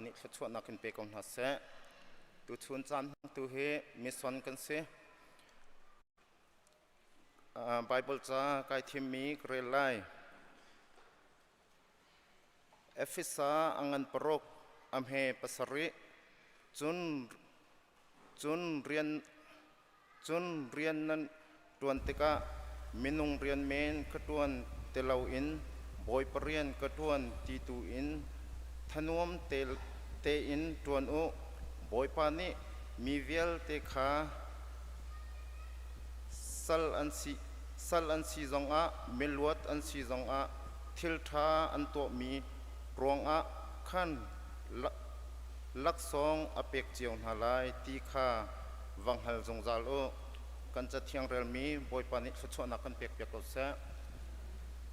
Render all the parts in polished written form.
nih thluachuahnak in pe ko hna seh. Tuchun caan tu hi mission kan si. Bible ca kai thimmi ka rel lai. Efesa a ngan paruk, a hme pasarih, cun cun rian cun rian nan ṭuan tikah minung rian men ka ṭuan ti loin Bawipa rian ka ṭuan ti tu in thanuam tein ṭuan u. Bawipa nih mi vialte kha sal an si sal an si zongah miluat an si zongah thil ṭha an tuahmi ruangah khan laksawng a pek cio hna lai ti kha va hngal zungzal u. Kan Cathiang relmi Bawipa nih thluachuahnak kan pekpiak ko seh.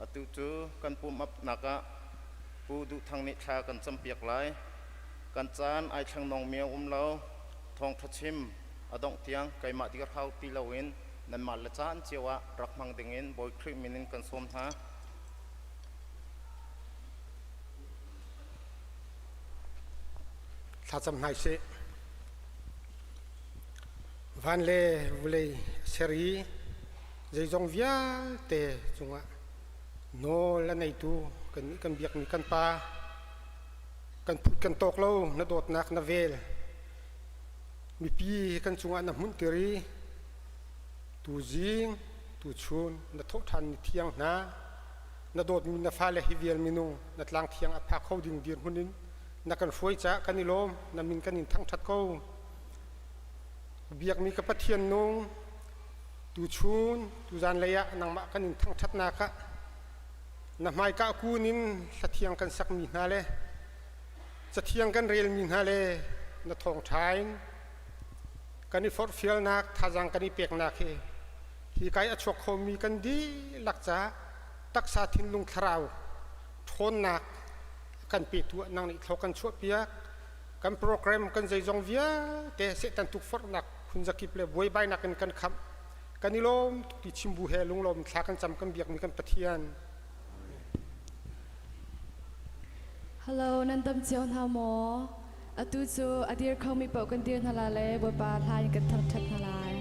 Atu cu kan pum apnak ah Pu Duh Thang nih thla kan campiak lai. Kan caan ai thleng-nawngmi a um lo. Thawngṭha chim a dongh tiang keimah dir hau ti loin nanmah le caan cio ah rak hmang dingin Bawi Khrih min in kan sawm hna. Thlacam hna sih. Van le vulei ser i zeizong vialte cungah nawl a neitu kannih kan biakmi kan Pa, kan phut kan tawk lo na dawtnak na vel. Mipi kan cungah na hmunhter i tuzing tuchun na thawhṭhan ni thiang hna na dawtmi na fale hi vial minung na tlang thiang a phak kho ding dirhmun in na kan hruai caah kan i lawm, na min kan in thangṭhat ko. Biakmi ka Pathian nung, tuchun tuzan lei ah nangmah kan in thangṭhatnak ah na hmaika kun in hlathiang kan sakmi hna le cathiang kan relmi hna le na thawngṭha in kan i forhfialnak thazaang kan i peknak hi hi kai a chuak khomi kan dihlak caah taksa thinlung thlarau ṭhawnnak kan petu ah nang nih thlaw kan chuahpiak. Kan program kan zeizong vialte Satan tukforhnak phunzakip le buaibainak in kan khamh. Kan i lawm tuk ti chimbu he lunglawm thla kan cam. Kan biakmi kan Pathian. Hello, nan dam cio hna maw? Atu cu a dir khomi paoh kan dir hna lai le Bawipa hla in kan thangṭhat hna lai.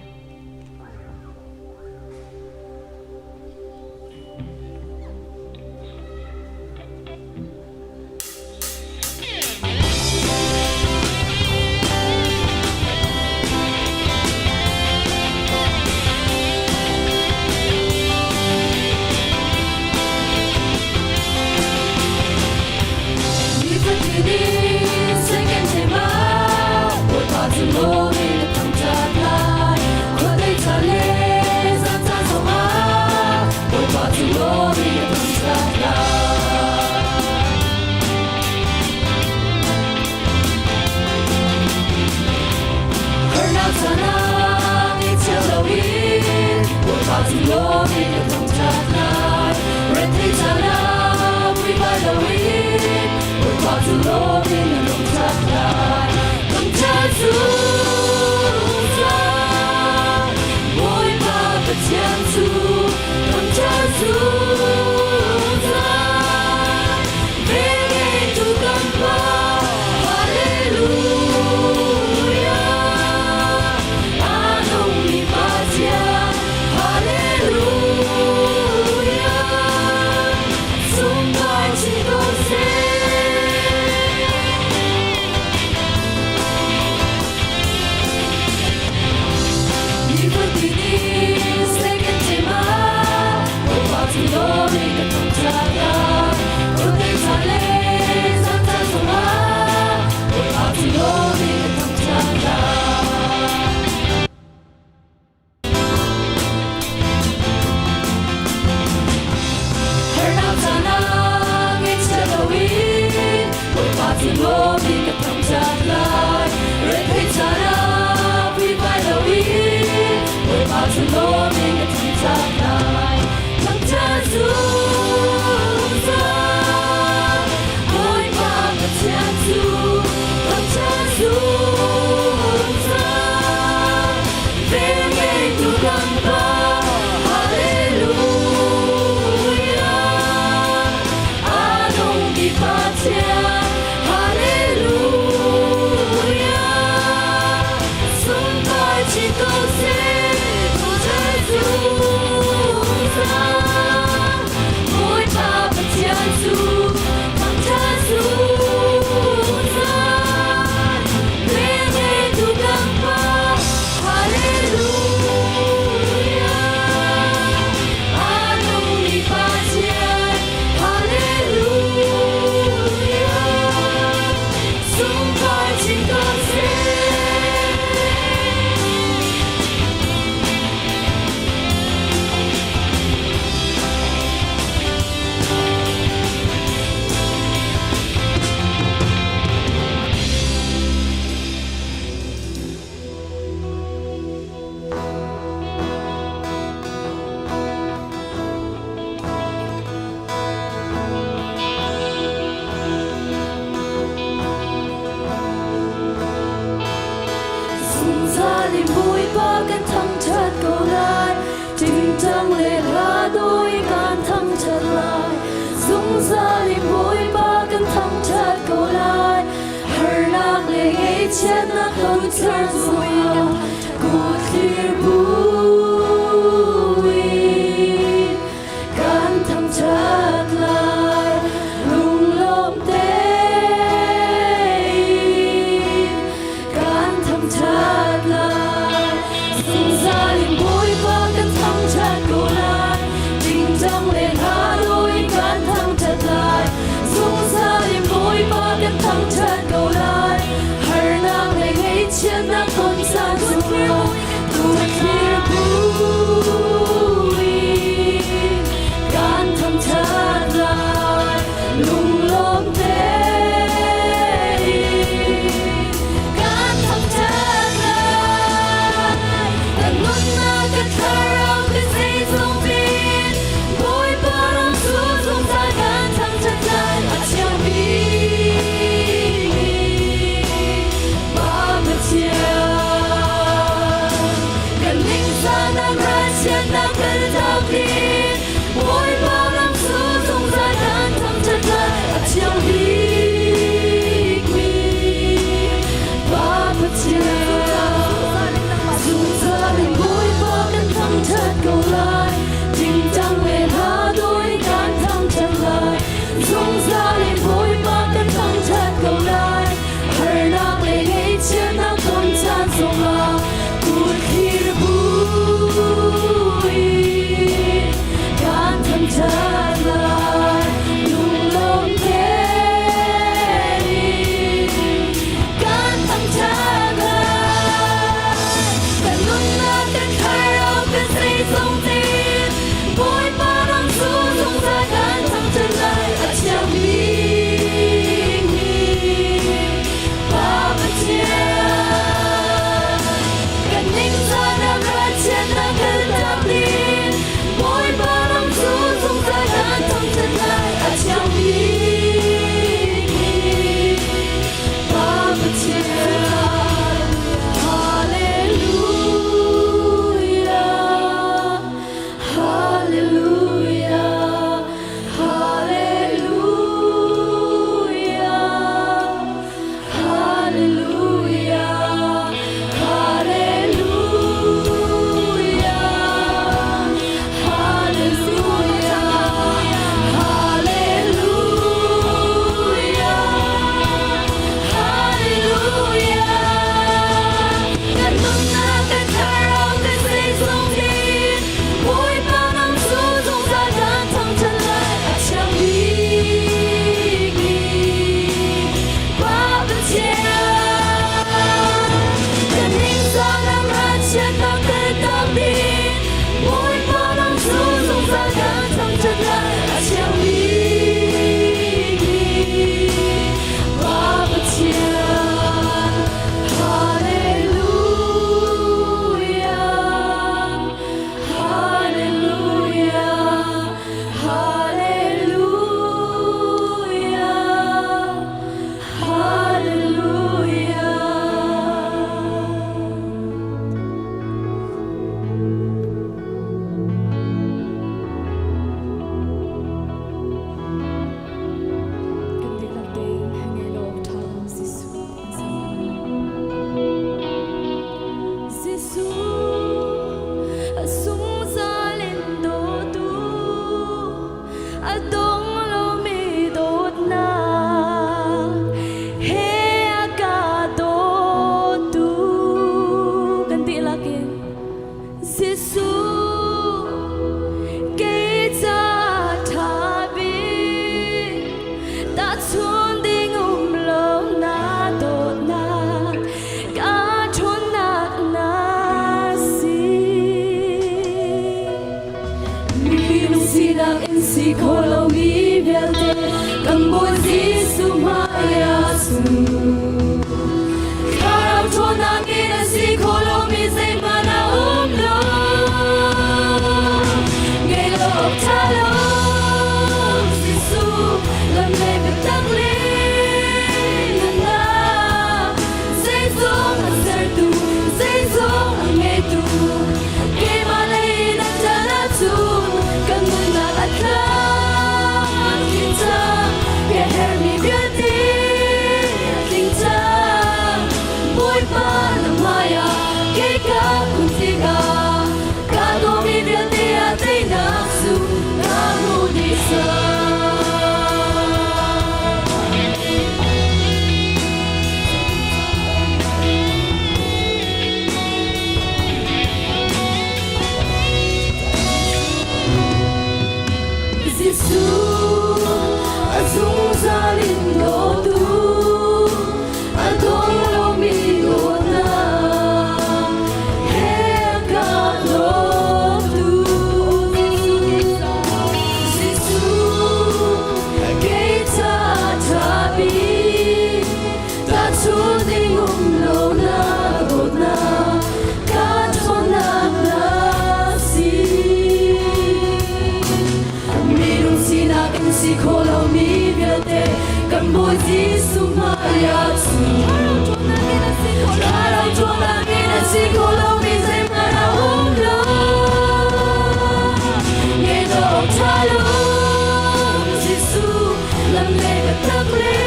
Hallelujah. in Bawipa kan thangṭhat ko lai. Tingtang le hla dawh in kan thangṭhat lai. Zungzal in Bawipa kan thangṭhat ko lai. Harnak le ngaihchiatnak ton caan zongah kut thlir buin kan thangṭhat lai. Lunglawm tein kan thangṭhat lai. Zungzal in Bawipa kan thangṭhat ko lai. Tingtang le hla dawh in kan thangṭhat lai. Zungzal in Bawipa kan thangṭhat ko lai. Harnak le ngaihchiatnak ton caan zongah. ahcun Thlarau ṭhawnnak in a si kho lomi zeihmanh a um lo. Ngeih awk ṭha lo Jesuh lam le biatak le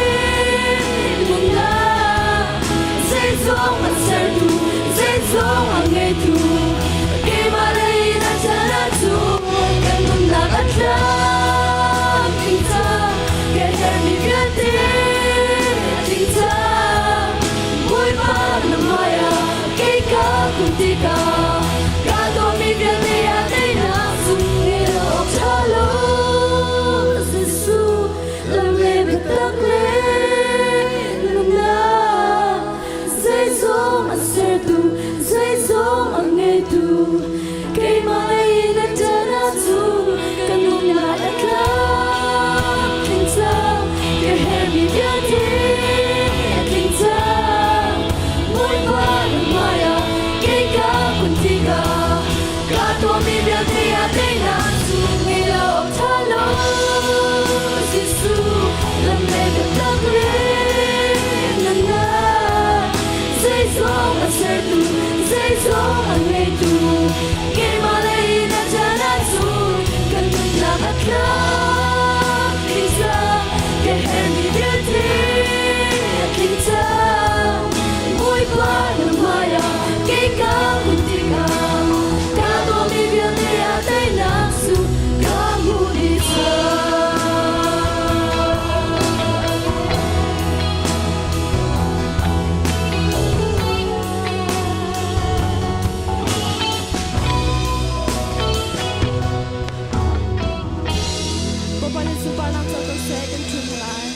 nunnak zeizong a sertu zeizong a ngeitu keimah lei in a ṭhan ahcun kan nunnak a tlam ding cang ka herhmi vialte a tling cang Bawipa na hmaiah kei ka kun tikah ka dawtmi vialte ah teinak zung ngei awk ṭha lo Jesuh lam le biatak le nunnak zeizong a sertu zeizong a ngeitu keimah lei in a ṭan ahcun ka nunnak a tlak tling cang ka herhmi vialte a tling cang Bawipa na hmaiah kei ka kun tikah ka tuahmi vialte ah teinak cu ngei lo awk ṭha lo Jesuh lam le biatak le nunnak zeizong a sertu zeizong a ngeitu keimah lei in a ṭan ahcun kan nunnak a tlak tling cang ka herhmi vialte a tling cang Bawipa na hmaiah kei ka kun tikah ka dawmi vialte ah teinak cu ka hmuh dih cang. Bawipa nih sunparnak co ko seh kan ṭhu hna lai.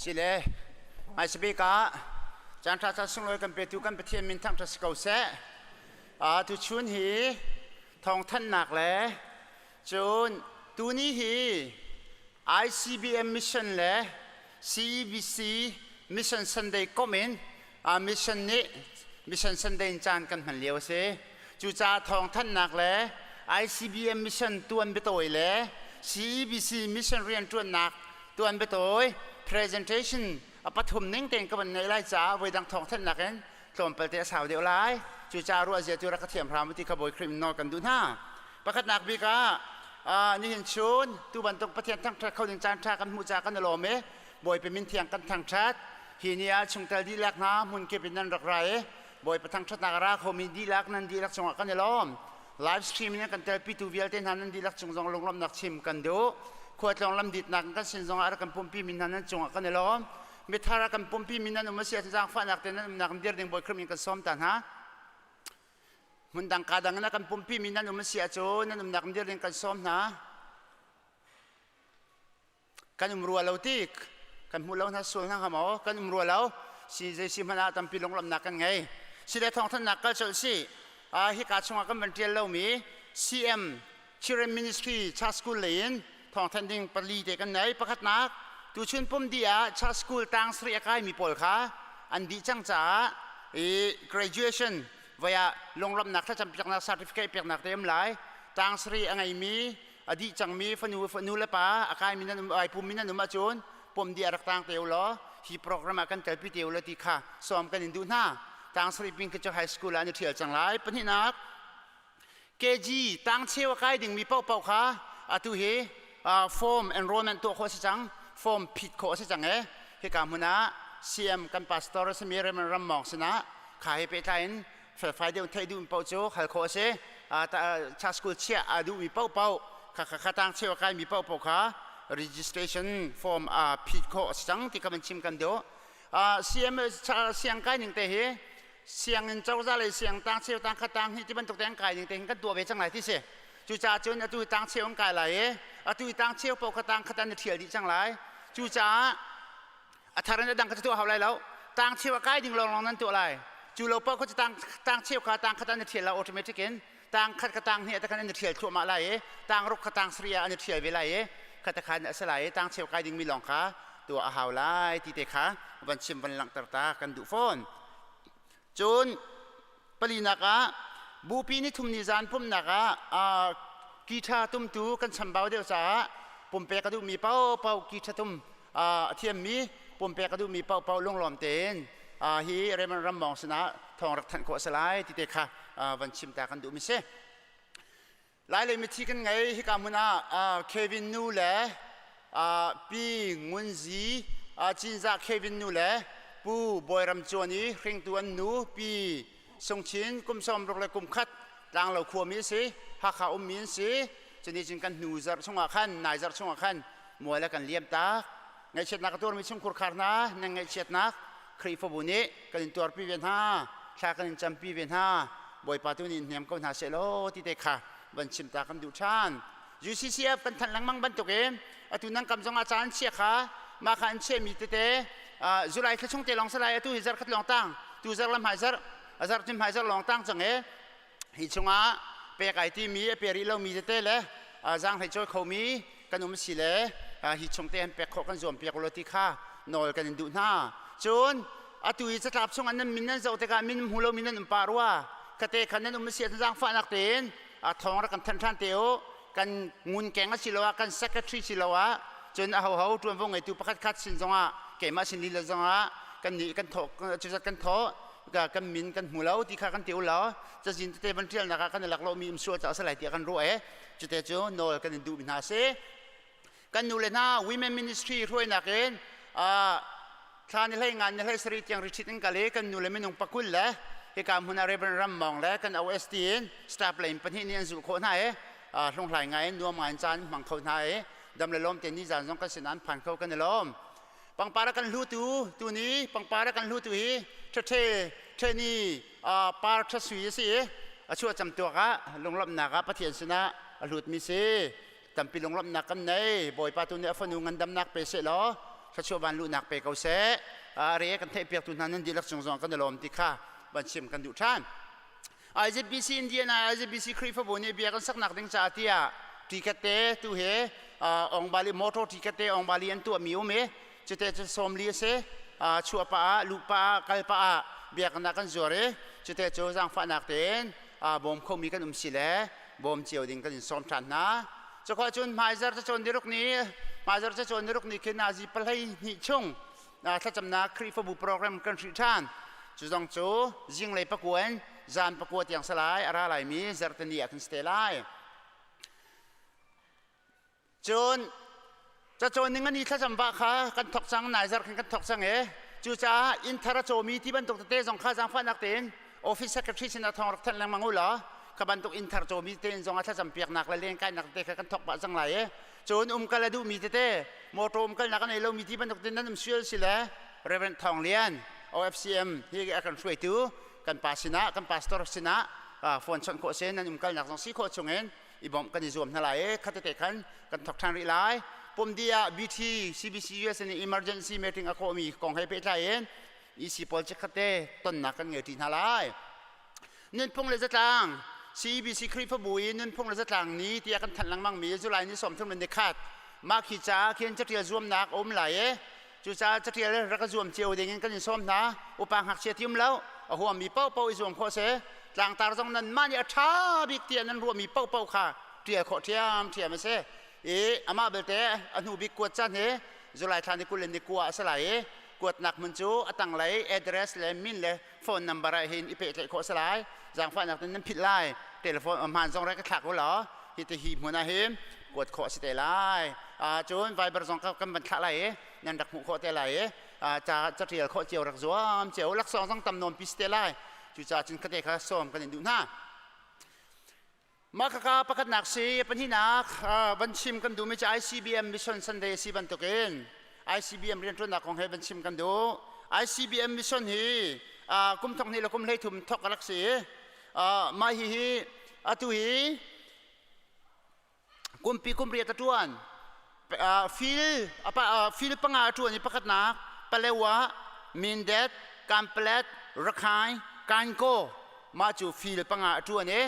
Sile, hmaisabik ah caan ṭha ca sunglawi kan petu kan Pathian min thangṭhat si ko seh. Tuchun hi thawngthanhnak le cun tuni hi ICBM mission le CEBC Mission Sunday komh in mission nih Mission Sunday in caan kan hman lio a si. Cucaah thawngthanhnak le ICBM mission tuan biatawi le CEBC mission rianṭuannak tuan biatawi presentation a pathum ning tein ka van ngeih lai caah voidang thawngthanhnak in tlawmpal te a sau deuh lai. Cucaah ruah zia tu rak ka thiam hram u ti kha Bawi Khrih nawl kan duh hna. Pakhatnak bik ah nihin chun tu bantuk Pathian thangṭhat kho ding caan ṭha kan hmuh caah kan i lawm i Bawipa min thiang kan thangṭhat. Hi ni ah chungtel dihlak hna hmunkip in nan rak ra i Bawipa thangṭhatnak a ra khomi dihlak nan dihlak cungah kan i lawm. Live stream in kan telpitu vialte hna nan dihlak cung zong lunglawmhnak chim kan duh. Khualtlawng lamditnak kan sin zongah a rak kan pumpi mi hna nan cungah kan i lawm. Mithar a kan pumpi mi nan um a si ahcun zaangfahnak te nan umnak in dir ding Bawi Khrih min kan sawm ta hna. Hmun dang ka dang in a kan pumpi mi nan um a si ahcun nan umnak in dir ding kan sawm hna. Kan um rua lo tik kan hmuh lo hna sual hna hnga maw kan um rua lo si zei si hmanh ah tampi lunglawmhnak kan ngei si le thawngthanhnak kal colh si hika chungah kan van ṭial lomi CM Children Ministry Church School lei in thawngthanh ding pali te kan nei pakhatnak tuchun pum dih ah Church School tang sarih a kaimi pawl kha an dih cang caah i graduation voi ah lunglawmhnak thlacam piaknak certificate peknak te um lai tang sarih a ngeimi a dih cangmi fanu fanu le pa a kaimi nan um ai pummi nan um ahcun pom di a rak tang te u law hi program ah kan telpi te u law ti kha sawm kan in duh hna tang sarih ping khi cu high school ah an i ṭhial cang lai pahnihnak KG tang cheu a kai dingmi paohpaoh kha atu hi form enrollment tuah khawh a si cang form phit khawh a si cang e hika hmun ah CM kan pastor a simi Reverend Ram Mawng sinah kha he pehtlai in felfai deuh theih duhmi paoh cu hal khawh a si cha school chiah aa duhmi paohpaoh kha kha tang cheu a kaimi paohpaoh kha registration form a phit khawh a si cang ti kha van chim kan duh CM siang kai ning te hi sianginn cozah lei siang tang cheu tang khat tang hnih ti bantuk te an kai ning te hin kan tuah ve cang lai ti si cucaah cun atu tang cheu an kai lai i atu tang cheu paoh kha tang khat an i ṭhial dih cang lai cucaah a thar in a dang kha tuah hau lai lo tang cheu a kai ding lawnglawng nan tuah lai cu lo paoh kha tang tang cheu kha tang khat an i ṭhial la automatic in tang khat kha tang hnih ah khan an i ṭhial thluahmah lai i tang ruk kha tang sarih ah an i ṭhial ve lai i kha ta khan a si lai i tang cheu kai dingmi lawng kha tuah a hau lai ti te kha van chim van langhter ta kan duh fawn. Cun palinak ah bupi ni thum ni zan pumnak ah kiṭha tumtu kan chambau deuh caah pumpek a duhmi paohpaoh kiṭha tum a thiammi pumpek a duhmi paohpaoh lunglawm tein hi Raymond Rammawng sinah thawng rak thanh khawh a si lai ti te kha van chim ta kan duhmi si. Lailei mithi kan ngei hika hmun ah Kevin nu le Pi Ngun Zi Cinzah Kevin nu le Pu Bawi Ram Cuan i hringtu an nu Pi Sung Chin kum 61 le kum khat Tlanglo khuami a si Hakha ummi an si cuni cun kan hnu zarh chungah khan nai zarh chungah khan mual a kan liam tak ngaihchiatnak a tuarmi chungkhur khar hna nan ngaihchiatnak Khrihfabu nih kan in tuarpi ve hna thla kan in campi ve hna Bawipa tu nih in hnem ko hna seh law ti te kha van chim ta kan duh ṭhan UCCF kan thanh lengmang bantukin atu nan kam zongah caan chia kha mah kha an chiahmi tete July thla chung te lawng salai atu hi zarh khat lawng tang tu zarh le hmai zarh a zarh cun hmai zarh lawng tang cang e hi chungah pek ai timi a pe rih lomi tete le zaanghlei cawi khomi kan um si le hi chung te han pek khawh kan zuam piak ulaw ti kha nawl kan in duh hna cun atu i catlap chung an nan min nan zoh tikah min hmu lomi nan um pa rua kate khan nan um si ahcun zaangfahnak tein a thawng rak kan thanh ṭhan te u kan ngun keng a si lo ah kan secretary si lo ah cun a hoho ṭuanvo ngeitu pakhat khat sin zongah keimah sin lila zongah kan nih kan thawh cuzat kan thawh kan min kan hmu lo ti kha kan ti u law cazin tete van ṭialnak ah kan i lak lomi um sual caah a si lai tiah kan ruah e cute cu nawl kan in duhmi hna si kan nu le hna women ministry hruainak in thla ni hlei ngan ni hlei sari tiang retreat in kal i kan nu le minung pakul le hika hmun ah Reverend Ram Mawng le kan OST in staff lei pahnih nih an zulh khawh hna i hlunghlai ngai in nuam ngai in caan hmang kho hna i dam le lawm te ni zan zong kan sin an phan kho kan i lawm pangpar kan hlutu tuni pangpar kan hlutu hi ṭhathe ṭheni par ṭha sui a si i a chuah cam tuak ah lunglawmhnak ah Pathian sinah a hlutmi si tampi lunglawmhnak kan nei Bawipa tu nih a fanu ngandamnak pe seh law thluachuah van luhnak pe ko seh a re kan theihpiak tu hna nan dihlak cung zong kan i lawm ti kha van chim kan duh ṭhan IZBC Indiana IZBC Khrihfabu nih bia kan saknak ding caah tiah ticket te tu he Ongbali motor ticket te Ongbali an tuahmi um i cute cu sawmli a si chuah pah ah luh pah ah kal pah ah biakinn ah kan zuar i cute cu zaangfahnak tein bawm khomi kan um si le bawm cio ding kan in sawm ṭhan hna cukhawh cun hmaizar cacawn niruk ni hmaizar cacawn niruk ni khin nazi pahlei hnih chung thlacamnak Khrihfabu program kan hrih ṭhan cu zong cu zinglei pakuan zan pakua tiang salai a ra laimi zarhteni ah kan si te lai cun cacawn ning ani thlacam va kha kan thok cang nai zar khan kan thok cang e cucaah inn thar a cawmi ti bantuk tete zong kha zaangfahnak tein office secretary sinah thawng rak thanh lengmang u law kha bantuk inn thar cawmi tein zong a thlacam piaknak le lengkainak tete kha kan thok pah cang lai e cun umkal a duhmi tete motor umkalnak a nei lomi ti bantuk tin nan um sual si le Reverend Thawng Lian OFCM hi a kan hruaitu kan pa sinah kan pastor sinah phone chawnh khawh si nan umkalnak zong si khawh chungin i bawmh kan i zuam hna lai i khatete khan kan thok ṭhan rih lai pumdi ah BT CBC US in emergency meeting a khawhmi kong he pehtlai in EC pawl chikkhatte tonnak kan ngei ṭi hna lai Nunphung le zatlang CEBC Khrihfabu i nunphung le zatlang ni tiah kan thanh lengmang mi July ni 30 le nikhat mah khi caah khin catial zuamnak a um lai i cucaah catial rak i zuam cio ding in kan in sawm hna upa ngakchia ti um lo a huammi paohpaoh i zuam khawh si tlangtar zong nan mah nih a ṭha bik tiah nan ruahmi paohpaoh kha ṭial khawh ṭhiamṭhiam a si i amah belte a hnu bik kuat caan hi July thla ni 20 le ni kua a si lai i kuatnak hmun cu a tanglei address le min le phone number ah hin i pehtlaih khawh a si lai zaangfahnak in nan philh lai telephone hmaan zong rek ka thlak u law hi ti hi hmun ah hin kuat khawh a si te lai cun Viber zong kan van thlah lai i nan rak hmuh khawh te lai i ca catial khawh cio rak zuam cio laksawng zong tam nawn pi si te lai cucaah cun kate kha sawm kan in duh hna Mah khaka pakhatnak si pahnihnak van chim kan duhmi cu ICBM Mission Sunday a si bantukin ICBM rianṭuannak kong he van chim kan duh. ICBM mission hi kum thong hnih le kum 13 thok a rak si i mah hihi atu hi kumpi kum riat a ṭuan. Fil fil panga a ṭuan i pakhatnak Palewa, Mindat, Kanpalet, Rakhine, Kankaw mah cu fil panga a ṭuan i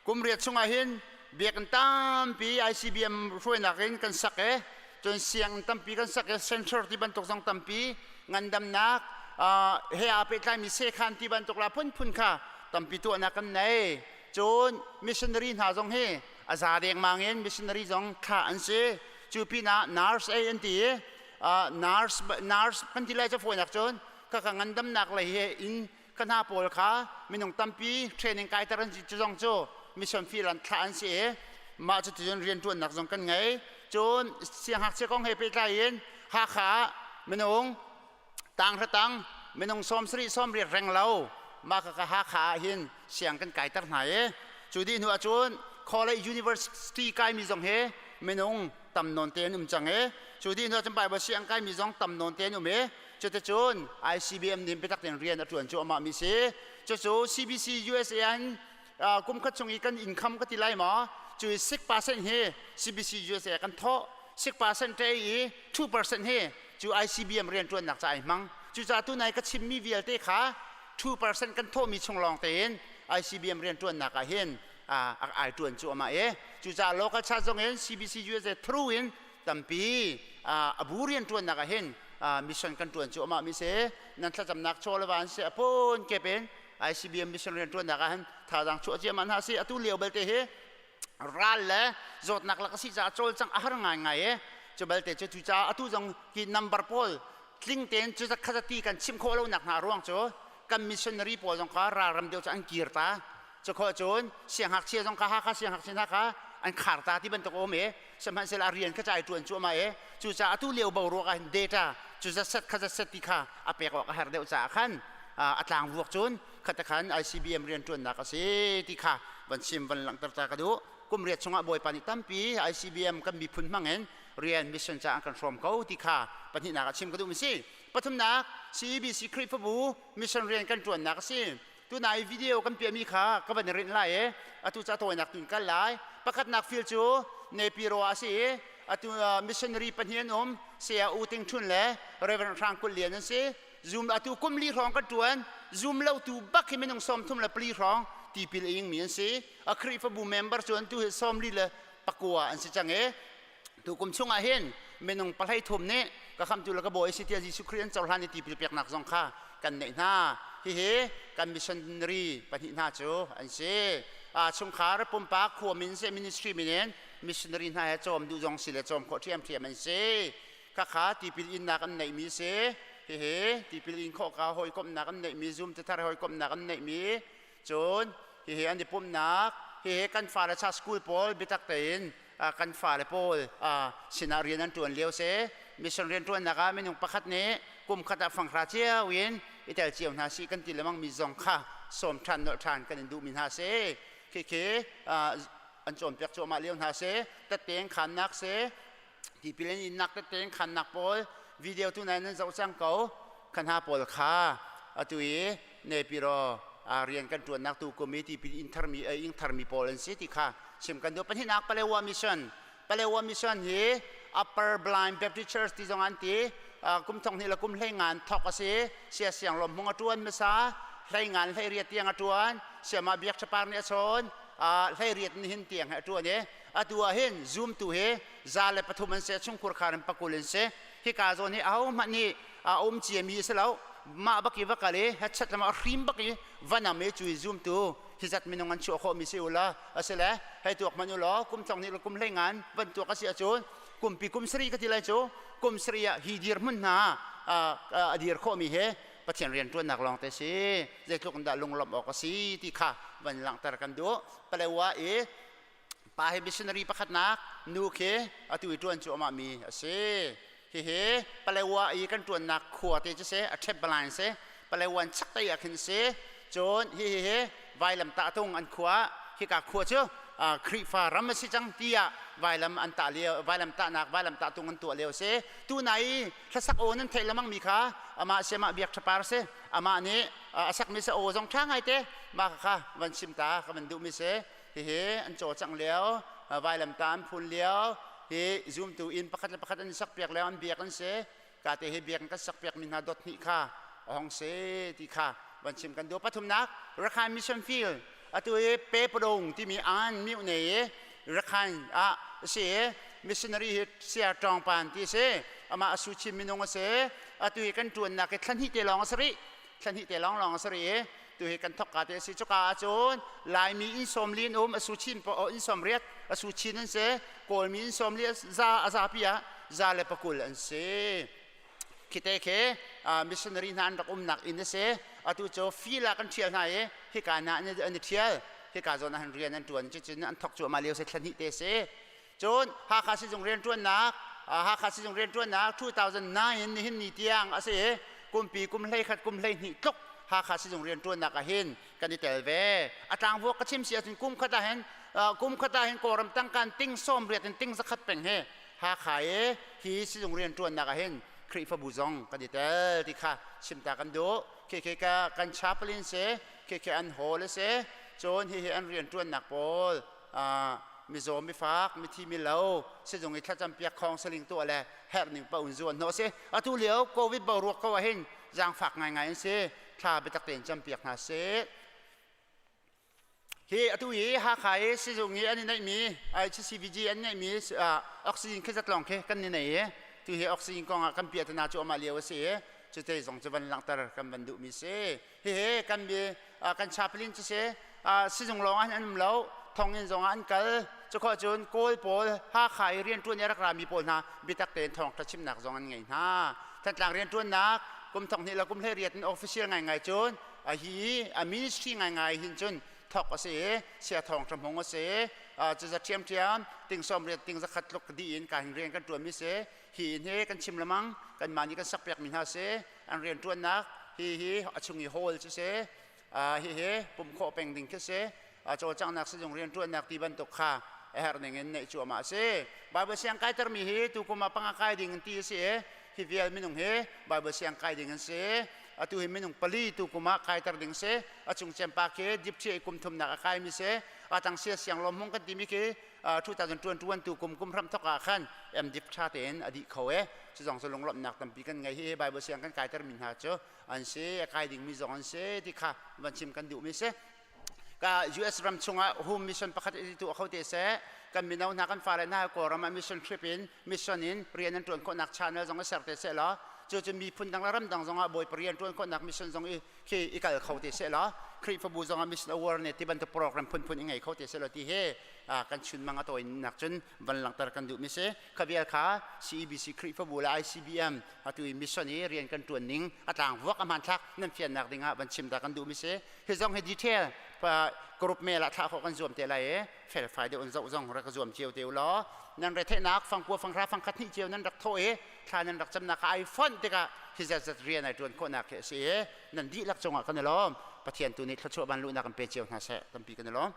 kum riat chungah hin biakinn tampi ICBM hruainak in kan sak i Cun sianginn tampi kan sak i center ti bantuk zong tampi ngandamnak he aa pehtlaimi sekhan ti bantuk la phunphun kha tampi tuahnak kan nei. Cun missionary hna zong hi a za dengmang in missionary zong thlah an si. Cu pinah nurse ei an ti i nurse nurse kan ti lai cu fawinak cun khakha ngandamnak lei he in ka hna pawl kha minung tampi training kaiter an si cu zong cu mission field an thlah an si i mah cu ticun rianṭuannak zong kan ngei. Cun siangngakchia kong he pehtlai in Hakha ah minung tanghra tang minung 70 80 reng lo mah khakha Hakha ah hin siang kan kaiter hna i cu dih hnu ahcun college university kaimi zong hi minung tam nawn te an um cang i cu dih hnu ahcun Bible siang kaimi zong tam nawn te an um i Cuticun ICBM nih biatak tein rian a ṭuan cu amah mi si. Cucu CBC USA in kum khat chung i kan income ka ti lai maw? Cu 6% hi CBC USA kan thawh. 6% te i 2% hi cu ICBM rian ṭuannak ca ai hmang. Cucaah tunai ka chimmi vialte kha 2% kan thawhmi chung lawng tein ICBM rian ṭuannak ah hin ai ṭuan cu amah i cucaah local church zong in CBC USA through in tampi a bu rian ṭuannak ah hin mission kan ṭuan cu amah mi si nan thlacamnak chaw le van si a pun kep in ICBM mission rian ṭuannak ah hin thazaang chuah ciammam hna si. Atu lio belte hi ral le zawtnak lak a si caah cawlcangh a har ngaingai e. Cu belte cu cucaah atu zong hi number pawl tling tein cu zat kha zati kan chim khawh lo nak hna ruang cu kan missionary pawl zong kha ralram deuh cu an kir ta. Cukhawh cun siangngakchia zong kha Hakha siangngakchia hna kha an khar ta ti bantuk a um i sihmanhsehlaw a rian kha cai ṭuan cuahmah i cucaah atu lio boruak ah hin data cu zat set kha zat set ti kha a pek awk a herh deuh caah khan a tlangvuak cun khate khan ICBM rian ṭuannak a si ti kha van chim van langhter ta ka duh. Kum riat chungah Bawipa nih tampi ICBM kan miphun hmangin rian mission caah an kan hrawm ko ti kha pahnihnak ah chim ka duh mi si. Pathumnak, CEBC Khrihfabu mission rian kan ṭuannak a si. Tunai video kan piahmi kha ka van i rinh lai i atu ca tawinak tu in kal lai. Pakhatnak fil cu Nepiro ah a si i atu missionary pahnih an um, Saya U Ting Thun le Reverend Hrang Kulh Lian an si. Zoom atu kum li hrawng kan ṭuan. Zoom lo tu bak hi minung 34 hrawng tipil a ingmi an si. A Khrihfabu member cu an tu hi 49 an si cang i tukum chungah hin minung 13 nih ka khamtu le ka bawi si tiah Jesuh Khrih an cohlan i tipil peknak zong kha kan neih hna. Hihi kan missionary pahnih hna cu an si. Chungkhar pumpak khua min se ministry min in missionary hna he cawm duh zong si le cawm khawh ṭhiamṭhiam an si. Khakha tipil innak an neihmi si. Hihi tipil in khawh ka hawikomhnak an neihmi, Zoom cathar hawikomhnak an neihmi. Cun hihi an i pumhnak, hihi kan fale cha school pawl biatak tein kan fale pawl sinah rian an ṭuan lio si. Mission rian ṭuannak ah minung pakhat nih kum khat ah fanghra cio in i tel cio hna si kan ti lengmang mi zong kha sawm ṭhan nolh ṭhan kan in duhmi hna si. Khikhi an cawnpiak cuahmah lio hna si. Tatteng khannak si. Tipil an innak tete in khannak pawl video tu nan zoh cang ko. Kha hna pawl kha atu i Nepiro rian kan ṭuannak tu kum i tipil in tharmi ing tharmi pawl an si ti kha chim kan duh. Pahnihnak, Palewa Mission. Palewa Mission hi Upper Blind Baptist Church ti zong an ti. Kum thong hnih le kum hlei ngan thok a si. Sia siang lawm hmung a ṭuan hmasa, hlei ngan hlei riat tiang a ṭuan. Siama biak ṭhapar nih a chawn, hlei riat nihin tiang he a ṭuan i atu ah hin zumtu hi 103 an si, chungkhur khar in 20 an si. Hika zawn hi ahohmanh nih a um ciami a si lo. Mah bak i va kal i headset lam ah hrim bak i vanam i cu i zumtu hi zat minung an chuah khawhmi si u la asile hei tuak hmanh u law kum thong hnih le kum hlei ngan van tuak a si ahcun kumpi kum sarih ka ti lai cu kum sarih ah hi dirhmun hna a dir khawhmi hi Pathian rian ṭuannak lawng te si. Zeitluk in dah lunglawmh awk a si ti kha van langhter kan duh. Palewa i pa hi missionary pakhatnak, nu khi atu i ṭuan cu amah mi a si. Hihi Palewa i kan ṭuannak khua te cu si, a ṭhep balain si. Palewan chaktei ah khin si. Cun hihi hi vailam tahtung an khua, hika khua cu Khrihfa ram a si cang tiah vailam an tah lio, vailam tahnak vailam tahtung an tuah lio si. Tuna i hlasak aw nan theih lamang mi kha amah si, amah biak ṭhapar si. Amah nih a sakmi sa aw zong ṭha ngai te. Mah kha van chim ta ka van duhmi si. Hihi an cawlcangh lio, vailamta an phun lio, hi zumtu inn pakhat le pakhat an i sakpiak lio, an biak an si. Ka te hi biak kan sakpiak mi hna dot hnih kha a hong si ti kha van chim kan duh. Pathumnak, Rakhine Mission Field atu i Pepadong timi an myu ne i Rakhine ah a si. Missionary hi Sia Tawng Pan ti si. Amah Asu Chin minung a si. Atu hi kan ṭuannak hi thla hnih te lawng a si rih. Thla hnih te lawng lawng a si rih i tu hi kan thok ka te a si. Cuka ahcun Laimi inn sawm li an um, Asu Chin inn sawm riat, Asu Chin an si. Kawlmi inn sawm li za a zapi ah 120 an si. Khite khi missionary hna an rak umnak inn a si. Atu cu fil ah kan ṭhial hna i hika hna an i ṭhial. Hika zawn ah hin rian an ṭuan. Cucun an thok cuahmah lio si thla hnih te si. Cun Hakha sizung rianṭuannak Hakha sizung rianṭuannak 2009 nihin ni tiang a si i kumpi kum 11 kum 12 tluk Hakha sizung rianṭuannak ah hin kan i tel ve. A tlangvuak ka chim si ahcun kum khat ah hin kum khat ah hin Kawlram tangkaan ting 80 in ting 100 peng hi Hakha i hi sizung rianṭuannak ah hin Khrihfabu zong kan i tel ti kha chimta kan duh. Khi ka kan chaplain si, khi an hall a si, cun hihi an rianṭuannak pawl mizaw mifak mithi milo sizung i thlacam piak khong saling tuah le herh ning pa un zuan hnawh si. Atu lio COVID boruak ko ah hin zaangfak ngaingai an si. Thla biatak tein campiak hna sih. Hi atu hi Hakha i sizung i an i neihmi HCVG an neihmi oxygen khi zat lawng khi kan ni nei i tu hi oxygen kong ah kan piahtana cu amah lio a si i cute zong cu van langhter kan van duhmi si. Hihi kan bi kan chaplain cu si sizung lawng ah an um lo thonginn zong ah an kal cukhawh cun Kawl pawl Hakha i rianṭuan i a rak rami pawl hna biatak tein thawngṭha chimnak zong an ngei hna. Thantlang rianṭuannak kum thong hnih le kum 18 in official ngaingai cun a hi a ministry ngaingai hin cun thok a si i sia thawng ṭha hmung a si cuza ṭhiamṭhiam ting 80 ting 100 tluk dih in ka hin rian kan ṭuanmi si hi inn hi kan chim lemang kanmah nih kan sakpiakmi hna si an rian ṭuannak hi hi a chung i hall cu si hi hi pumh khawh peng ding khi si cawlcanghnak sizung rian ṭuannak ti bantuk kha a herh ning in neih cuahmah a si Bible siang kaitermi hi tukum ah panga kai ding in ti a si i hi vial minung hi Bible siang kai ding an si atu hi minung pali tu kum ah kaiter ding si a cung cempa khi dipthi kum thumnak a kaimi si atang sia siang lawm hmung kan timi khi 2021 tu kum kum hram thok ah khan MDip tha tein a dih kho e cu zong cu lunglawmhnak tampi kan ngei hi Bible siang kan kaiter mi hna cu an si a kai ding mi zong an si ti kha van chim kan duh mi si ka US ram chungah home mission pakhat i tu kho te se kan mino hna kan fale hna Kawlram ah mission trip in mission in rian an ṭuan khawhnak channel zong i ser te seh law cu cu miphun dang le ram dang zong ah bawipa rian ṭuan khawhnak mission zong i khi i kal kho te seh law Khrihfabu zong ah mission awareness ti bantuk program phunphun i ngei kho te seh law ti hi kan chunmang a tawinak cun van langhter kan duhmi si kha vial kha CEBC Khrihfabu le ICBM atu i mission i rian kan ṭuan ning a tlangvuak a hmanthlak nan fiannak ding ah van chim ta kan duhmi si hi zong hi detail group mail ah thlah khawh kan zuam te lai i felfai deuh in zoh zong rak zuam cio te u law nan retheihnak fangkua fanghra fangkhat hnih cio nan rak thawh i thla nan rak camnak kha ai fonh tikah hi zatzat rian ai ṭuan khawhnak hi a si i nan dihlak cungah kan i lawm Pathian tu nih thluachuah van luhnak kan pe cio hna seh tampi kan i lawm.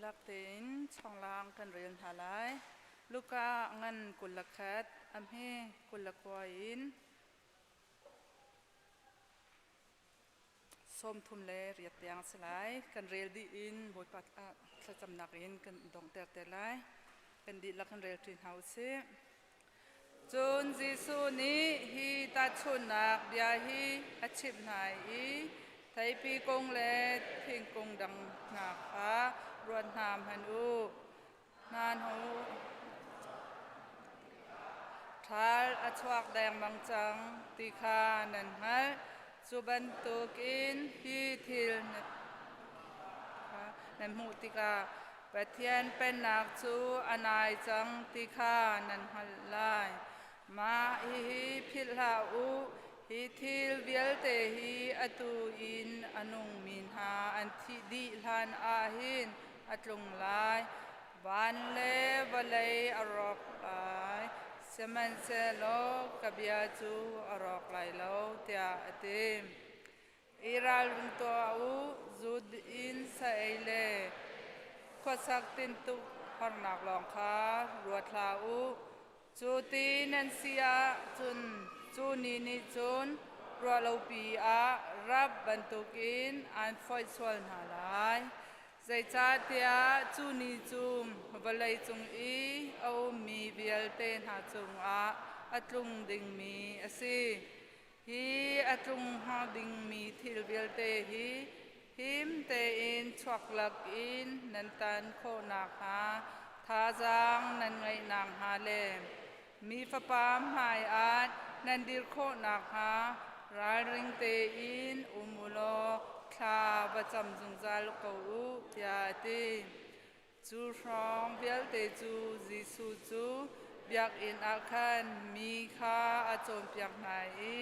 Dihlak tein chawnglang kan rel hna lai. Luka ngan 21, a hme 29 in 38 tiang a si lai. Kan rel dih in Bawipa thlacamnak in kan donghter te lai. Kan dihlak kan rel ṭi hna u sih. Cun Jesuh nih hi tahchunhnak bia hi a chimh hna i, Theipi kung le thingkung dang hna kha ruat hna hmanh u. Hna hnu ṭhal a chuak dengmang cang ti kha nan hngalh. Cu bantukin hi thil nan hmuh tikah Pathian Pennak cu a nai cang ti kha nan hngalh lai. Mah hihi philh hlah u, hi thil vialte hi atu in a nungmi hna an thih dih hlan ah hin a tlung lai. Van le vawlei a rawk lai, sihmanhsehlaw ka bia cu a rawk lai lo, tiah a ti. I ralring tuah u, zut in sa ei le khuasak tintuk harnak lawng kha ruat hlah u. Cu ti nan si ahcun cu ni nih cun ruahlopi ah rap bantukin aan foih sual hna lai. Zeicahtiah cu ni cu vawleicung i a ummi vialte hna cungah a tlung dingmi a si. Hi a tlung hnga dingmi thil vialte hi him tein chuak lakin nan tan khawh nakhnga thazaang nan ngeih nakhnga le mi Fapa hmaiah nan dir khawh nakhnga ralring tein um u law thla va cam zungzal ko u, tiah a ti. Cu hrawng vialte cu Jesuh cu biakinn ah khan mi kha a cawnpiak hna i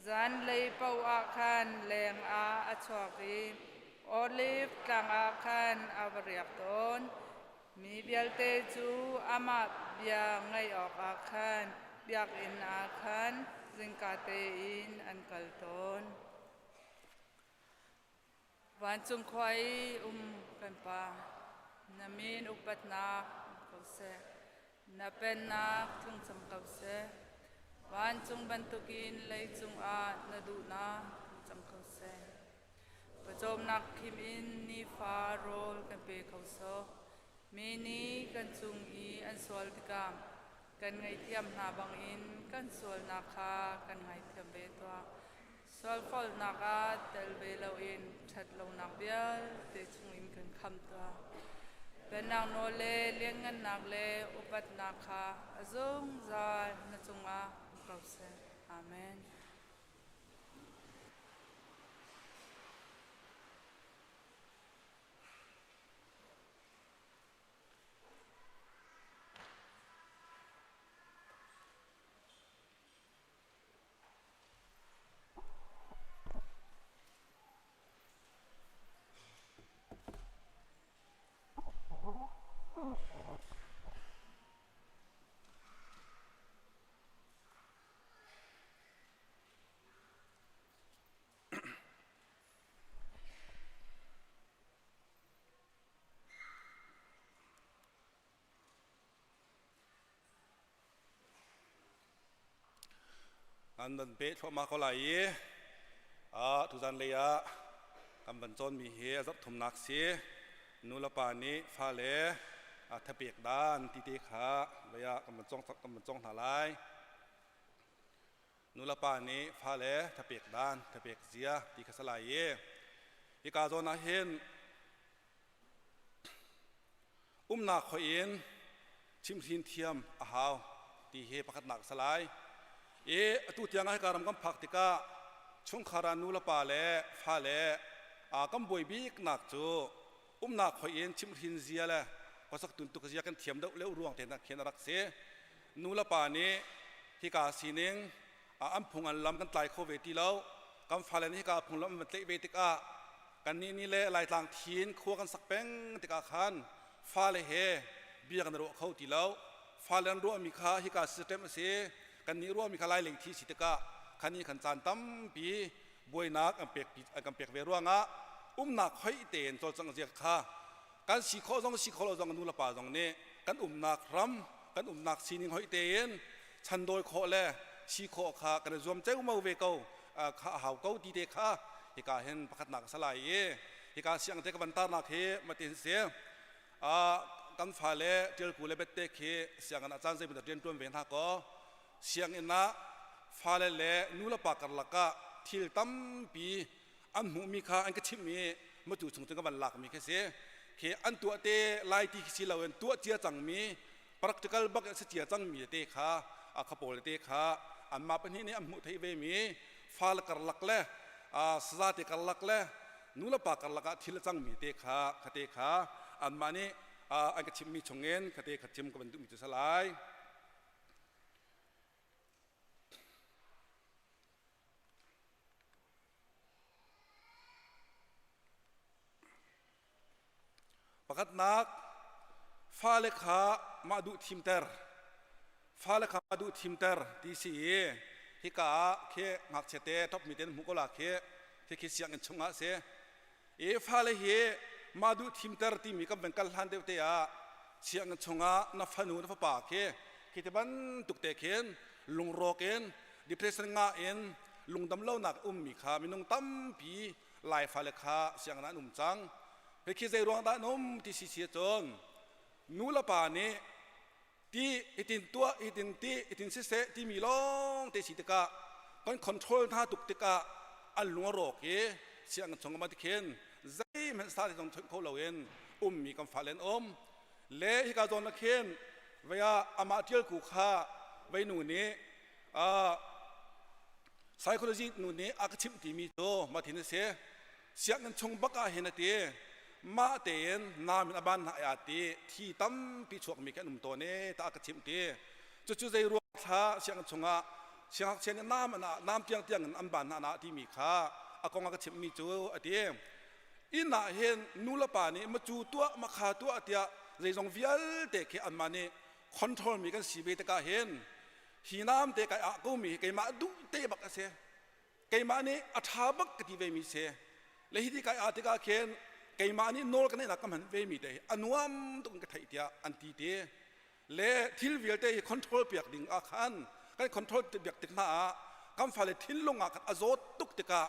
zanlei paoh ah khan leng ah a chuak i Oliv tlang ah khan a va riak tawn. Mi vialte cu amah bia ngaih awkah khan biakinn ah khan zingka tein an kal tawn. Vancung khua i um kan Pa, na min upatnak um ko seh. Na pennak tlung cang ko seh. Vancung bantukin leicung ah na duhnak tlung cang ko seh. Pawcawmnak khim in nifa rawl kan pe kho sawh. Mi nih kan cung i an sual tikah kan ngaihthiam hna bangin kan sualnak kha kan ngaithiam ve tuah. Sualfolnak ah tel ve loin ṭhatlonak vialte chungin kan khamh tuah. Pennak nawl le lianngannak le upatnak kha a zungzal na cungah um ko seh. Amen. An van peh thluahmah ko lai i tuzan lei ah kan van cawnmi hi a zarh thumnak si. Nu le pa nih fale thapek dan ti te kha vei ah kan van cawng hna lai. Nu le pa nih fale thapek dan, thapek zia ti kha si lai i hika zawn ah hin Umnak hoih in chimhrin thiam a hau ti hi pakhatnak a si lai. I atu tiang ah hika ram kan phak tikah chungkhar ah nu le pa le fale kan buai biknak cu umnak hoih in chimhrin zia le khuasak tuntuk zia kan thiam deuh lio ruang te hna khin a rak si. Nu le pa nih hika sining an phung an lam kan tlai kho ve ti lo. Kan fale nih hika phunglam an van tlaih ve tikah kannih nih le Laitlang thin khua kan sak peng tikah khan fale he bia kan ruah kho ti lo. Fale an ruahmi kha hika system a si. Kannih ruahmi kha Lailei thi si tikah khan i khan caan tampi buainak an pek an kan pek ve ruangah umnak hoih tein cawlcangh zia kha Kan si khawh zong si khawh lo zong nu le pa zong nih kan umnak ram kan umnak sining hoih tein chandawi khawh le si khawh kha kan i zuam ceumau ve ko kha a hau ko ti te kha hika hin pakhatnak a si lai i hika siang te ka van tarnak hi matin si kan fale ṭialku le bette khi sianginn ah caan zeibantuk rian ṭuan ve hna kaw sianginn ah fale le nu le pa karlak ah thil tampi an hmuhmi kha an ka chimh i matu chung cu ka van lakmi khi si. Khi an tuah te lai ti khi si loin tuah cia cangmi practical bak a si cia cangmi te kha a kha pawl te kha anmah pahnih nih an hmuh theih ve mi fale karlak le saza te karlak le nu le pa karlak ah thil a cangmi te kha khate kha anmah nih an ka chimhmi chungin khate kha chim ka van duhmi cu salai. Pakhatnak, fale kha mah duh thimter. Fale kha mah duh thimter ti si i hika ah khi ngakchia te topmi te hmuh ko la khi khi khi sianginn chungah si. I fale hi mah duh thimter timi kan van kal hlan deuh te ah sianginn chungah na fanu na fapa khi khi ti bantuk te khin lungrawk in depression ngah in lungdam lonak ummi kha minung tampi Lai fale kha sianginn ah an um cang. Hikhi zei ruang dah an um ti si si cun nu le pa nih ti hitin tuah hitin ti hitin siseh timi lawng te si tikah kan control hna tuk tikah an lung a rawk i sianginn chung ah tikhin zeihmanh sa te zong theih kho loin ummi kan fale an um. Le hika zawn ah khin vei ah amah ṭial ku kha vei nu nih Psychology nu nih a ka chimh timi cu mathin a si. Sianginn chung bak ah hin a ti. Mah tein nam in a ban hna ai ti thi tampi chuakmi khi an um tawn e ta a ka chimh ti. Cucu zei ruang thla sianginn chungah siangngakchia nih nam an nam tiang tiang in an ban hna na timi kha a kong a ka chimhmi cu a ti. Inn ah hin nu le pa nih macu tuah makha tuah tiah zeizong vialte khi anmah nih control mi kan si ve tikah hin hi nam te kai ah ko mi hi keimah duh te bak a si. Keimah nih a ṭha bak ka ti ve mi si. Le hi ti kai ah tikah khin keimah nih nawl ka neihnak ka hman ve mi te hi a nuam tuk in ka theih tiah an ti ti. Le thil vialte hi control piak ding ah khan kan control piak tik hna ah kan fale thinlung ah khan a zawt tuk tikah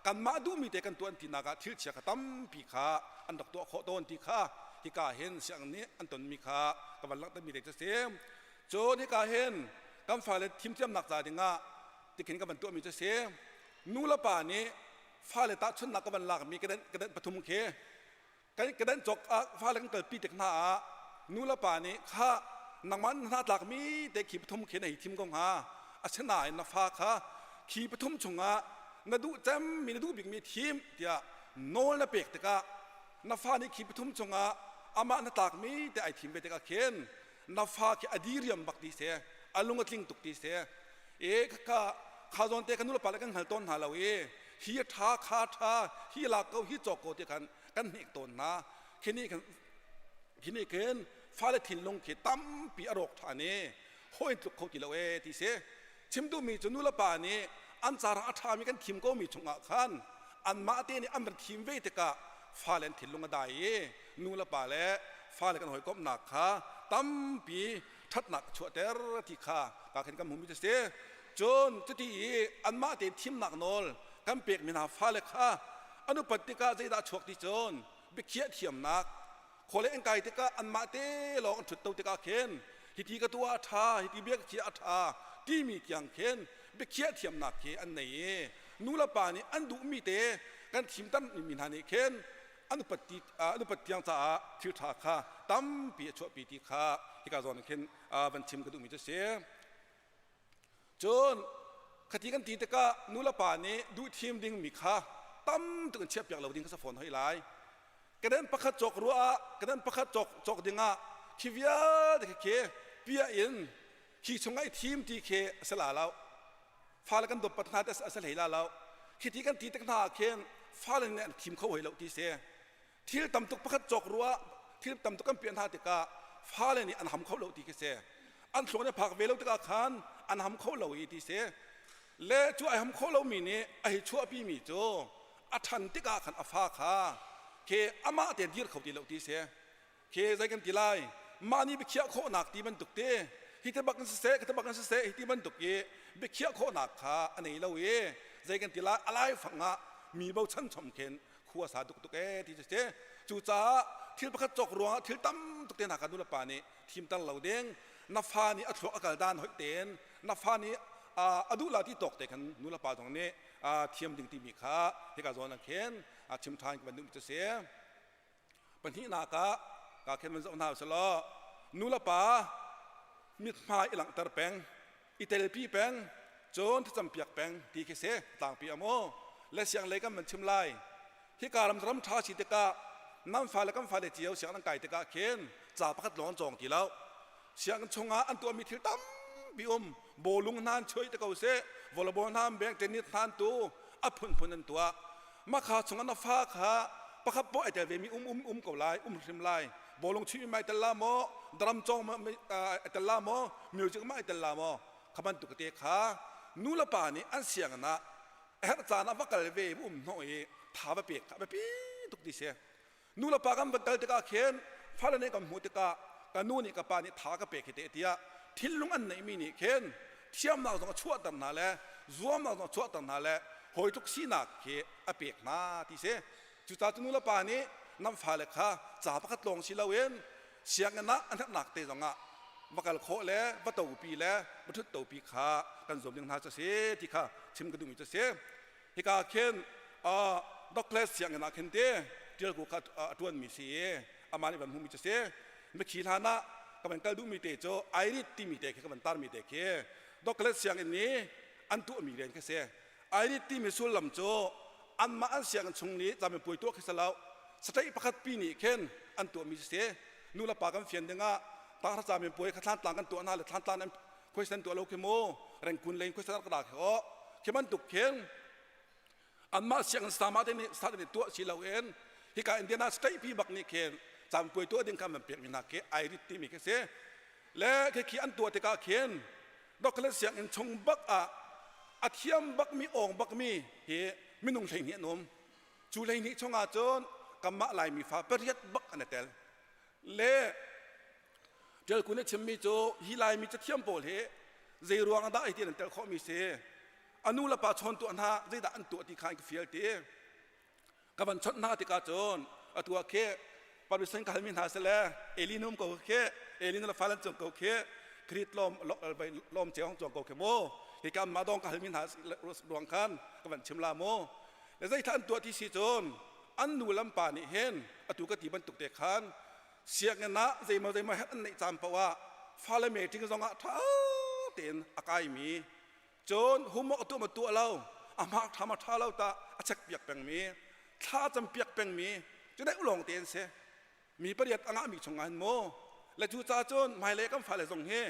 kanmah duhmi te kan tuah an tinak ah thil chia kha tampi kha an rak tuah khawh tawn ti kha hika hin siang nih an tonmi kha ka van langhtermi te cu si. Cun hika hin kan fale thimthiamnak ca dingah tikhin ka van tuahmi cu si. Nu le pa nih fale tahchunhnak ka van lakmi kedenh kedenh pathum khi kan kedenh cawk ah fale kan kalpi tik hna ah nu le pa nih kha nangmah na hna tlakmi te khi pathum khi na hei thim ko hnga. Asinain na fa kha khi pathum chungah na duh cemmi na duh bikmi thim tiah nawl na pek tikah na fa nih khi pathum chungah amah na tlakmi te ai thim ve tikah khin na fa khi a diriam bak ti si a lung a tling tuk ti si e kha kha zawn te kan nulepa le kan hngal tawn hna lo i hi tha kha tha hi lak ko hi cawk ko ti khan kan hnek tawn hna khini khan khini khin fale thinlung khi tampi a rawk than i hawi tluk kho ti lo e ti si chim duhmi cu nulepa nih an cara a ṭhami kan thim ko mi chungah khan anmah te nih an van thim ve tikah fale an thinlung a dai i nulepa le fale kan hawikomhnak kha tampi ṭhatnak a chuahter ti kha ka khin kan hmuhmi cu si. Cun cuti i anmah tein thimnak nawl kan pekmi hna fale kha an upat tikah zeidah a chuak ti cun biakhiah thiamnak khawle an kai tikah anmah te lawng an ṭhutto tikah khin hiti ka tuah a ṭha hiti bia ka khiah a ṭha timi tiang khin biakhiah thiamnak khi an nei i nu le pa nih an duhmi te kan thim mi hna nih khin an upat ti an upat tiang caah thil ṭha kha tampi a chuahpi ti kha hika zawn khin van chim ka duhmi cu si. Cun khati kan ti tikah nu le pa nih duh thim dingmi kha tam tuk in chiahpiak lo ding kha sa fawn hoi lai. Kedan pakhat cawk ruah ah kedan pakhat cawk cawk dingah khi vialte khi khi pia in khi chungah i thim ti khi a si la lo. Fale kan dawt hna te a si hlei la lo. Khi ti kan ti tik hna ah khin fale nih an thim kho hoi lo ti si. Thil tam tuk pakhat cawk ruah thil tam tuk kan piah hna tikah fale nih an ham kho lo ti khi si. An thluak nih phak ve lo tikah khan an ham kho lo i ti si. Le cu ai ham kho lomi nih a hei chuahpi mi cu a ṭhan tikah khan a fa kha. Ke amah te dir kho ti lo ti se. Ke zei kan ti lai mah nih biakhiah khawhnak ti bantuk te hi te bak in siseh ka te bak in siseh hi ti bantuk i biakhiah khawhnak kha a nei lo i zei kan ti lai alai fang ah mi bochan chom khin khua sa tuk tuk e ti cu cucaah thil pakhat cawk ruangah thil tam tuk te hna kha nulepa nih thimter lo ding na fa nih a thluak a kal dan hoih tein na fa nih a duh la ti tawk te khan nulepa zong nih thiam ding timi kha hika zawn ah khin chim ṭhan ka van duhmi cu si. Pahnihnak ah ka khin van zoh hna usih nulepa mithmai i langhter peng, i telpi peng, cun thlacam piak peng ti khi si tlangpi a mu. Le siang lei kan van chim lai. Hika ram ram ṭha si tikah nan fale kan fale cio siang nan kai tikah khin ca pakhat lawng an cawng ti lo. Sianginn chungah an tuahmi thil tampi um. Bawlung hna an chuai te ko seh, volleyball hna an beng, tennis hna an tu, a phunphun an tuah. Makha chungah na fa kha pakhat poh ai tel ve mi um um um ko lai, um hrim lai. Bawlung chuih mi ai tel la maw, drum cawng ma ai tel la maw, music ma ai tel la maw, kha bantuk te kha nu le pa nih an sianginn ah herh caan ah va kal ve um hnawh i tha va pek kha a biapi tuk ti si. Nu le pa kan van kal tikah khin fale nih kan hmuh tikah ka nu nih ka pa nih tha ka pek hi te tiah thinlung an neihmi nih khin thiamnak zong a chuahter hna le zuamnak zong a chuahter hna le hawi tluk sinak khi a pek hna ti si. Cucaah cu nu le pa nih nan fale kha ca pakhat lawng si loin sianginn ah an herhnak te zongah va kal khawh le va topi le va ṭhut topi kha kan zuam ding hna cu a si ti kha chim ka duhmi cu a si. Hika khin Douglas sianginn ah khin te ṭialku kha a ṭuanmi si i amah nih van hmuhmi cu si. Mithi hlan ah ka van kal duhmi te cu Irit timi te khi ka van tarmi te khi Douglas sianginn nih an tuahmi rian khi si. Irit timi sullam cu anmah an sianginn chung nih camipuai tuah khi si lo. State pakhat pi nih khin an tuahmi cu si. Nu le pa kan fian dingah tanghra camipuai kha thlantlang kan tuah hna le thlantlang an question tuah lo khi mu rengkun lein question rak ra khi o khi bantuk khin anmah sianginn sama te nih sa te nih tuah si lo in hika Indiana state pi bak nih khin campuai tuah ding kha man pek mi hna khi ai rit timi khi si le khi khi an tuah tikah khin Douglas sianginn chung bak ah a thiam bak mi ong bak mi hi minung 12 an um cu 12 chungah cun kanmah Laimi fa pariat bak an i tel le Ṭialku nih chimmi cu hi Laimi cathiam pawl hi zei ruang dah hi ti an tel khawhmi si a nu le pa chawn tuah hna zeidah an tuah ti kha an ka fial ti ka van chawnh hna tikah cun atu ah khi permission ka halmi hna sile Eli num ko khi Eli nu le fa lan cung ko khi Krit lom lom cheong chuang ko khi mu hi ka ma dong ka halmi hna ruang khan ka van chim la mu le zei thla an tuah ti si cun an nu lam pa nih hin atu ka ti bantuk te khan Sianginn ah zeimaw zeimaw herh an neih caan paoh ah fale meeting zongah ṭha tein a kaimi cun homework a tuah ma tuah lo a hmak ṭha ma ṭha lo tah a check piak pengmi thla cam piak pengmi cu deuh lawng te an si mi pariat a ngahmi chungah hin mu le cu ca cun hmailei kan fale zong hi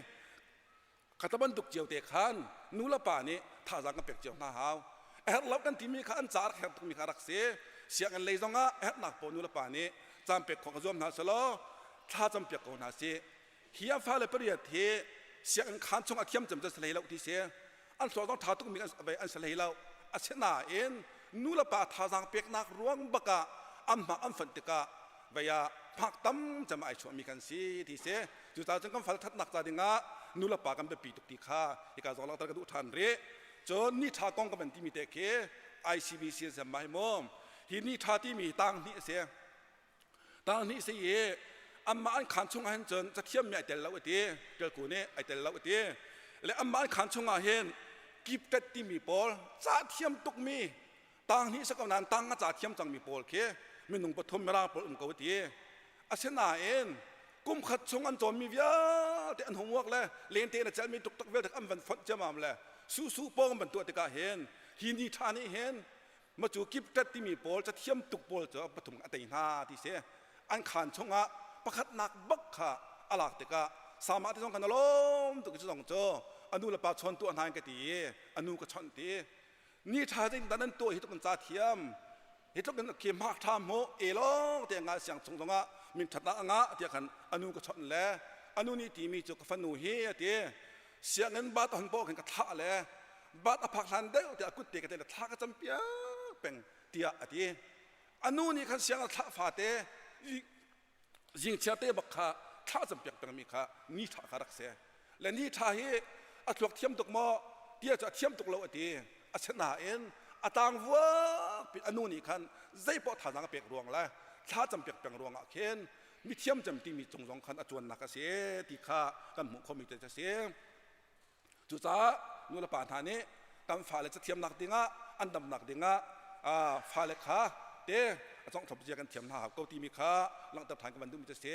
Khata bantuk cio te khan nu le pa nih thazaang kan pek cio hna hau. A herh lo kan timi kha an ca rak herh tukmi kha rak si. Sianginn lei zongah a herhnak pawl nu le pa nih caan pek khawh ka zuam hna selaw thla cam piak ko hna sih. Hi an fale pariat hi sianginn khaan chung a thiam cem cu si hlei lo ti si. An thluak zong ṭha tukmi an si hlei lo. Asinain nu le pa thazaang peknak ruang bak ah an hmak an fanh tikah vei ah hmak tam cem ai chuahmi kan si ti si. Cucaah cun kan fal thatnak ca dingah nu le pa kan biapi tuk ti kha hika zong langhter ka duh ṭhan rih. Cun ni ṭha kong ka van timi te khi ICBC an sem mai mu. Hi ni ṭha timi tang hnih a si. Tang hnih si i anmah an khaan chung ah hin cun cathiam mi ai tel lo a ti. Ṭialku nih ai tel lo a ti. Le anmah an khaan chung ah hin gifted timi pawl ca thiam tukmi tang hnih si ko nain tang a ca thiam cangmi pawl khi minung pathum mirang pawl um ko a ti. Asinain kum khat chung an cawnmi vialte an homework le lente na celhmi tuktak vialte an van fonh ciamam le su su pawng an van tuah tikah hin hi ni ṭha nih hin macu kiptet timi pawl cathiam tuk pawl cu pathum a tei hna ti si an khaan chungah pakhatnak bak kha a lak tikah sama te zong kan lawm tuk cu zong cu anu le pa chawn tuah hna in ka ti i anu ka chawnh ti ni ṭha zeitin dah nan tuah hi tuk in ca thiam hi tluk in khi hmak ṭha hmu e lawng te nga siang chung zongah min ṭhatnak a ngah tiah khan anu ka chawnh le anu nih timi cu ka fanu hi a ti sianginn bat a hon poh khin ka thlah le bat a phak hlan deuh tiah a kut te ka te le thla ka cam piak peng tiah a ti. Anu nih khan siang a thlah fate zingchia te bak kha thla cam piak pengmi kha ni ṭha kha rak si. Le ni ṭha hi a thluak thiam tuk maw tia cu a thiam tuk lo a ti. Asinain a tang vuak pi anu nih khan zeipoh thazaang a pek ruang le thla cam piak peng ruangah khin mithiam cem timi cung zong khan a cuannak a si ti kha kan hmuh khomi te a si. Cucaah nu le pa hna nih kan fale cathiamnak dingah an damnak dingah fale kha te a conghthlop zia kan thiam hna hau ko timi kha langhter ṭhan ka van duhmi cu a si.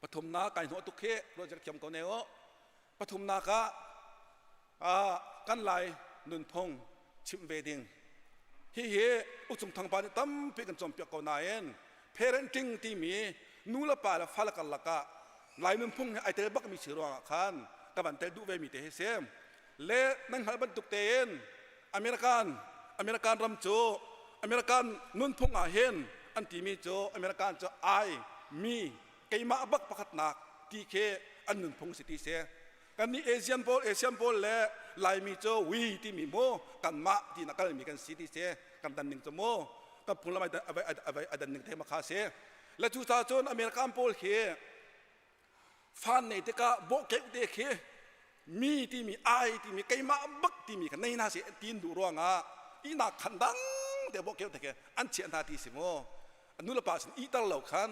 Pathumnak kai hnawh tuk khi ruah ziak thiam ko ne u. Pathumnak ah kan Lai nunphung chimh ve ding. Hihi Uchung Thangpa nih tampi kan cawnpiak ko nain parenting timi nu le pa le fale karlak ah Lai nunphung he ai tel bakmi si ruangah khan ka van tel duh ve mi te hi si. Le nan hngalh bantuk tein American American ram cu American nunphung ah hin an timi cu American cu I mi keimah bak pakhatnak ti khi an nunphung si ti si. Kannih Asian pawl Asian pawl le Laimi cu we timi mu kanmah ti na kalmi kan si ti si kan dan ning cu mu kan phunglam ai dan ning te ma kha si. Le cu ca cun American pawl khi fan nei tikah bawhkeuh te khi mi timi ai timi keimah bak timi kha nei hna seh tin duh ruangah ihnak khan dang te bawhkeuh te khi an chiah hna ti si mu. Nu le pa sin ihter lo khan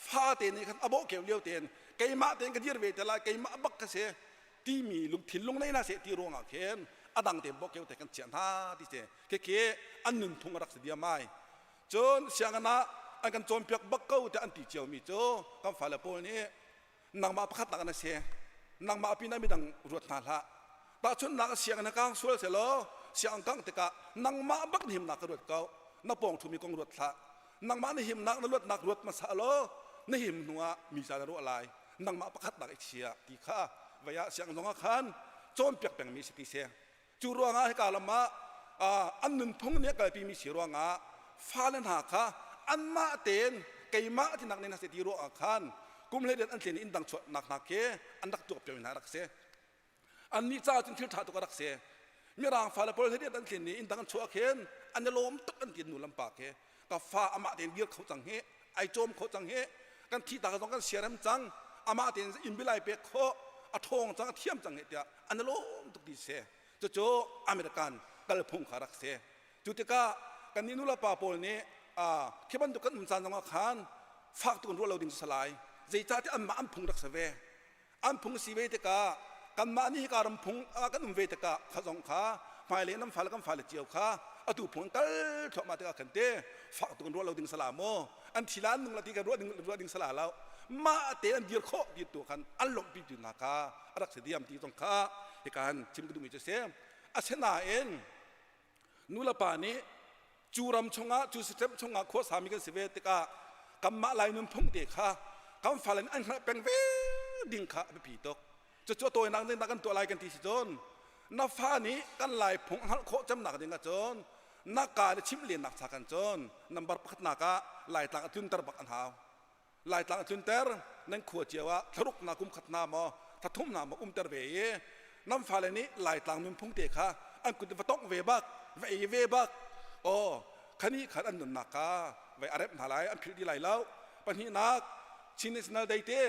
fate nih khan a bawhkeuh lio tein keimah tein ka dir ve te lai keimah bak ka si timi lungthin lung nei hna seh ti ruangah khin a dang te bawhkeuh te kan chiah hna ti si. Khikhi an nunphung a rak si diam ai. Cun sianginn ah an kan cawnpiak bak ko tiah an ti ciomi cu kan fale pawl nih nangmah pakhat nak na si nangmah pinah midang ruat hna hlah. Tahchunhnak ah sianginn kang sual selaw sianginn kang tikah nangmah bak na himnak ka ruat ko na pawng ṭhumi kong ruat hlah. Nangmah na himnak na luatnak ruat hmasa law na him hnuah mi ca na ruah lai nangmah pakhat nak i chia ti kha vei ah sianginn zongah khan cawnpiak pengmi si ti si. Cu ruangah hika lam ah an nunphung nih a kalpimi si ruangah fale hna kha anmah tein keimah tinak nih hna ti ruangah khan kum hleiriat an tlin i inn dang chuahnak hna khi an rak tuak piakmi hna rak si. Annih caah cun thil ṭha tuk a rak si. Mirang fale pawl hleiriat an tlin i inn dang an chuah khin an i lawm tuk an ti nu lampa khi ka fa amah tein dir kho cang hi ai cawm kho cang hi kan thih tak zong kan siarem cang amah tein inn bilai pek khawh a ṭhawng cang a thiam cang hi tiah an i lawm tuk ti si. Cucu American kalphung kha rak si. Cu tikah kannih nulepa pawl nih khi bantuk kan um caan zongah khan fak tuk in ruah lo ding cu salai. Zeicahtiah anmah an phung rak si ve. An phung si ve tikah kanmah nih hika ram phung ah kan um ve tikah kha zong kha hmailei nan fale kan fale cio kha atu phung kal thluahmah tikah khan te fak tuk in ruah lo ding sala maw an thi la an nung la ti kan ruah ding ruah ding sala lo mah te an dir khawh ti tu khan an lawmhpi tu hna kha a rak si diam ti zong kha hika han chim ka duhmi cu si. Asinain nulepa nih cu ram chungah cu system chungah khua sami kan si ve tikah kanmah Lai nunphung te kha kan fale nih an hngalh peng ve ding kha a biapi tuk. Cucu a tawinak ding kan tuah lai kan ti si cun na fa nih kan Lai phung a hngalh khawh cemnak ding ahcun na ka le chimh lennak cha kan cun number pakhatnak ah Laitlang a tlunter bak an hau. Laitlang a tlunter nan khua cio ah thlaruk na kum khat na maw thathum na maw umter ve i nan fale nih Laitlang nunphung te kha an kut va tongh ve bak va ei ve bak aw khani khan an nunnak kha vai a remh hna lai an philh di lai lo. Pahnihnak Chin National Day te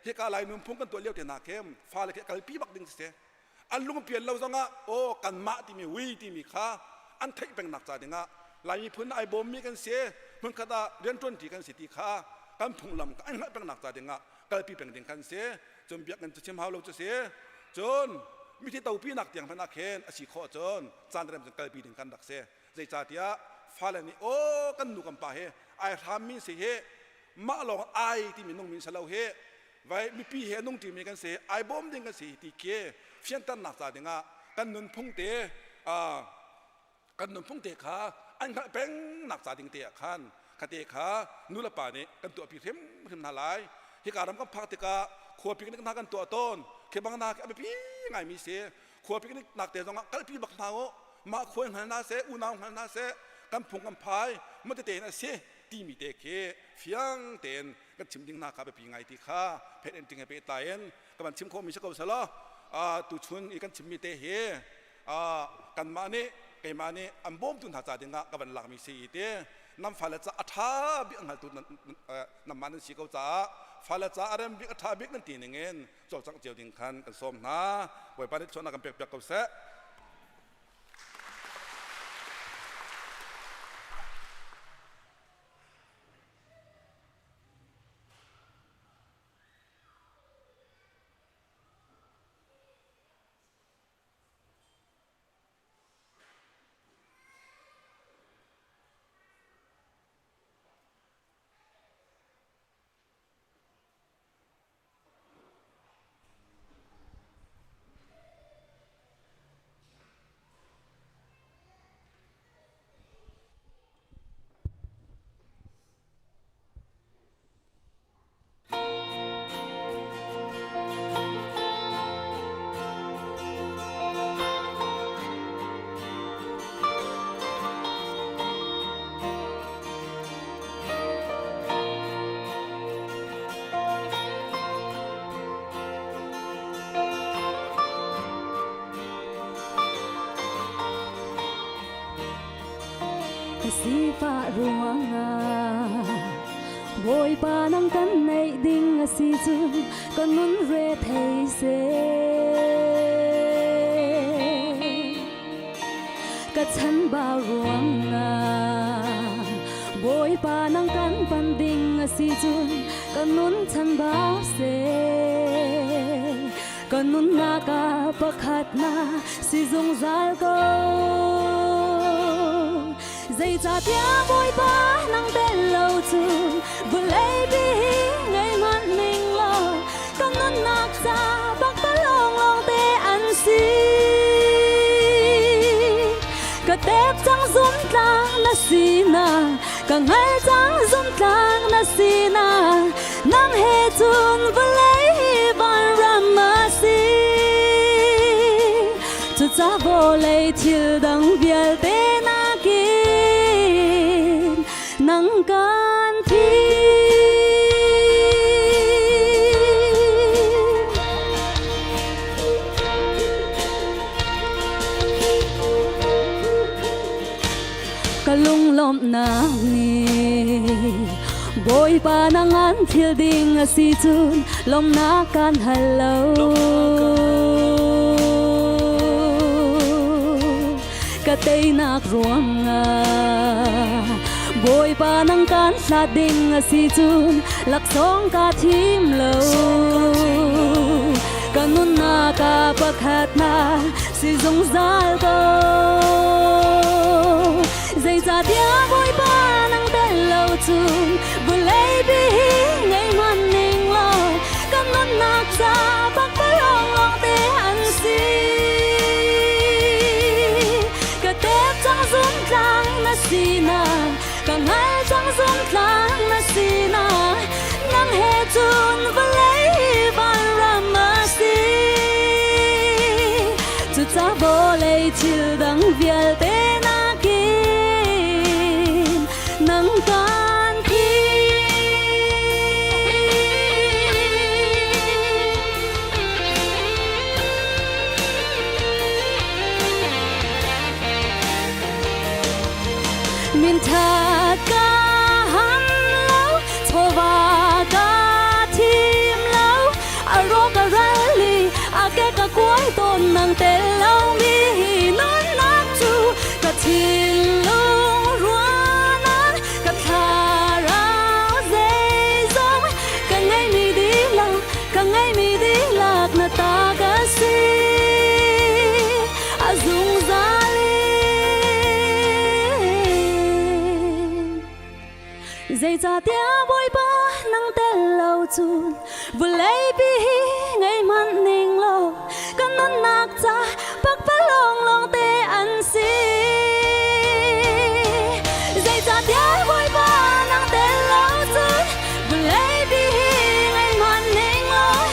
hika Lai nunphung kan tuah lio te hna khi fale khi kalpi bak ding si. An lungpian lo zongah aw kanmah timi ui timi kha an theih pengnak ca dingah Lai miphun ai bawmmi kan si hmunkhat ah rianṭuanṭi kan si ti kha kan phunglam an hngalh pengnak ca dingah kalpi peng ding kan si. Cun biakinn cu chim hau lo cu si. Cun mithi topi nak tiang hmanh ah khin a si khawh cun caan rem cun kalpi ding kan rak si. Zeicahtiah fale nih aw kan nu kan pa hi ai hrammi si hi mah lawng ai timi nung min si lo hi vai mipi he nung ṭimi kan si ai bawm ding kan si ti khi fianternak ca dingah kan nunphung te kan nunphung te kha an hngalh peng nak ca ding te ah khan khate kha nu le pa nih kan tuahpi hrimhrim hna lai. Hika ram kan phak tikah khua picnic hna kan tuah tawn khi bang hna khi a biapi ngaimi si. Khua picnic nak te zongah kalpi bak hna u mah khua hngal hna seh unau hngal hna seh kan phung kan phai matete in a si timi te khi fiang tein kan chim ding hna kha biapi ngai ti kha phet in ting he pehtlai in ka van chim khawhmi si ko selaw tuchun i kan chimmi te hi kanmah nih keimah nih an bawmtu hna ca dingah ka van lakmi si i ti. Nan fale ca a ṭha bik a hngaltu nanmah nan si ko caah fale ca a rem bik a ṭha bik nan ti ning in cawlcangh cio ding khan kan sawm hna. Bawipa nih thluachuahnak kan pekpiak ko seh. Ka sifah ruangah Bawipa nang kan neih ding a si cun ka nun re thei seh. Ka chanbau ruangah Bawipa nang kan pan ding a si cun ka nun chanbau seh. Ka nunnak ah pakhat na si zungzal ko. Zeicahtiah Bawipa nang tel lo cun vawlei pi hi ngei hmanh ning law ka nunnak ca pakpalawng lawngte an si. Ka tep cang zumtlang na sinak, ka hngal cang zumtlang na sinak, nang he cun vawlei hi vanram a si. Cucaah vawlei thil dang vialte nakin nang kan thim. Ka lunglawmhnak nih Bawipa na ngan thil ding a si cun lawmhnak kan hal lo. Ka teinak ruangah Bawipa nang kan hlat ding a si cun laksawng ka thim lo. Ka nunnak ah pakhat na si zungzal ko. Zeicahtiah Bawipa nang tel lo cun vawlei pi hi ngei hmanh ning law kan nunnak ca pakpalawng lawngte an si. Ka tep cang zumtlang na sinak, ka hngal cang zumtlang na sinak, nang he cun vawlei hi vanram a si. Cucaah vawlei thil dang vialte nakin nang kan thim. Min tha ka ham lo, chawva ka thim lo, a ro ka ral i a ke ka kuai tawn nang tel lo mi hi nunnak cu ka thinlung ruahnak ka thlarau zeizong ka ngeimi dihlak ka ngeimi dihlak na ta ka si a zungzal in. Zeicahtiah Bawipa nang tel lo cun vawlei pi hi ngei hmanh ning law ka nunnak ca pakpalawng lawngte an si. Zeicahtiah Bawipa nang tel lo cun vawlei pi hi ngei hmanh ning law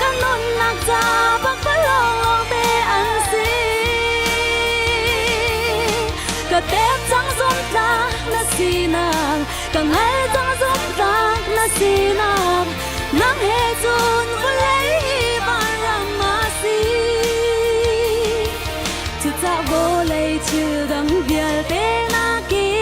ka nunnak ca pakpalawng lawngte an si. Ka tep cang zumtlak na sinak, ka hngal cang zumtlak na sinak, nang he cun vawlei hi vanram a si. Cucaah vawlei thil dang vialte nakin.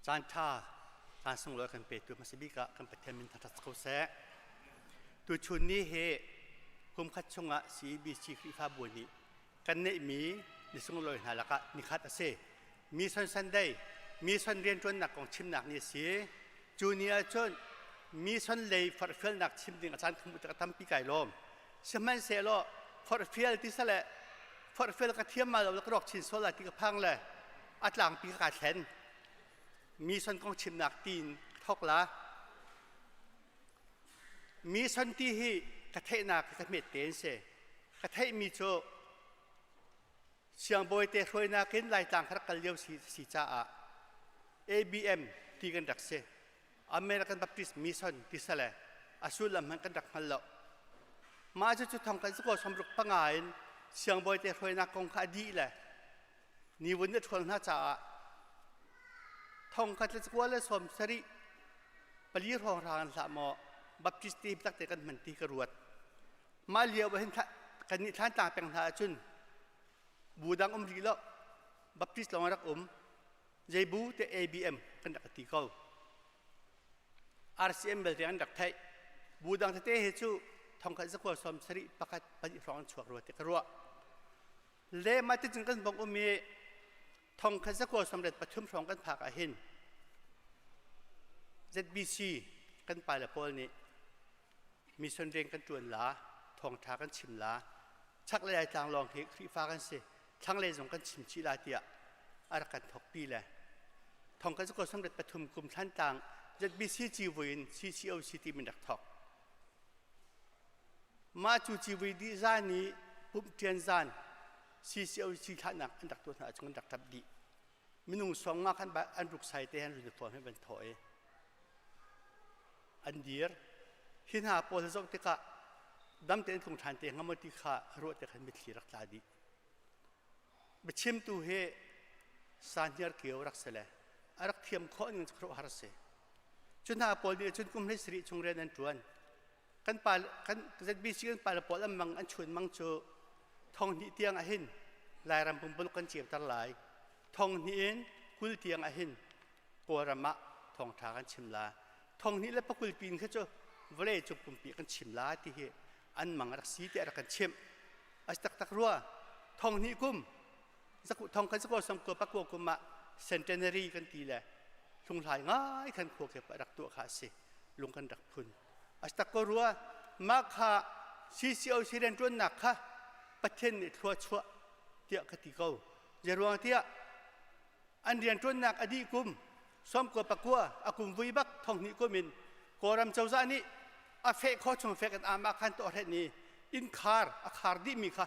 Caan ṭha, caan sunglawi kan petu hmasa bik ah kan Pathian min thangṭhat ko seh. Tuchun ni hi kumkhat chungah CEBC Khrihfabu nih kan neihmi ni sunglawi hna lakah nikhat a si. Mission Sunday, mission rianṭuannak kong chimnak ni a si. Cu ni ahcun mission lei forhfialnak chim ding a caan ka hmuh tikah tampi kai lawm. Sihmanhsehlaw forhfial ti sale forhfial ka thiam ma lo ka rawk chin sual lai ti ka phang le a tlangpi ka kaa thlen. Mission kong chimnak tiin ka thawk la. Mission ti hi ka theihnak ka hmet te in si. Ka theihmi cu siangbawi te hruainak in Laitlang kha rak kal lio si, si caah ABM ti kan rak si. American Baptist Mission ti sale a sullam hmanh kan rak hngal lo. Mah cu cu thong kan sakaw somruk panga in siangbawi te hruainak kong kha a dih le ni vun a ṭhual hna caah thong khat le zakua le sawm sarih pali hrawng hra an hlah maw Baptist ti tak te kan hman ti ka ruat. Mah lio ah hin kan nih Thlantlang peng hna ahcun bu dang um rih lo Baptist lawng rak um zei bu te ABM kan rak ti ko. RCM belte an rak theih. Bu dang tete he cu thongkhat zakua sawm sarih pakhat pahnih hrawng an chuak rua ti ka ruah. Le mah ti cun kan bong um i thongkhat zakua sawmriat pathum hrawng kan phak ah hin ZBC kan pale pawl nih mission rian kan ṭuan la, thawngṭha kan chim la, chaklei ai tlanglawng hi Khrihfa kan si, thlanglei zong kan chim chih la tiah a rak kan thawkpi le thongkhat zakua sawmriat pathum kum Thlantlang ZBC civui in CCOC ti min rak thawk. Mah cu civui dih zan i pumhṭian zan CCOC thlahnak an rak tuah hna ahcun an rak ṭap dih. Minung sawm nga khan an ruksai te han uniform he van thawh i an dir. Hi hna pawl zoh tikah dam tein tlung ṭhan te hnga maw ti kha ruah te khan mitthli rak tla dih. Biachimtu hi sahniar kio rak si le a rak thiam khawh ning cu khuaruahhar a si. Cu hna pawl nih cun kum 17 chung rian an ṭuan. Kan pa kan ZBC kan pale pawl an mang an chun mang cu thong hnih tiang ah hin Lairam pumpuluk kan ceuter lai. Thong hnih in kul tiang ah hin Kawlram ah thawngṭha kan chim la. Thong hnih le pakul pin kha cu vawlei cung pumpi kan chim la ti hi an mang rak si tiah rak kan chimh. A si taktak rua. Thong hnih kum thong kan sakua sam kua pakua kum ah centenary kan ti le hlunghlai ngai khan khua kep rak tuah kha a si. Lung kan rak phun. A si tak ko rua. Mah kha CCOC rianṭuannak kha Pathian nih thlua chuah tiah ka ti ko. Zeiruang tiah an rianṭuannak a dih kum sawmkua pakua a kum vui bak thonghnih kum in Kawlram cozah nih a feh kho chung fek in amah khan tuah hret ni inn khar a khar dihmi kha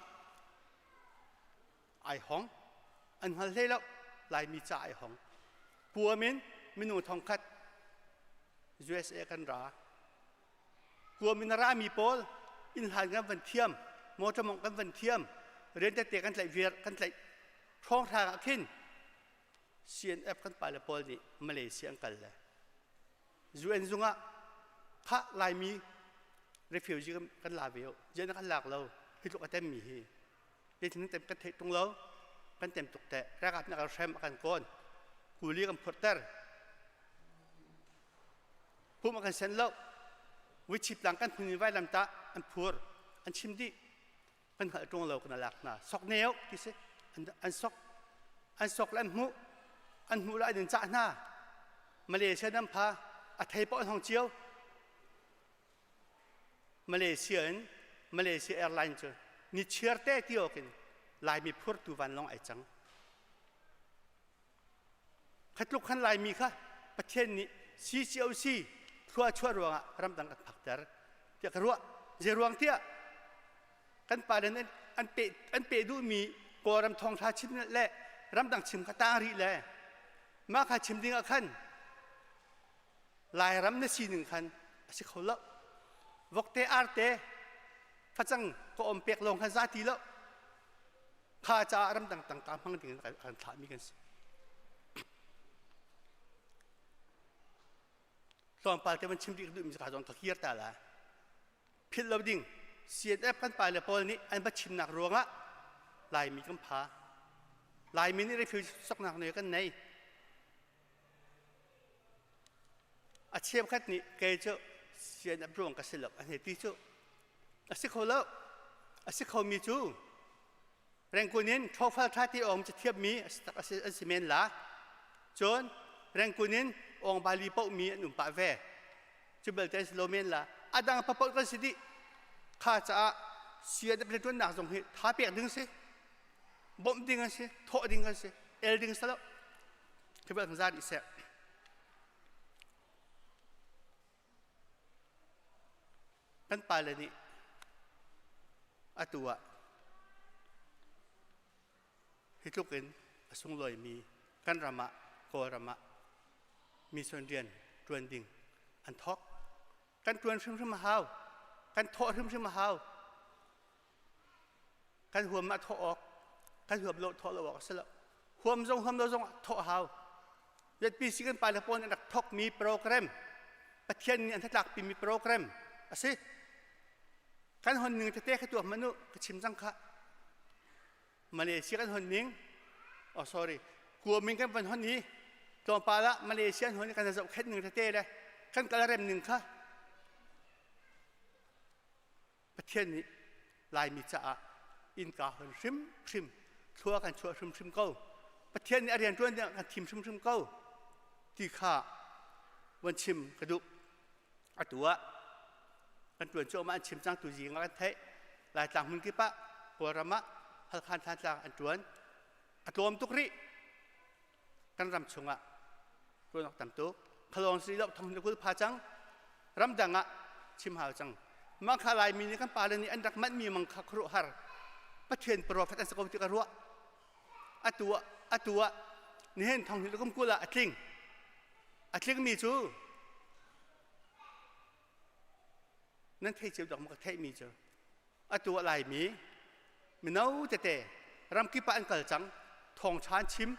ai hong an hngal hlei lo Laimi ca ai hong kuam in minung thongkhat USA kan ra kuam in a rami pawl inn hlan kan van thiam motor mong kan van thiam rian tete kan tlaih viar kan tlaih hrawng hrang ah khin CNF kan pale pawl nih Malaysia an kal le UN zung ah khah Laimi refugee kan la ve zian kan lak lo hi tluk a tem mi hi zeitin tem kan theih tung lo kan tem tuk te ralkap nih kan hrem a kan kawn kuli kan phurter pum a kan sen lo vuichip tlang kan hmun vailam tah an phur an chim dih kan hngalh ṭung lo kan lak hna sok neo ti si an sok an sok le an hmuh an hmuh le an in cah hna Malaysia nan pha a thei paoh an hong cio Malaysia in Malaysia Airline cu ni chiar te ti awk in Laimi phurtu vanlawng ai cang Khatluk khan Laimi kha Pathian nih CCOC thlua chuah ruangah ramdang kan phakter tiah ka ruah. Zei ruang tiah kan pale an pe an pe duhmi Kawlram thawngṭha chim le ramdang chim kha tang rih le mah kha chim ding ah khan Lairam na sining khan a si kho lo. Vokte arte facang ka om pek lawng khan za ti lo. Kha caah ramdang tangka hmang ding in kan thlahmi kan si. Tlawmpal te van chim rih duhmi ka zong ka kir ta la. Philh lo ding CNF kan pale pawl nih an va chimnak ruangah Laimi kan pha. Laimi nih refugee soknak ne kan nei. A cheukhat nih kei cu CNF ruang ka si lo an hei ti cu. A si kho lo. A si khomi cu Rangoon in ṭhawfal ṭha ti awng cathiammi an si men la. Cun Rangoon in awng bali paohmi an um pah ve. Cu belte an si lo men la. A dang papaoh kan si dih. Kha caah CNF rianṭuannak zong hi tha pek ding si. Bawmh ding an si. Thawh ding an si. El ding si lo. Khi bal kan za dih seh. Kan pale nih atu ah hi tluk in a sunglawimi kan ram ah Kawlram ah mission rian ṭuan ding an thawk. Kan ṭuan hrimhrim a hau. Kan thawh hrimhrim a hau. Kan huam ah thawh awk, kan huam lo thawh lo awk a si lo. Huam zong huam lo zong ah thawh a hau. ZPC kan pale pawl an rak thawkmi program Pathian nih an hnatlakpimi program a si. Kan hon ning tete kha tuah hmanh u ka chim cang kha. Malaysia kan hon ning oh sorry Kuaming kan van hon i tlawmpal ah Malaysia an hon i kan zohkhenh ning tete le kan kal rem ning kha Pathian nih Laimi caah innka hon hrimhrim thlua kan chuah hrimhrim ko. Pathian nih a rianṭuan ding ah kan thim hrimhrim ko ti kha van chim ka duh. Atu ah kan ṭuan cuahmah an chim cang tu zing ah kan theih. Laitlang hmun kip ah Kawlram ah Halkhan Thantlang an ṭuan. A tlawm tuk rih. Kan ram chungah ṭuan awk tam tuk. Khalawng si lo thong kul pha cang. Ramdang ah chim hau cang. Mah kha Laimi nih kan pale nih an rak manhmi mang kha khuaruahhar. Pathian profet an si ko ti ka ruah. Atu ah atu ah nihin thong hi kum 20 ah a tling. A tlingmi cu nan thei cio dok maw ka theihmi cu atu ah Laimi mino tete ramkip ah an kal cang thawngṭha an chim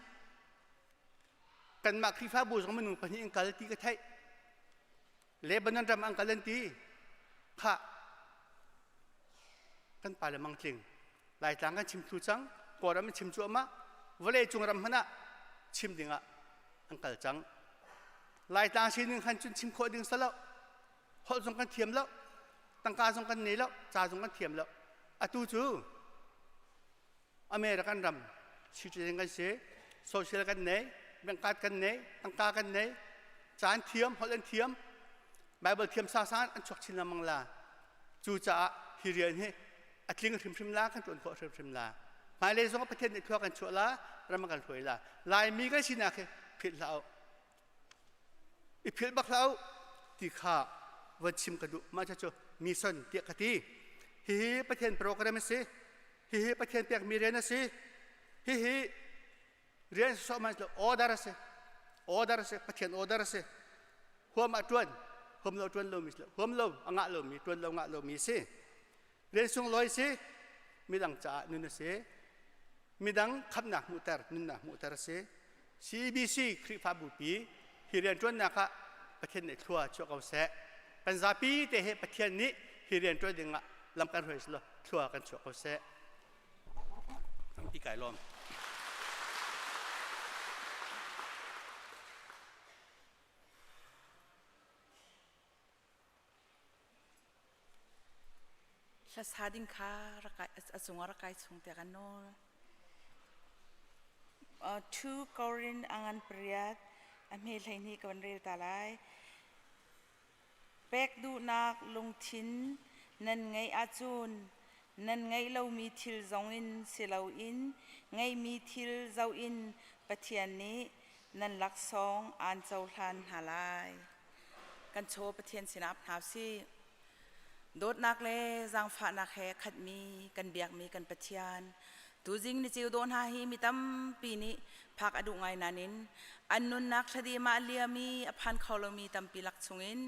kanmah Khrihfabu zong minung pahnih an kal ti ka theih Lebanon ram an kal an ti khah kan pale mangtling Laitlang kan chim thlu cang Kawlram an chim cuahmah vawlei cung ram hmanh ah chim dingah an kal cang Laitlang sining khan cun chim khawh ding salo holh zong kan thiam lo tangka zong kan nei lo ca zong kan thiam lo atu cu American ram citizen kan si social kan nei bank card kan nei tangka kan nei ca an thiam holh an thiam Bible thiam sa san an chuak chin lengmang la cucaah hi rian hi a tling hrimhrim la kan tuan khawh hrimhrim la hmailei zong Pathian nih thua kan chuah la ram kan hruai la Laimi kan sinak hi philh hlah u i philh bak hlah u ti kha van chim ka duh mah cu mission tiah ka ti hihi Pathian program a si hihi Pathian pekmi rian a si hihi rian sawh man order a si order a si Pathian order a si huam ah tuan huam lo tuan lomi huam lo a ngah lomi tuan lo ngah lomi si rian sunglawi si midang caah nun a si midang khamnak hmuhter nunnak hmuhter a si CBC Khrihfabu pi hi rianṭuannak ah Pathian nih thlua chuah ko seh. Kan zapi te he Pathian nih hi rianṭuan ding ah lam kan hruai selaw thlua kan chuah ko seh. Tampi kai lawm. Hlasa ding kha a cungah rak kai chung tiah kan nawl. 2 Korin a ngan pariat a hme 12 ka van rel ta lai. Pek duhnak lungthin nan ngeih ahcun nan ngeih lomi thil zongin si loin ngeihmi thil zoh in Pathian nih nan laksawng aan cohlan hna lai. Kan chaw Pathian sinah ap hna usih. Dawtnak le zaangfahnak he khatmi kan biakmi kan Pathian, tuzing ni ceu dawh hna hi mi tampi nih phak a duh ngai nain an nunnak thladem ah a liam i a phan kho lomi tampi lak chungin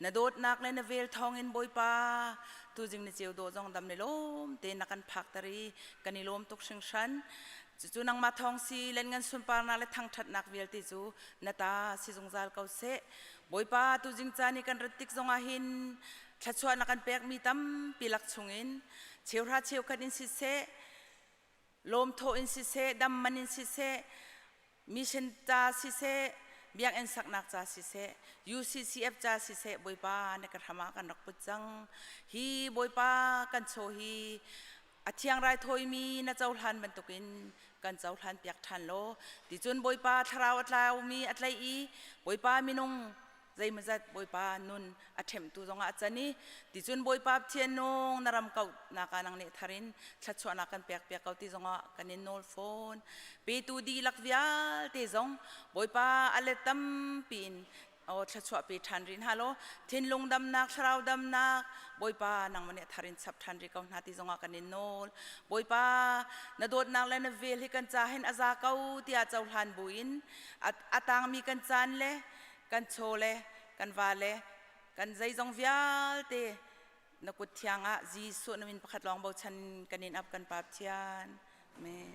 na dawtnak le na vel thawngin Bawipa tuzing ni ceu dawh zong dam le lawm tein na kan phakter i kan i lawm tuk hringhran. Cucu nangmah thawng si lengngan sunparnak le thangṭhatnak vialte cu na ta si zungzal ko seh. Bawipa tuzing caan i kan rat tik zongah hin thluachuah na kan pekmi tampi lak chungin cheuhra cheukhat in siseh, lawmthawh in siseh, damman in siseh, mission ta siseh, Biakinn saknak ca siseh, UCCF ca siseh Bawipa na ka hram ah kan rak put cang. Hi Bawipa kan chaw hi a thiang raithawimi na cohlan bantukin kan cohlan piak ṭhan law ticun Bawipa thlarau a tlaumi a tlaih i Bawipa minung zeimawzat Bawipa nun a ṭhemtu zongah a can i ticun Bawipa Pathian nung na ram kauhnak ah nang nih thar in thluachuahnak kan pek piak ko ti zongah kan in nawl fawn. Petu dihlak vialte zong Bawipa a let tampi in aw thluachuah pe ṭhan rih hna law thinlung damnak thlarau damnak Bawipa nangmah nih a thar in chap ṭhan rih ko hna ti zongah kan in nawl. Bawipa na dawtnak le na vel hi kan ca hin a za ko tiah cohlan buin a tangmi kan caan le kan chaw le kan va le kan zeizong vialte na kut thiang ah Jesuh na min pakhat lawng bochan kan in ap kan Pa Pathian. Amen.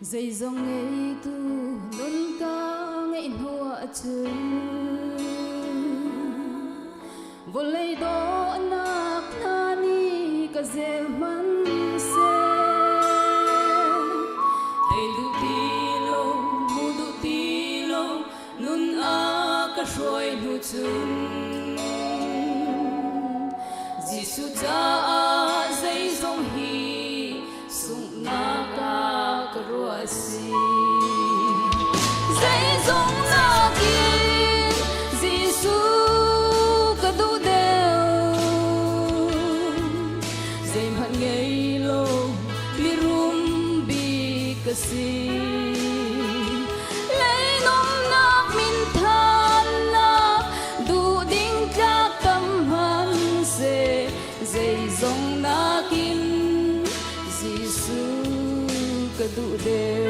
Zeizong ngeitu nun ka ngeih hnu ahcun vawlei dawhnak hna nih ka zel hmanhseh Thei duh ti lo, hmu duh ti lo, nun a ka hruai hnu cun Jesuh caah zeizong hi sunghnak ah ka ruah si. Zeizong nakin Jesuh ka duh deuh, zeihmanh ngei lo mirum bik ka si. Leinomnak minthannak duh ding tlak tam hmanhseh zeizong nakin Jesuh ka duh deuh.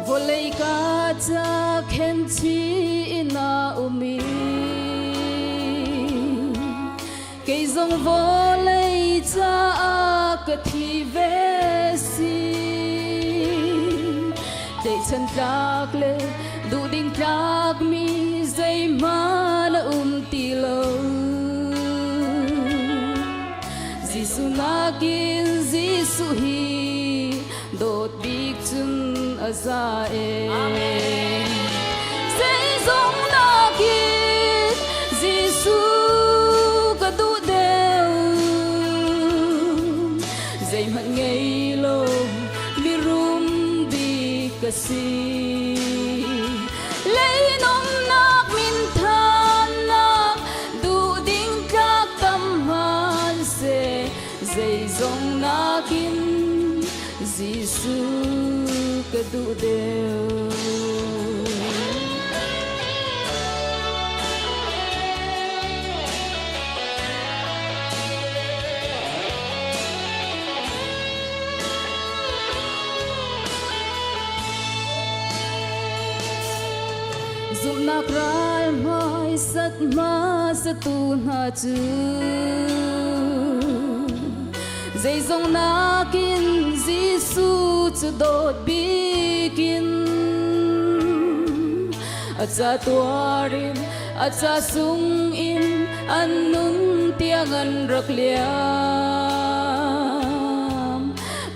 Vawlei ka ca khen chi na umi kei zong vawlei caah ka thi ve si tleihchan tlak le duh ding tlak mi zeihmanh a um ti lo Jesuh nakin Jesuh hi dawt bik cun a za e zeizong nakin Jesuh ka duh deuh zeihmanh ngei lo mirum bik ka si leinomnak minthannak duh ding tlak tam hmanhseh zeizong nakin Jesuh ka duh deuh. Zumhnak ral hmai sat hmasatu hna cu zeizong nakin Jesuh cu dawt bikin a ca tuar in a ca sung in an nun tiang an rak liam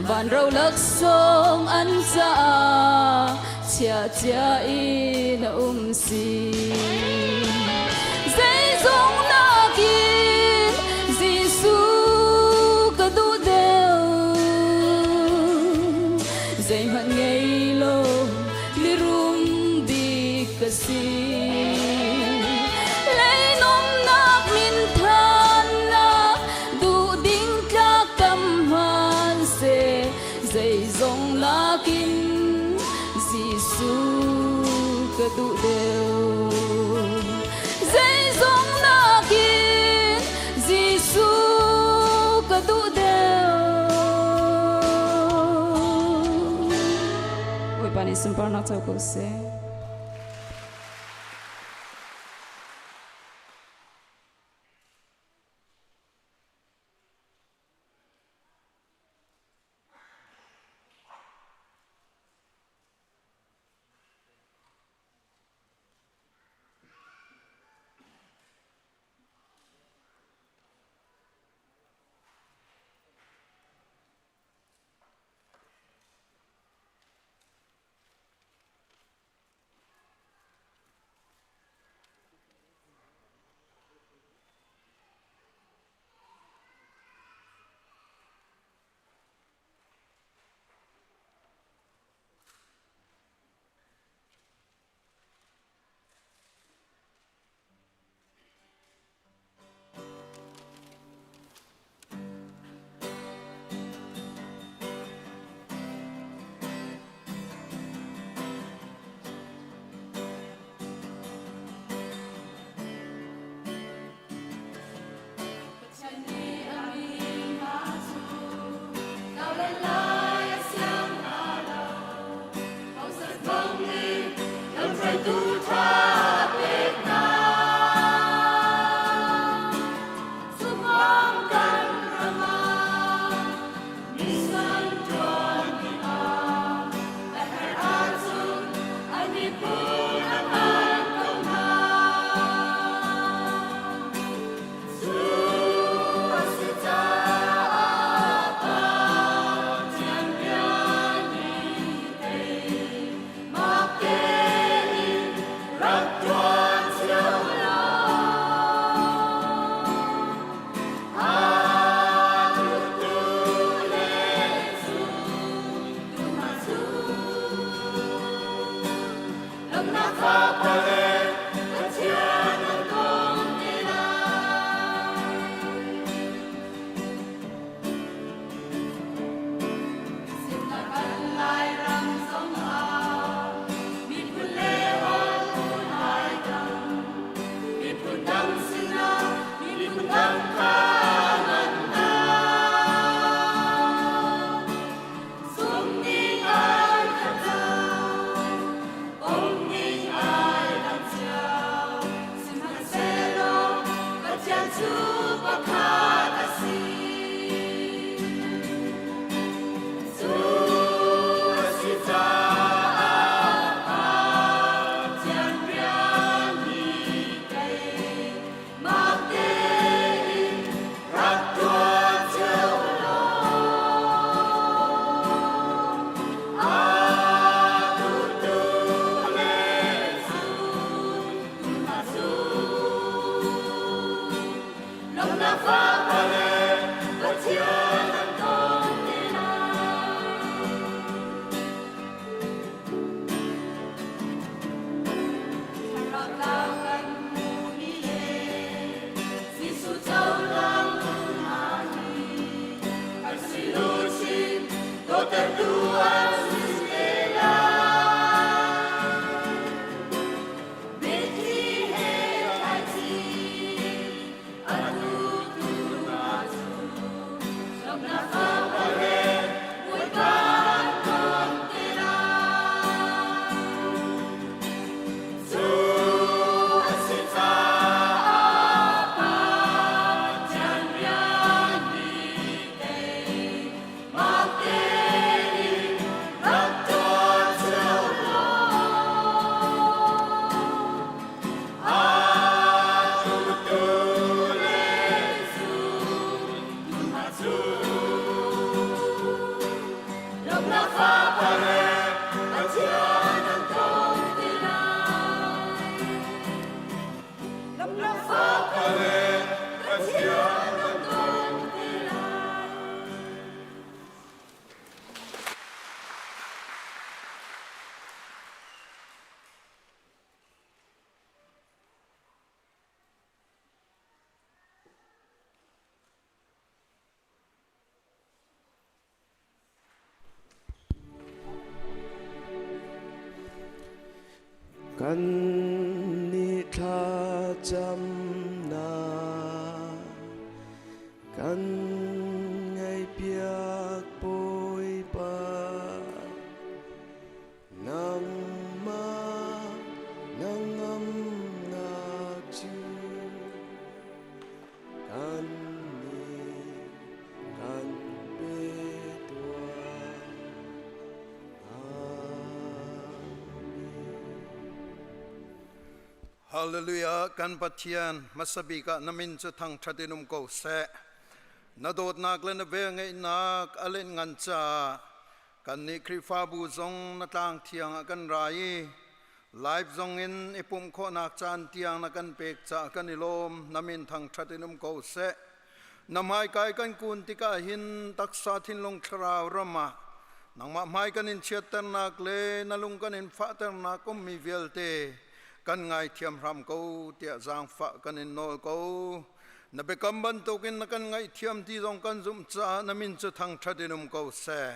van ro laksawng an caah chia cia in a um si zeizong nakin Jesuh ka duh deuh zeihmanh ngei lo mirum bik ka si leinomnak minthannak duh ding tlak tam hmanhseh zeizong nakin Jesuh ka duh deuh zeizong nakin. Bawipa nih sunparnak co ko seh. Kan nih thlacamnak kan ngaihpiak Bawipa. Hallelujah kan Pathian hmasabik ah na min cu thangṭhat in um ko seh. Na dawtnak le na velngeihnak a len ngan caah kannih Khrihfabu zong na tlang thiang ah kan ra i live zong in i pumh khawhnak caan tiang na kan pek caah kan i lawm. Na min thangṭhat in um ko seh. Na hmaikai kan kun tikah hin taksa thinlung thlarau ram ah nangmah hmai kan in chiatternak le na lung kan in fahternak ummi vialte kan ngaithiam hram ko tiah zaangfah kan in nawl ko. Na biakam bantukin na kan ngaihthiam ti zong kan zumh caah na min cu thangṭhat in um ko seh.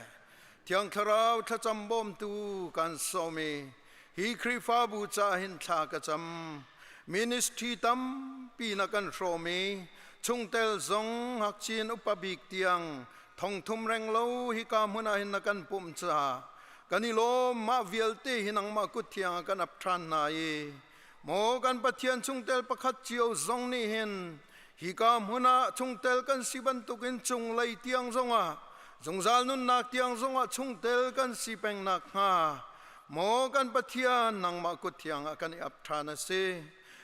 Thiang Thlarau thlacam bawmtu kan sawm i hi Khrihfabu ca hin thla ka cam. Ministry tampi na kan hrawm i chungtel zong ngakchin upa bik tiang thongthum reng lo hika hmun ah hin na kan pumh caah kan i lawm. Mah vialte hi nangmah kut thiang ah kan ap ṭhan hna i maw kan Pathian, chungtel pakhat cio zong nih hin hika hmun ah chungtel kan si bantukin cunglei tiang zongah zungzal nunnak tiang zongah chungtel kan si peng nakhnga maw kan Pathian, nangmah kut thiang ah kan i ap ṭhan a si.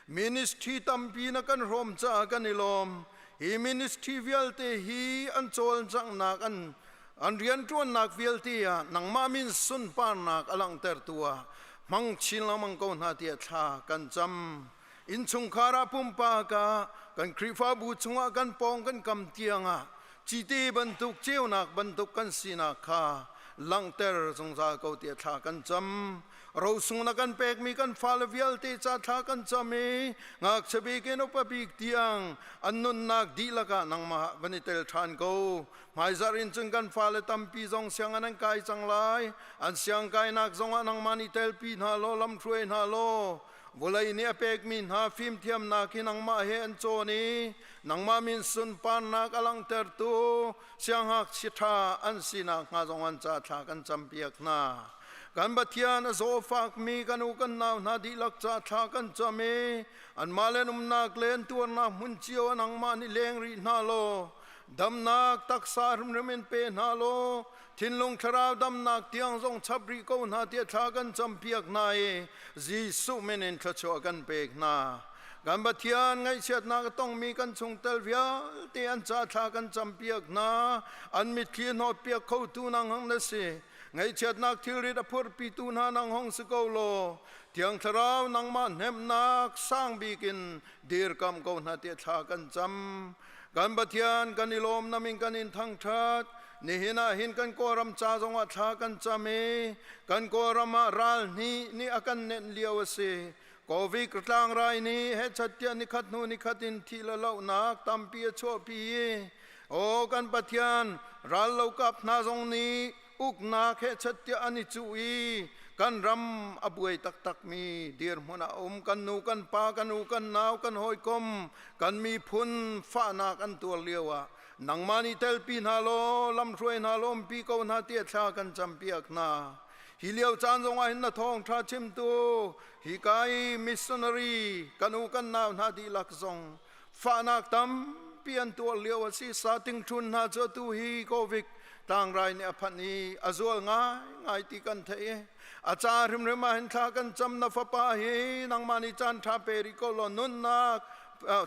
Ministry tampi na kan hrawm caah kan i lawm. Hi ministry vialte hi an cawlcanghnak, an rianṭuannak vialte ah nangmah min sunparnak a langhtertu ah hmang chin lengmang ko hna tiah thla kan cam. Innchungkhar ah, pumpak ah, kan Khrihfabu chungah, kan pawng kan kam tiangah cite bantuk, ceunak bantuk kan sinak kha langhter zungzal ko tiah thla kan cam. Rosung na kan pekmi kan fale vialte ca thla kan cam i ngakchia bik in upa bik tiang an nunnak dihlak ah nangmah van i tel ṭhan ko. Hmaizarh in cun kan fale tampi zong sianginn an kai cang lai. An siangkainak zongah nangmah nih telpi hna law lamhruai hna law vawlei nih a pekmi hna fimthiamnak hi nangmah he an cawn i nangmah min sunparnak a langhtertu siangngakchia ṭha an si nakhnga zong an ca thla kan campiak hna. Kan Pathian, a zawfakmi kan u kan nau hna dihlak ca thla kan cam i anmah le an umnak le an tuarnak hmun cio ah nangmah nih leng rih hna law damnak taksa hrimhrim in pe hna law thinlung thlarau damnak tiang zong chap rih ko hna tiah thla kan campiak hna i Jesuh min in thluachuah kan pek hna. Kan Pathian, ngaihchiatnak a tongmi kan chungtel vialte an ca thla kan campiak hna. An mitthli hnawtpiak khotu nang hang na si. Ngaihchiatnak thilrit a phurpitu hna nang hong si ko law Thiang Thlarau nangmah hnemhnak sang bik in dirkam ko hna tiah thla kan cam. Kan Pathian, kan i lawm, na min kan in thangṭhat. Nihin ah hin kan Kawlram ca zongah thla kan cam i kan Kawlram ah ral hnih nih a kan nenh lio a si. Covid tlangrai nih hechat tiah nikhat hnu nikhat in thih le lohnak tampi a chuahpi i aw kan Pathian, ral lo kap hna zong nih uknak hechat tiah an i cuh i kan ram a buai taktakmi dirhmun ah a um. Kan nu kan pa, kan u kan nau, kan hawikom, kan miphun fahnak an tuar lio ah nangmah nih telpi hna law lamhruai hna law umpi ko hna tiah thla kan campiak hna. Hi lio caan zongah hin na thawngṭha chimtu hika i missionary kan u kan nau hna dihlak zong fahnak tampi an tuar lio a si. Sa tingṭhun hna cu atu hi Covid tlangrai nih a phanh i a zual ngaingai ti kan theih i a ca hrimhrim ah hin thla kan cam. Na fapa hi nangmah nih caan ṭha pe rih ko law nunnak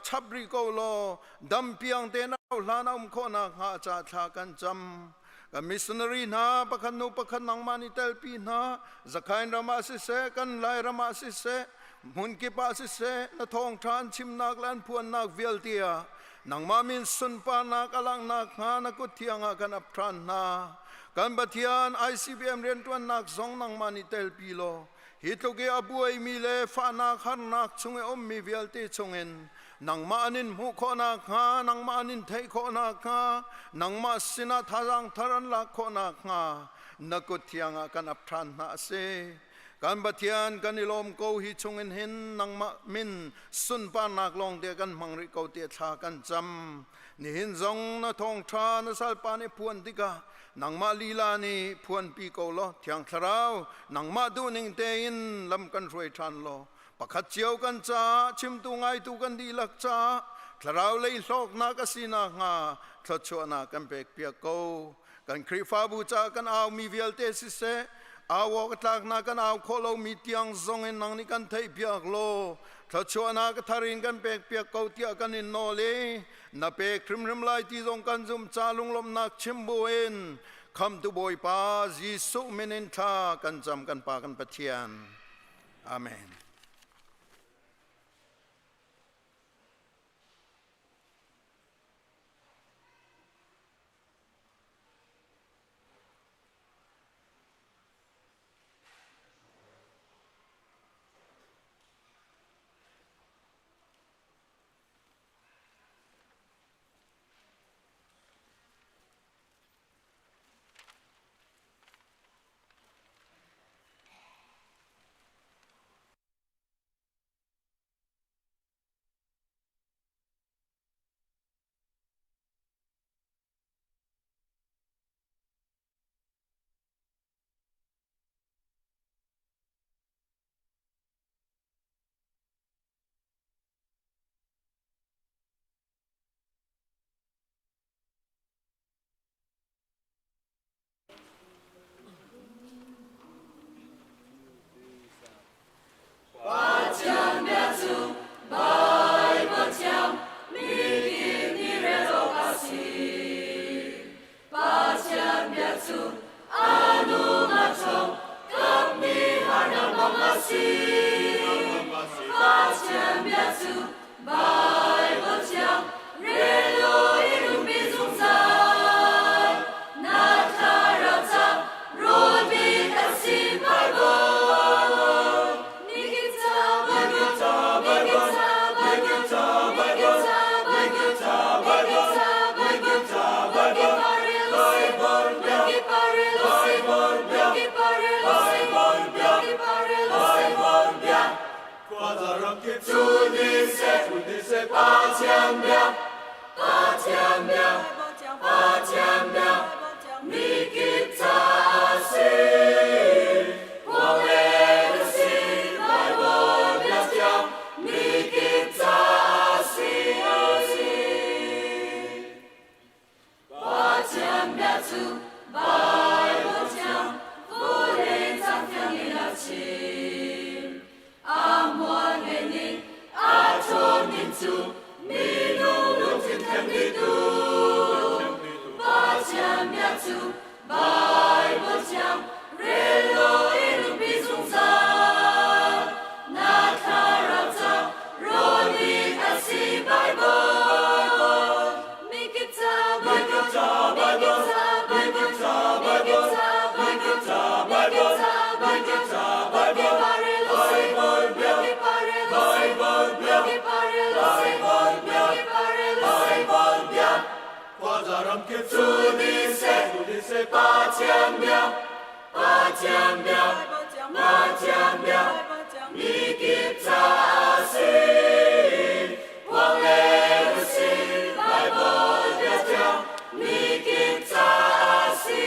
chap rih ko law dam piang te na hlan a um khawh nakhnga a ca thla kan cam. Kan missionary hna pakhat nu pakhat nangmah nih telpi hna. Zakhain ram ah siseh, kan Lai ram ah siseh, hmun kip ah siseh, na thawngṭha an chimnak le an phuannak vialte ah nangmah min sunparnak a langhnak hnga na kut thiang ah kan ap ṭhan hna. Kan Pathian, ICBM rianṭuannak zong nangmah nih telpi law hi tluk i a buaimi le fahnak harnak chung i ummi vialte chungin nangmah an in hmuh khawh nakhnga, nangmah an in theih khawh nakhnga, nangmah sinah thazaang thar an lak khawh nakhnga na kut thiang ah kan ap ṭhan hna a si. Kan Pathian, kan i lawm ko. Hi chungin hin nangmah min sunparnak lawng te kan hmang rih ko tiah thla kan cam. Nihin zong na thawngṭha na salpa nih phuan tikah nangmah lila nih phuanpi ko law Thiang Thlarau nangmah duhning tein lam kan hruai ṭhan law pakhat cio kan caah, chimtu ngaitu kan dihlak caah thlarau lei hlawknak a si nakhnga thluachuahnak kan pekpiak ko. Kan Khrihfabu caah kan aumi vialte siseh, au awk a tlaknak kan au khawh lomi tiang zong in nang nih kan theihpiak law. Thluachuahnak thar in kan pekpiak ko tiah kan in nawl i na pek hrimhrim lai ti zong kan zumh ca lunglawmhnak chim buin Khamtu Bawipa Jesuh min in thla kan cam kan Pa kan Pathian. Amen. Pathian bia cu Baibal thiang mikip nih rel awk a si. Pathian bia cu a nung a ṭhawng, kapmi harnak bang a si. Pathian bia cu Baibal thiang rel law i nunpi zungzal. Na thlarau ca rawl bik a si Baibal. Nihin ca Baibal, nihin ca Baibal, nihin ca Baibal, nihin ca Baibal, mikip ah rel u sih, mikip ah rel u sih, mikip ah rel u sih, mikip ah rel u sih. Pathian bia, Pathian bia, Pathian bia, mikip ca a si. Huang le si, Baibal bia thiang, mikip ca a si. Pathian bia cu Baibal thiang vawlei cang fiang in a chim. A hmual ngeih ning, a ṭhawn ning cu minung lungthin thleng dihtu. Pathian bia cu Baibal thiang rel law i nunpi zungzal. Na thlarau ca rawl bik a si Baibal. Mikip ca Baibal, mikip ca Baibal, mikip ca Baibal, mikip ca Baibal, mikip ah rel u sih, mikip ah rel u sih, mikip ah rel u sih, mikip ah rel u sih. Pathian bia, Pathian bia, Pathian bia, mikip ca a si. Huang le usih, Baibal bia thiang, mikip ca a si.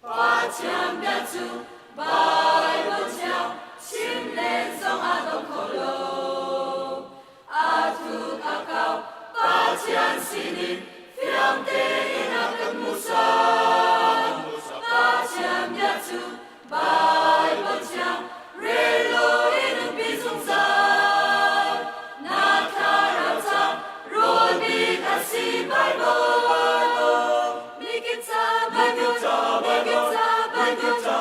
Pathian bia cu Baibal thiang chim len zong a dong kho lo. A thuk a kau Pathian sinin fiang tein a kan hmuhsak. Pathian bia cu Baibal thiang rel law i nunpi zungzal. Na thlarau ca rawl bik a si Baibal. Mikip ca Baibal, mikip ca Baibal, mikip ca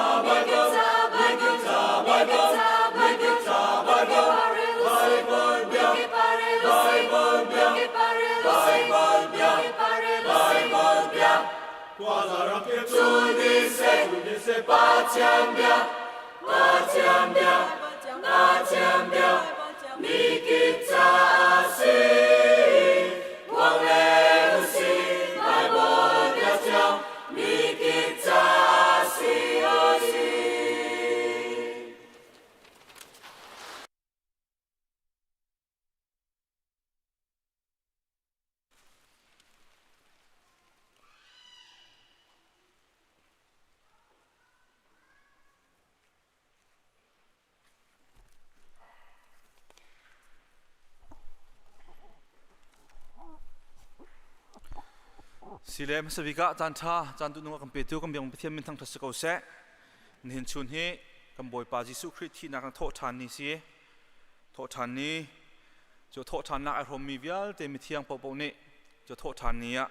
Baibal, mikip ca Baibal, mikip ah rel u sih, mikip ah rel u sih, mikip ah rel u sih, mikip ah rel u sih. Pathian bia, Pathian bia, Pathian bia, mikip ca a si. Huang le usih, Baibal bia thiang, mikip ca a si. Sile hmasa bik ah caan ṭha caan duhnung a kan petu kan biak Pathian min thangṭhat si ko seh. Nihin chun hi Kan Bawipa Jesuh Khrih thihnak in thawh ṭhan ni si. Thawh ṭhan ni cu thawh ṭhannak ai hrawmmi vialte mithiang paohpaoh nih cu thawh ṭhan ni ah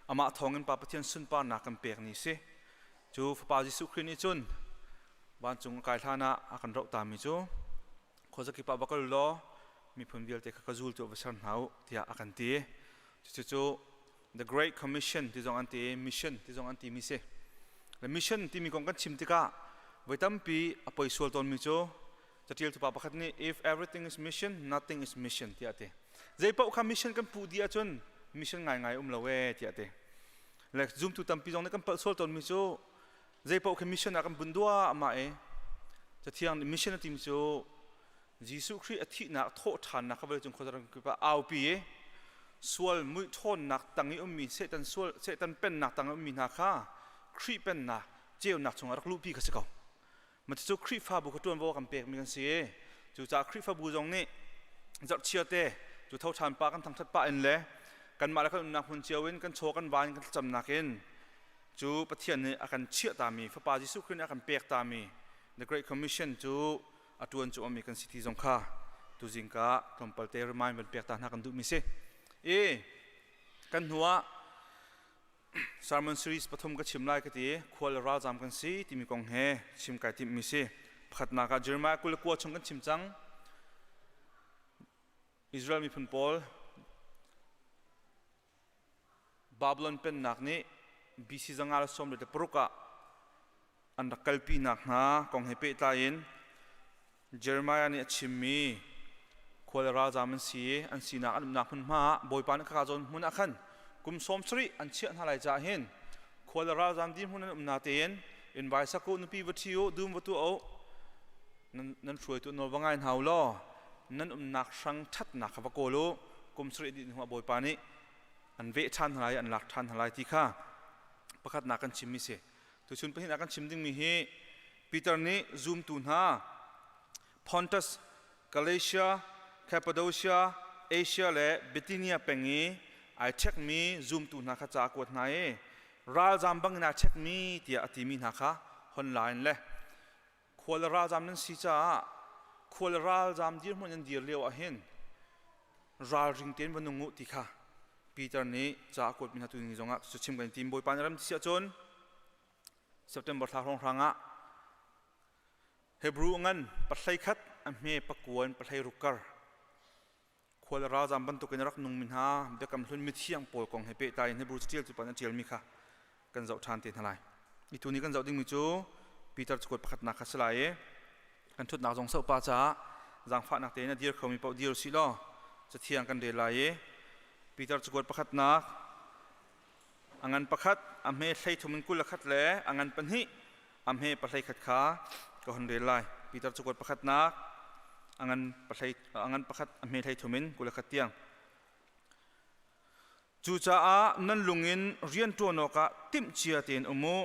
amah thawngin Pa Pathian sunparnak kan pek ni si. Cu Fapa Jesuh Khrih nih cun vancung a kai hlan ah a kan roh tami cu khuazakip ah va kal law miphun vialte kha ka zul tu va ser hna u tiah a kan ti. Cucu The Great Commission ti zong an ti, mission ti zong an ti mi si. Le mission timi kong kan chim tikah voi tampi a poi sual tawnmi cu catial tupa pakhat nih if everything is mission, nothing is mission tiah a ti. Zei paoh kha mission kan puh dih ahcun mission ngaingai um lo ee tiah a ti. Le zumtu tampi zong nih kan palh sual tawnmi cu zei paoh khi mission ah kan bun duah mah e. Cathiang nih mission a timi cu Jesuh Khrih a thihnak thawhṭhannak kha vawleicung khuazaram kip ah aupi i sual muih ṭhawnnak tang i ummi Satan sual Satan pennak tang i ummi hna kha Khrih pennak ceunak chungah rak luhpi kha si ko. Mah cucu Khrihfabu kha ṭuanvo kan pekmi kan si i cucaah Khrihfabu zong nih zarhchia te cu tho ṭhan pa kan thangṭhat pah in le kanmah le kan umnak hmun cio in kan chaw kan van kan thlacamnak in cu Pathian nih a kan chiah tami Fapa Jesuh Khrih nih a kan pek tami The Great Commission cu a ṭuan cu mi kan si ti zong kha tuzing ka tlawmpal te remind van pek ta hna kan duhmi si. I kan hnu ah sermon series pathum ka chim lai ka ti khual ralzam kan si timi kong he chim kai timhmi si. Pakhatnak ah Jeremiah 29 chung kan chim cang. Israel miphun pawl Babylon pennak nih BC 536 ah an rak kalpinak hna kong he pehtlai in Jeremiah nih a chimmi khual ralzam an si i an sinak an umnak hmunhma ah Bawipa nih khaka zawn hmun ah khan kum 70 an chiah hna lai caah hin khual ralzam dirhmun an um na tein in vai sak u nupi va ṭhi u dum va tuah u nan hruaitu nawl va ngai hna u law nan umnak hrang ṭhatnak kha va kawl u kum sarih dih hnuah Bawipa nih an veh ṭhan hna lai an lak ṭhan hna lai ti kha pakhatnak kan chimmi si tuchun pahnihnak kan chim dingmi hi Peter nih zumtu hna Pontus, Galatia, Cappadocia, Asia le Bithynia peng i ai ṭhekmi zumtu hna kha ca a kuat hna i ralzam bangin ai ṭhekmi tiah a timi hna kha hon la in le Khual ralzam nan si caah khual ralzam dirhmun nan dir lio ah hin ralring tein va nung u ti kha Peter nih ca a kuatmi hna tu ni zongah cu chim kan tim. Bawipa nih ram ti ahcun September thla hrawnghrang ah Hebrew ngan pahlei khat a hme pakuan pahlei ruk kar khual ralzam bantukin a rak nungmi hna biakam hlun mithiang pawl kong he pehtlai in Hebrew caṭial tu pa nih a ṭialmi kha kan zoh ṭhan te hna lai. I tuni kan zoh dingmi cu Peter cakuat pakhatnak kha si lai i kan ṭhutnak zong sohpa caah zaangfahnak tein a dir khomi paoh dir usih law cathiang kan rel lai i Peter cakuat pakhatnak a ngan pakhat a hme hlei thum in 21 le a ngan pahnih a hme pahlei khat kha ka hun rel lai. Peter cakuat pakhatnak a ngan pahlei a ngan pakhat a hme hlei thum in 21 tiang. Cucaah nan lung in rian ṭuan awkah timhcia tein um u.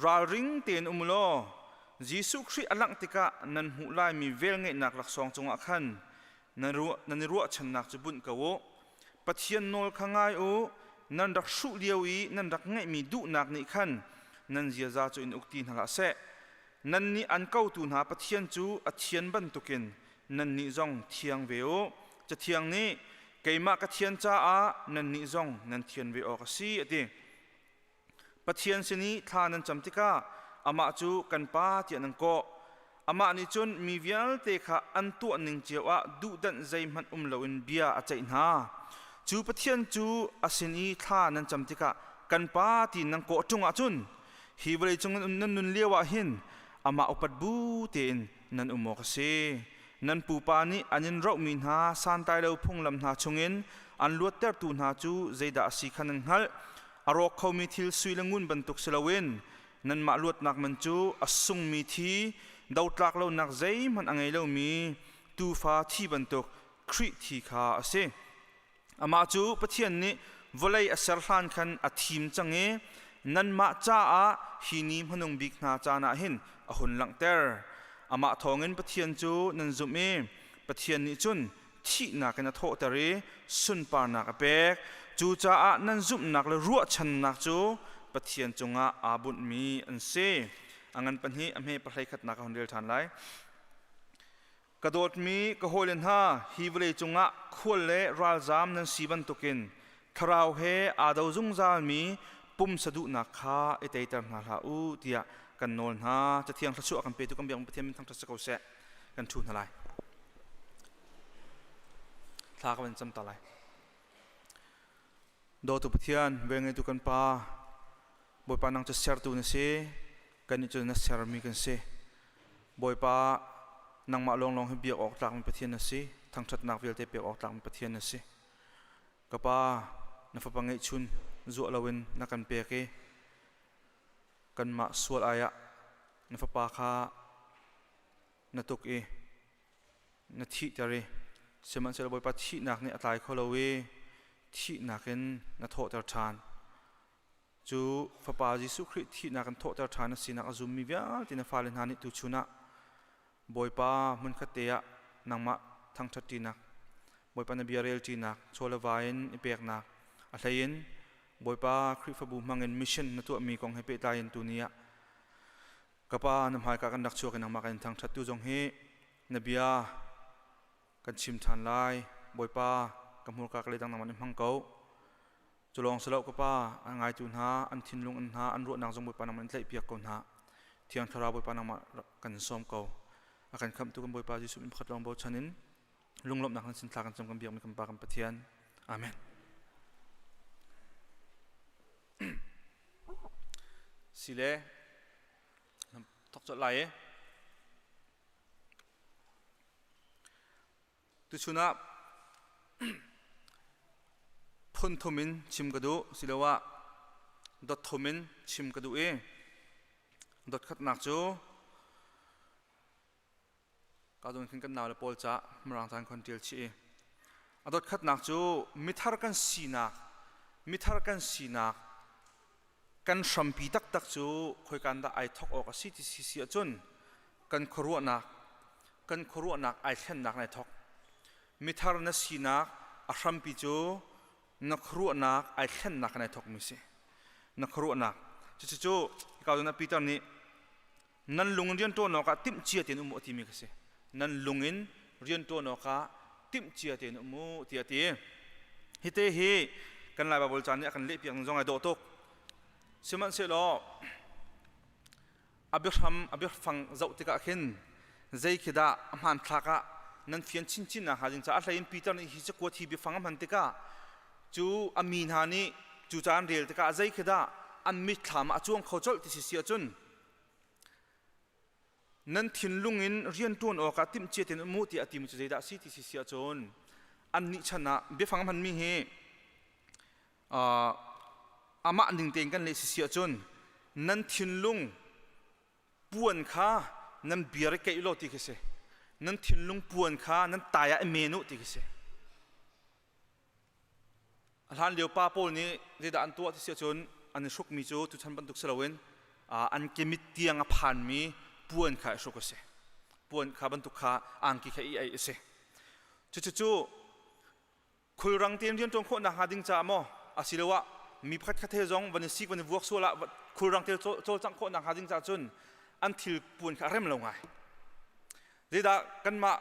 Ralring tein um law Jesuh Khrih a langh tikah nan hmuh laimi velngeihnak laksawng cungah khan nan i ruahchannak cu bunh ko u. Pathian nawl kha ngai u, nan rak hruh lio i nan rak ngeihmi duhnak nih khan nan ziaza cu in uk ti hna hlah seh. Nannih an kotu hna Pathian cu a thian bantukin nannih zong thiang ve u. Cathiang nih, Keimah ka thian caah nannih zong nan thian ve awk a si, a ti. Pathian sin i thla nan cam tikah amah cu kan Pa tiah nan kawh. Amah nih cun mi vialte kha an tuah ning cio ah duhdanh zeihmanh um loin bia a ceih hna. Cu Pathian cu a sin i thla nan cam tikah kan Pa ti nan kawh ṭung ahcun hi vawleicung nan nun lio ah hin amah upat bu tein nan um awk a si. Nan pupa nih an in rohmi hna santlai lo phunglam hna chungin an luattertu hna cu zeidah a si kha nan hngalh. A rawk khomi thil sui le ngun bantuk si loin nanmah luatnak man cu a sungmi thi, dotlak lonak zeihmanh a ngei lomi tuufa thi bantuk Khrih thi kha a si. Amah cu Pathian nih vawlei a ser hlan khan a thim cang i nanmah caah hi ni hmanung bik hna caan ah hin a hun langhter. Amah thawngin Pathian cu nan zumh i Pathian nih cun thihnak in a thawhter i sunparnak a pek. Cucaah nan zumhnak le ruahchannak cu Pathian cungah aa bunhmi an si. A ngan pahnih a hme pahlei khatnak ka hun rel ṭhan lai. Ka dawtmi ka hawile hna, hi vawlei cungah khual le ralzaam nan si bantukin thlarau he aa do zungzalmi pumsa duhnak kha i teiter hna hlah u tiah kan nawl hna. Cathiang thluachuah kan petu kan biak Pathian min thangṭhat si ko seh. Kan ṭhu hna lai. Thla ka van cam ta lai. Dawtu Pathian, velngeitu kan Pa, Bawipa nang cu sertu na si, kannih cu na sermi kan si. Bawipa, nangmah lawnglawng hi biak awk tlakmi Pathian na si, thangṭhatnak vialte pek awk tlakmi Pathian na si. Ka Pa, na fapa ngeihchun zuah loin na kan pek i kanmah sual ai ah na fapa kha na tuk i na thihter i sihmanhsehlaw Bawipa thihnak nih a tlai kho lo i thihnak in na thawhter ṭhan. Cu Fapa Jesuh Khrih thihnak in thawhter ṭhan a sinak a zummi vialte na fale hna nih tuchun ah Bawipa hmunkhat te ah nangmah thangṭhat ṭinak, Bawipa na bia rel ṭinak, chaw le va in i peknak, a hlei in Bawipa Khrihfabu hmangin mission na tuahmi kong he pehtlai in tuni ah ka Pa na hmaika kan rak chuak i nangmah kan in thangṭhat tu zong hi na bia kan chim ṭhan lai. Bawipa ka hmurka ka leidang nangmah nih hmang ko. Cu lawng si lo ka Pa, an ngaitu hna, an thinlung in hna, an ruahnak zong Bawipa nangmah in tlaihpiak ko hna. Thiang Thlarau Bawipa nangmah kan sawm ko. A kan khamhtu kan Bawipa Jesuh min pakhat lawng bochan in lunglawmhnak nan sin thla kan cam kan biakmi kan Pa kan Pathian. Amen. Sile thok colh lai i Tuchun ah phun thum in chim ka duh siloah dot thum in chim ka duh i dot khatnak cu ka zawn khin kan nau le pawl ca mirang caan khon ṭial chih i a dot khatnak cu mithar kan sinak mithar kan sinak kan hrampi taktak cu khoikan dah ai thok awk a si ti si si ahcun kan khuaruahnak kan khuaruahnak ai thlennak nai thok mithar na sinak a hrampi cu na khuaruahnak ai thlennak nai thok mi si na khuaruahnak cucu hika zawn ah Peter nih nan lung in rian ṭuan awkah timhcia tein um u a timi kha si nan lung in rian ṭuan awkah timhcia tein um u tiah a ti hite hi kan Lai Baibal caan nih a kan lehpiak ning zong ai dawh tuk sihmanhsehlaw a biahram a biafang zoh tikah khin zei khi dah a hmanthlak ah nan fian chinchin nakhnga ding caah a hlei in Peter nih hi cakuat hi biafang a hman tikah cu a mi hna nih cu ca an rel tikah zei khi dah an mitthlam ah a cuang kho colh ti si si ahcun nan thinlung in rianṭuan awkah timhcia tein um u tiah a timi cu zeidah a si ti si si ahcun annih chan ah biafang hmanmi hi amah ning tein kan leh si si ahcun nan thinlung puan kha nan biar i keih law ti khi si nan thinlung puan kha nan tai ah i men u ti khi si A hlanlio pa pawl nih zeidah an tuah ti si ahcun an i hrukmi cu tuchan bantuk si loin an kemit tiang a phanmi puan kha i hruk a si. Puan kha bantuk kha angki kha i aih a si. Cucu khulrang tein rianṭuan khawh nakhnga ding caah maw asiloah mi pakhat khat he zong van i sik van i vuak sual ah khulrang te cawlcangh khawh nakhnga ding caah cun an thil puan kha a rem lo ngai. Zeidah kanmah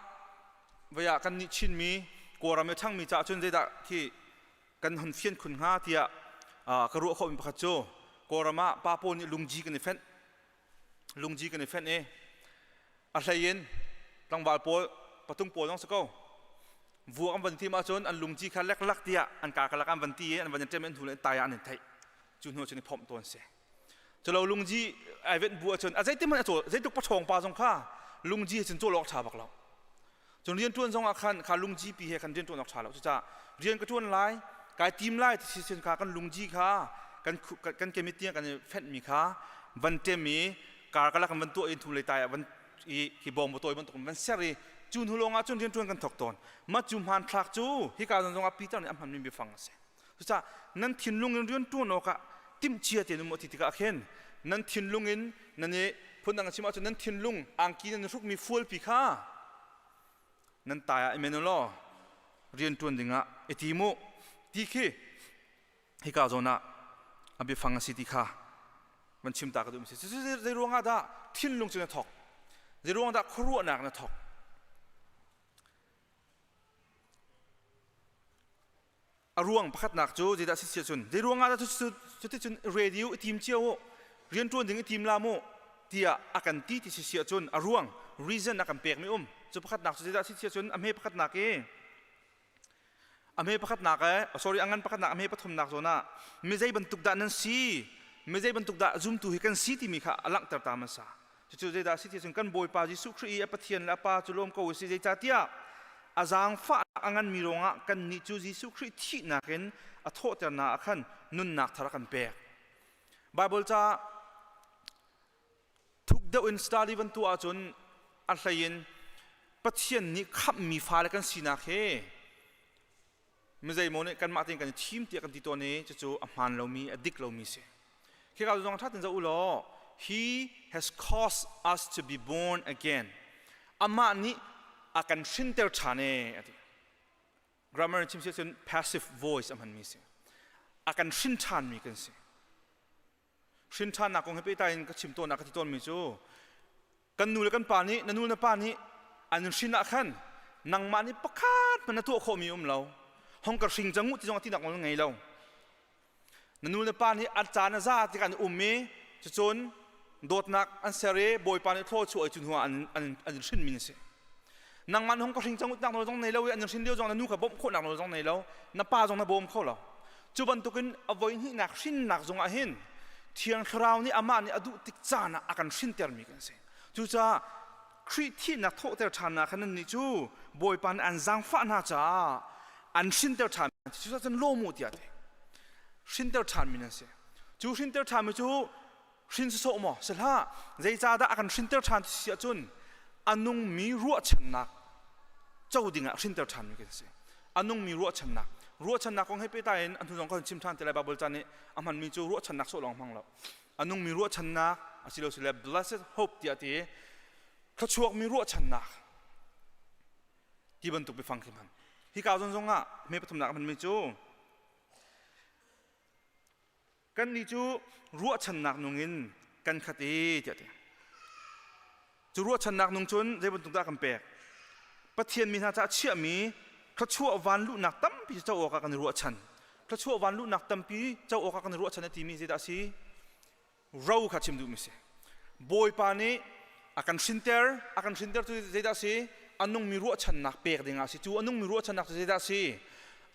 voi ah kannih Chinmi Kawlram i a ṭhangmi caah cun zeidah khi kan hun fian khun hnga tiah ka ruah khawhmi pakhat cu Kawlram ah pa pawl nih lungji kan i fenh. Lungji kan i fenh i a hlei in tlangval pawl patung pawl zong si ko vuak an van tim ahcun an lungji kha leklak tiah an kaa kalak an van ti i an van i ṭem i an hnu le an tai ah an in theih. Cu hnu cun i phomh tawn si. Culo lungji ai venh bu ahcun a zeitin hmanh a cawl zeitluk paṭhawng pa zong kha lungji he cun cawl awk ṭha bak lo. Cun rianṭuan zong ah khan kha lungji pi he khan rianṭuan awk ṭha lo. Cucaah rian ka ṭuan lai, kai tim lai ti si kha kan lungji kha kan kan kemit tiang kan i fenhmi kha van ṭem i kar kalak kan van tuah i thum lei tai ah van i hi bawng tawi bantuk in van ser i cu hnu lawng ah cun rianṭuan kan thawk tawn. Mah cu hmanthlak cu hika zong ah Peter nih a hmanmi biafang a si. Cucaah nan thinlung in rian ṭuan awkah timhcia tein um u ti tikah khin nan thinlung in nan i phundang in chim ahcun nan thinlung angki nan i hrukmi fualpi kha nan tai ah i men u law rian ṭuan dingah i tim u ti khi hika zawn ah a biafang a si ti kha. Van chim ta ka duh si. Zei ruangah dah thinlung cu na thok? Zei ruangah dah khuaruahnak na thok? A ruang pakhatnak cu zeidah si sia cun zei ruangah dah cuticun radio i tim cio u rianṭuan ding i tim la mu tiah a kan ti ti si sia cun a ruang reason a kan pekmi um cu pakhatnak cu zeidah si sia cun a hme pakhatnak i a hme pakhatnak e sorry a ngan pakhatnak a hme pathumnak zawn ah mi zei bantuk dah nan si mi zei bantuk dah zumtu hi kan si timi kha a langhter ta hmasa Cucu zeidah a si ti cun kan Bawipa Jesuh Khrih i a Pathian le a Pa cu lawm ko u sih. Zeicahtiah a zaangfahnak a nganmi ruangah kannih cu Jesuh Khrih thihnak in a thawhternak ah khan nunnak thar a kan pek. Baibal ca thuk deuh in study van tuah ahcun a hlei in Pathian nih khamhmi fale kan sinak hi mizeimaw nih kanmah tein kan i thim tiah kan ti tawn i cucu a hmaan lomi a dik lomi si khika zong ṭha ten zoh u law he has caused us to be born again amah nih a kan hrinter ṭhan e ati grammar in chim si cun passive voice a hmanmi si a kan hrin ṭhanmi kan si hrin ṭhannak kong he pehtlai in ka chim tawn ah ka ti tawnmi cu kan nu le kan pa nih na nu le na pa nih an hrin ah khan nangmah nih pakhat hmanh na tuah khawhmi um lo hong ka hring cang u ti zong a tinak nawl ngei lo na nu le pa nih a caan a za tikah an um i cucun dawtnak an ser i bawipa nih thlaw chuah i cu hnu ah an an an hrinmi na si nangmah hong ka hring cang u tinak nawl zong nei lo i an hrin lio zong na nu kha bawmh khawhnak nawl zong nei lo na pa zong na bawm kho lo Cu bantukin a voihnihnak hrinnak zongah hin Thiang Thlarau nih amah nih a duh tik caan ah a kan hrintermi kan si. Cucaah Khrih thihnak thawhter ṭhannak khan nannih cu Bawipa nih an zaangfah hna caah an hrinter ṭhan. Cucaah cun lawm u tiah a ti. Hrinter ṭhanmi nan si. Cu hrinter ṭhanmi cu hrin sawsawh maw si hlah zeicahdah a kan hrinter ṭhan ti si ahcun a nungmi ruahchannak co dingah hrinter ṭhanmi kan si a nungmi ruahchannak ruahchannak kong he pehtlai in a hnu zong kan chim ṭhan te lai Bible ca nih a hmanmi cu ruahchannak sawh lawng hmang lo a nungmi ruahchannak asilosile blessed hope tiah ti thluachuakmi ruahchannak ti bantuk biafang khi hman hika zawn zong ah hme pathumnak a hmanmi cu Kannih cu ruahchannak nung in kan khat i tiah ti. Cu ruahchannak nung cun zei bantuk dah kan pek? Pathian mi hna caah chiahmi thluachuah vanluhnak tampi co awkah kan i ruahchan. Thluachuah vanluhnak tampi co awkah kan i ruahchan a timi zeidah a si? Ro kha chim duhmi si. Bawipa nih a kan hrinter, a kan hrinter cu zeidah a si? A nungmi ruahchannak pek dingah a si. Cu a nungmi ruahchannak cu zeidah a si?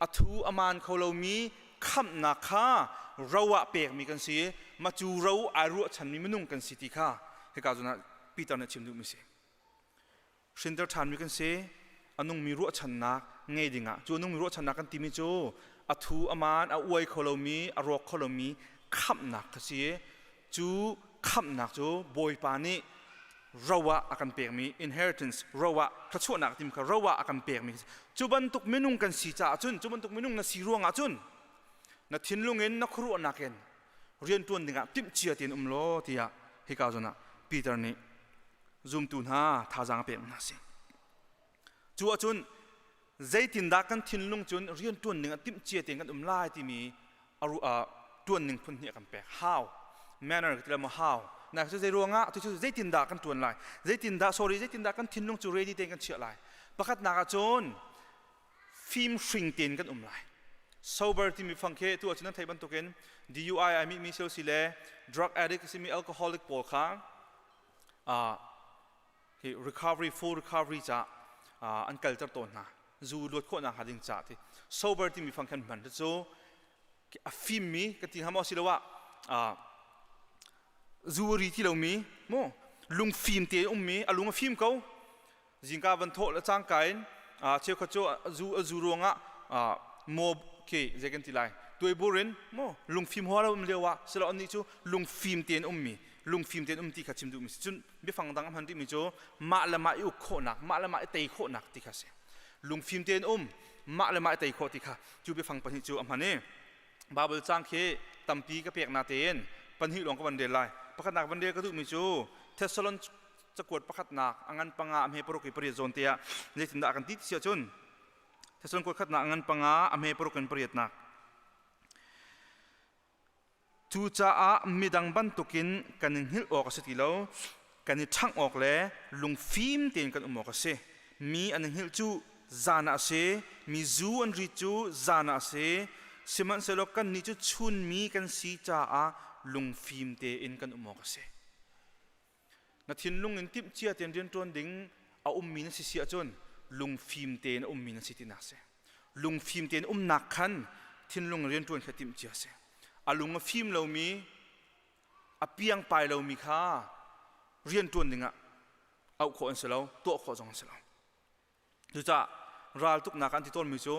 A thu a maan kho lomi khamhnak kha ro ah pekmi kan si ma cu ro ai ruahchanmi minung kan si ti kha hika zawn ah Peter nih a chim duhmi si hrinter ṭhanmi kan si a nungmi ruahchannak ngei dingah cu a nungmi ruahchannak kan timi cu a thu a maan a uai kho lomi a rawk kho lomi khamhnak kha si cu khamhnak cu Bawipa nih ro ah a kan pekmi inheritance ro ah thluachuahnak tim kha ro ah a kan pekmi cu bantuk minung kan si caah cun cu bantuk minung na si ruangah cun na thinlung in na khuaruahnak in riantuan dingah timhcia tein um law tiah hika zawn ah Peter nih zumtu hna thazaang a pek hna si cu ahcun zeitindah kan thinlung cun riantuan ding ah timhcia tein kan um lai timi tuan ning phun hnih a kan pek how manner ka ti lo maw how na cu zei ruangah tu cu zeitindah kan tuan lai zeitindah sorry zeitindah kan thinlung cu ready tein kan chiah lai pakhatnak ah cun fim hring tein kan um lai sober timi fang khi tu ahcun nan theih bantukin DUI ai mi mi si le drug addict simi alcoholic pawl kha hi recovery full recovery ca an kalter tawn hna zu luat khawhnak hnga ding ca ti sober timi fang khan hman cu a fimmi ka ti hnga maw siloah zu ri ti lomi mu lungfim te ummi a lung a fim ko zingka van thawh le cangka in cheukhat cu zu a zu ruangah maw ke zei kan ti lai tuaibur in mu lungfim hua lo um lio ah silo annih cu lungfim tein ummi lungfim tein um ti kha chim duhmi si cun biafang dang a hman rihmi cu mah le mah i uk khawhnak mah le mah i tei khawhnak ti kha si lungfim tein um mah le mah i tei khawh ti kha cu biafang pahnih cu a hman i Bible cang khi tampi ka pek na tein pahnih lawng ka van rel lai pakhatnak van rel ka duhmi cu Thessalon cakuat pakhatnak a ngan panga a hme paruk i pariat zawn te ah zeitindah a kan ti ti si ahcun Thessalon kuat khatnak a ngan panga a hme paruk in pariatnak. Cucaah midang bantukin kan i hngilh awk a si ti lo. Kan i ṭhangh awk le lungfim tein kan um awk a si. Mi an i hngilh cu zan ah a si, mi zu an rit cu zan ah a si. Sihmanhsehlaw kannih cu chunmi kan si caah lungfim tein kan um awk a si. Na thinlung in timhcia tein rianṭuan ding a ummi na si si ahcun lungfim tein a ummi na si tinak si. Lungfim tein umnak khan thinlung in rianṭuan kha timhcia si. A lung a fim lomi, a piangpai lomi kha rianṭuan dingah auh khawh an si lo, tuah khawh zong an si lo. Cucaah raltuknak an ti tawnmi cu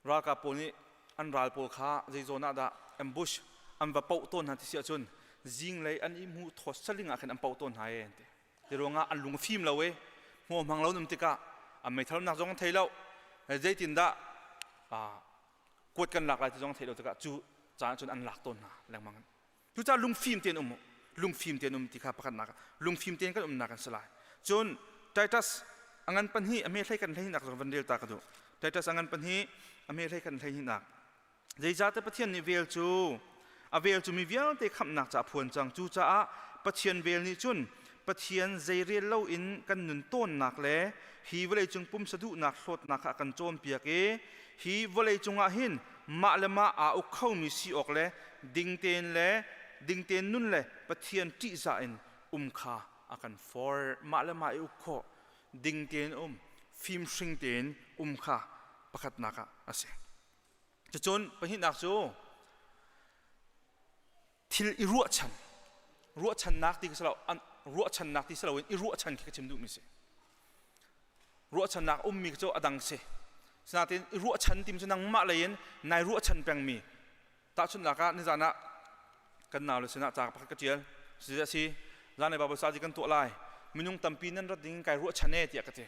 ralkap pawl nih an ral pawl kha zei zawn ah dah ambush an va poh tawn hna ti si ahcun zinglei an i hmuh thawt saling ah khin an poh tawn hna e an ti. Ti ruangah an lung a fim lo i hmuh hmang lo an um tikah an meithal nak zong an thei lo. Zeitindah kuat kan lak lai ti zong an theih lo tikah cu caan cun an lak tawn hna lengmang. Cucaah lungfim tein um u. Lungfim tein um ti kha pakhatnak ah lungfim tein kan umnak an si lai. Cun Titus a ngan pahnih a hme hlei kan hleinak zong van rel ta ka duh. Titus a ngan pahnih a hme hlei kan hleihnak. Zeicahtiah Pathian nih vel cu a vel cu mi vialte khamhnak ca a phuan cang. Cucaah Pathian vel nih cun Pathian zeirel loin kan nun tawnnak le hi vawleicung pumsa duhnak hlawtnak kha a kan cawnpiak i hi vawleicung ah hin mah le mah aa uk khomi si awk le ding tein le ding tein nun le Pathian ṭihzah in um kha a kan forh. Mah le mah i uk khawh, ding tein um, fimhring tein um kha pakhatnak ah a si. Cucun pahnihnak cu thil i ruahchan ruahchannak ti ka an ruahchannak ti si loin i ruahchan khi ka chim duhmi si ruahchannak ummi cu a dang si sinain i ruahchan tim cu nangmah lei in nai ruahchan pengmi tahchunhnak ah nizan ah kan nau le sinah ca pakhat ka tial si si zanlei Bible study kan tuah lai minung tampi nan rat ding kai ruahchan e tiah ka ti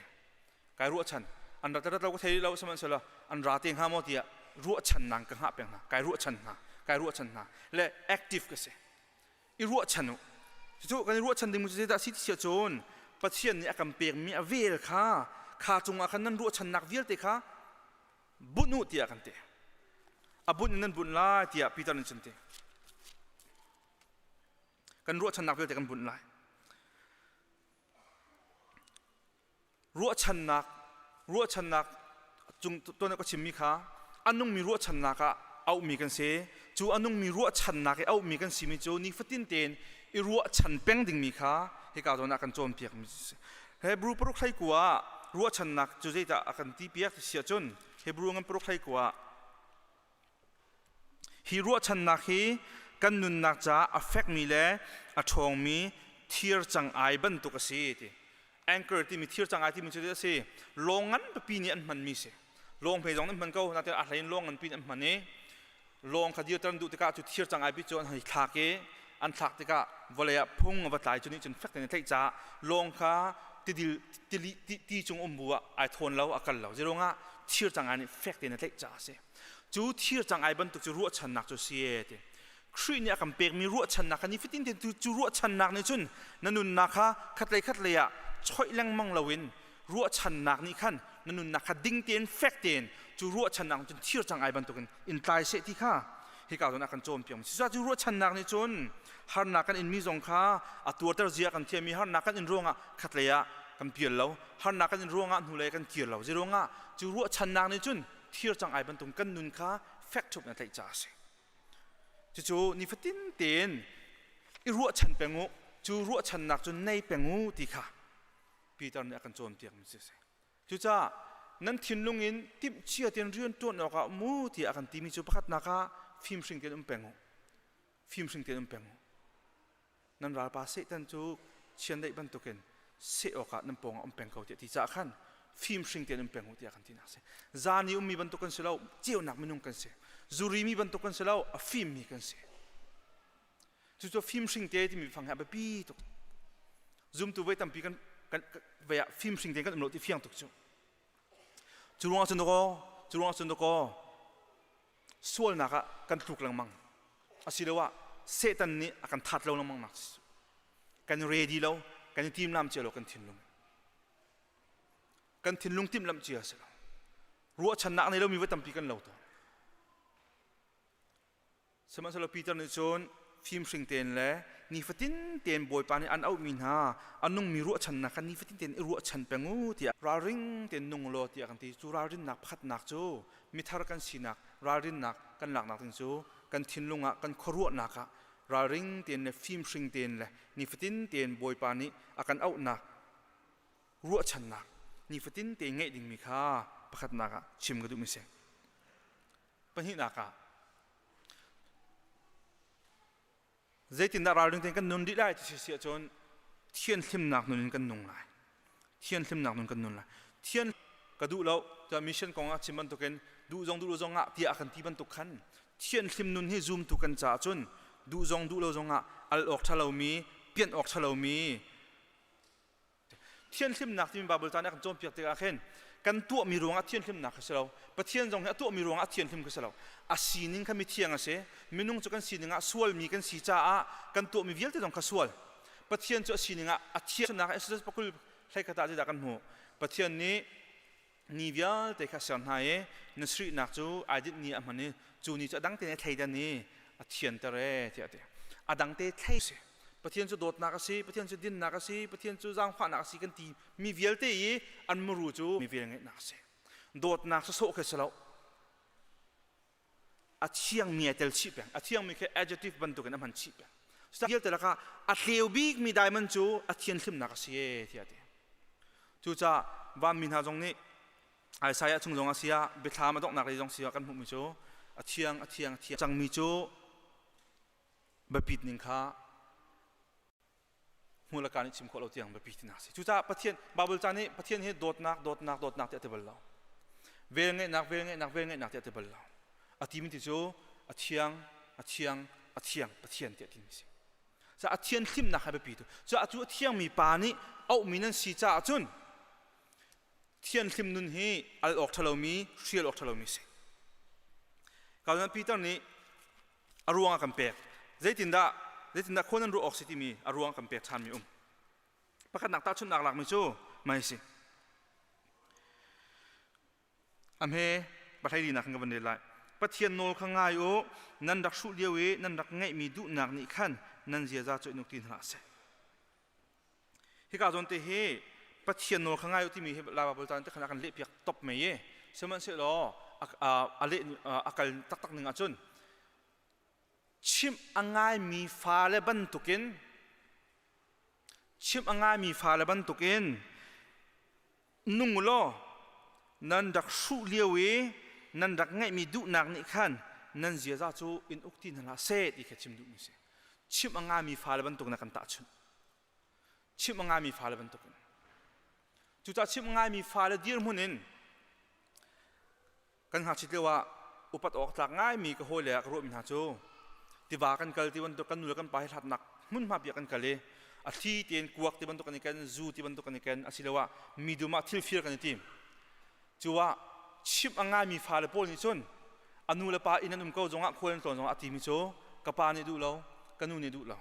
kai ruahchan an rat rat lo ka thei lo sihmanhsehlaw an ra te hnga maw tiah ruahchan nang ka hngah peng hna kai ruahchan hna kai ruahchan hna le active ka si i ruahchan u cucu kan i ruahchan ding cu zeidah si ti si cun Pathian nih a kan pekmi a vel kha kha cungah khan nan ruahchannak vialte kha bunh u tiah kan ti a bunh in nan bunh lai tiah Peter nih cun ti kan ruahchannak vialte kan bunh lai Ruahchannak ruahchannak cung tuan ka chimmi kha a nungmi ruahchannak ah auhmi kan si. Cu a nungmi ruahchannak i auhmi kan simi cu nifatin tein i ruahchan peng dingmi kha hika zawn ah kan cawnpiakmi si. Hebrew paruk hlei kua ah ruahchannak cu zeidah a kan ti piak ti si ahcun Hebrew ngan paruk hlei kua ah Hi ruahchannak hi kan nunnak caah a fekmi le a ṭhawngmi thir cangai bantuk a si ti. Anchor timi thir cangai timi cu a si. Lawng ngan pipi nih an hmanmi si. Lawng hme zong an hman ko, nain a hlei in lawng nganpi an hman i lawng kha dirter an duh tikah cu thir cangai pi cu an hei thlak i an thlak tikah vawlei ah phung a va tlai cu nih cun fek tein a tlaih caah lawng kha tidil tili ti cung um bu ah ai thawn lo a kal lo. Zeiruangah thir cangai nih fek tein a tlaih caah a si. Cu thir cangai bantuk cu ruahchannak cu si e ti. Khrih nih a kan pekmi ruahchannak kha nifatin tein cu ruahchannak nih cun na nunnak kha khatlei khatlei ah choih lengmang loin ruahchannak nih khan na nunnak kha ding tein fek tein cu ruahchannak cun thir cangai bantukin in tlai seh ti kha hika zawn ah kan cawnpiak mi si. Cu ruahchannak nih cun harnak kan inmi zong kha a tuarter zia kan thiam i harnak kan in ruangah khatlei ah kan pial lo harnak kan in ruangah hnulei kan kir lo zeiruangah cu ruahchannak nih cun thir cangai bantuk kan nun kha fek ṭhup in a tlaih caah a si. Cucu nifatin tein i ruahchan peng u, cu ruahchannak cu nei peng u ti kha Peter nih a kan cawnpiakmi cu a si. Cucaah nan thinlung in timhcia tein rian ṭuan awkah mu tiah a kan timi cu pakhatnak ah fimhring tein um peng u. Fimhring tein um peng u. Nan ralpa Satan cu chiandeih bantukin seh awkah nan pawngah um peng ko tiah ti caah khan fimhring tein um peng u tiah kan tinak a si. Zan i ummi bantuk kan si lo, ceunak minung kan si. Zuri mi bantuk kan si lo, a fimmi kan si. Cucu fimhring te timi fang hi a biapi tuk. Zumtu voi tampi kan kan vei ah fimhring tein kan um lo ti fiang tuk cu. Cu ruangah cun dakaw, cu ruangah cun dakaw sualnak ah kan tluk lengmang asiloah Satan nih a kan that lo lengmang nak kan ready lo kan i timlam cia lo kan thinlung kan thinlung timhlamh cia si lo ruahchannak nei lomi va tampi kan lo tawn. Sihmanhsehlaw Peter nih cun fimhring tein le nifatin tein Bawipa nih an auhmi hna a nungmi ruahchannak kha nifatin tein i ruahchan peng u tiah ralring tein nung law tiah kan ti. Cu ralrinnak pakhatnak cu mithar kan sinak ralrinnak kan laknak ding cu kan thinlung ah kan khuaruahnak ah ralring tein le fimhring tein le nifatin tein Bawipa nih a kan auhnak ruahchannak nifatin tein ngeih dingmi kha pakhatnak ah chim ka duhmi si. Pahnihnak ah zeitindah ralring tein kan nun rih lai ti si ahcun thianhlimnak nun in kan nung lai. Thianhlimnak nun kan nun lai. Thian ka duh lo ta mission kong ah chim bantukin duh zong duh lo zong ah tiah kan ti bantuk khan thianhlim nun hi zumtu kan caah cun duh zong duh lo zong ah al awk ṭha lomi pianh awk ṭha lomi Thianhlimnak timi Baibal ca nih a kan cawnpiak tikah khin kan tuahmi ruangah thianhlimnak kha si lo. Pathian zong hi a tuahmi ruangah thianhlim kha si lo. A sining kha mithiang a si. Minung cu kan sining ah sualmi kan si caah kan tuahmi vialte zong kha sual. Pathian cu a sining ah a thiannak Exodus pakul hleikhat ah zeidah kan hmuh? Pathian nih ni vialte kha ser hna i na srihnak cu ai dinh ni a hman i cu ni cu a dang tein a thleidan i a thianter e tiah a ti. A dang te thlei si. Pathian cu dawtnak a si, Pathian cu dinnak a si, Pathian cu zaangfahnak a si kan ti mi vialte i an muru cu mi velngeihnak a si. Dawtnak sawsawh khi si lo. A thiangmi ai tel chih peng. A thiangmi khi adjective bantukin a hman chih peng. Vialte lakah a tleu bikmi diamond cu a thianhlimnak a si e tiah a ti. Cucaah vanmi hna zong nih Isaiah chung zong a si ah biathlam a donghnak lei zong si ah kan hmuhmi cu a thiang a thiang a thiang cangmi cu biapit ning kha hmu le kaa nih chim khawh lo tiang biapi tinak a si. Cucaah Pathian Baibal ca nih Pathian hi dawtnak dawtnak dawtnak tiah a ti bal lo. Vel ngeihnak vel ngeihnak vel ngeihnak tiah a ti bal lo. A timi ti cu a thiang a thiang a thiang Pathian tiah a timi si. Ca a thian hlimnak ha biapi tu. Cu cu a thiangmi pa nih auhmi nan si caah cun thianhlim nun hi al awk ṭhalomi hrial awk ṭhalomi si. Kalnan Peter nih a ruang a kan pek. Zeitindah zeitindah khaw nan ruah awk si timi a ruang kan pek ṭhanmi um. Pakhatnak tahchunhnak lakmi cu mai si. A hme pahlei linak kan ka van rel lai. Pathian nawl kha ngai u, nan rak hruh lio i nan rak ngeihmi duhnak nih khan nan ziaza cu in uk ti hna hlah seh. Hika zawn te hi Pathian nawl kha ngai u timi hi Lai Baibal caan te khan a kan lehpiak top mei i sihmanhsehlaw a leh a kal taktak ning ahcun chimh a ngaimi fale bantukin chimh a ngaimi fale bantukin nung law nan rak hruh lio i nan rak ngeihmi duhnak nih khan nan ziaza cu in uk ti hna hlah seh ti kha chim duhmi si. Chimh a ngami fale bantuk na kan tahchunh. Chimh a ngaimi fale bantukin. Cucaah chimh a ngaimi fale dirhmun in kan ngakchit lio ah upat awk tlak ngaimi ka hawile ah ka ruahmi hna cu tiva kan kal ti bantuk kan nu le kan pa he hlatnak hmunhma bia kan kal i a thli tein kuak ti bantuk kan i ken zu ti bantuk kan i ken asiloah mi dum ah thil fir kan i tim cu ah chimh a ngaimi fale pawl nih cun a nu le pa inn an um ko zongah khual an tlawn zongah a timi cu ka pa nih duh lo ka nu nih duh lo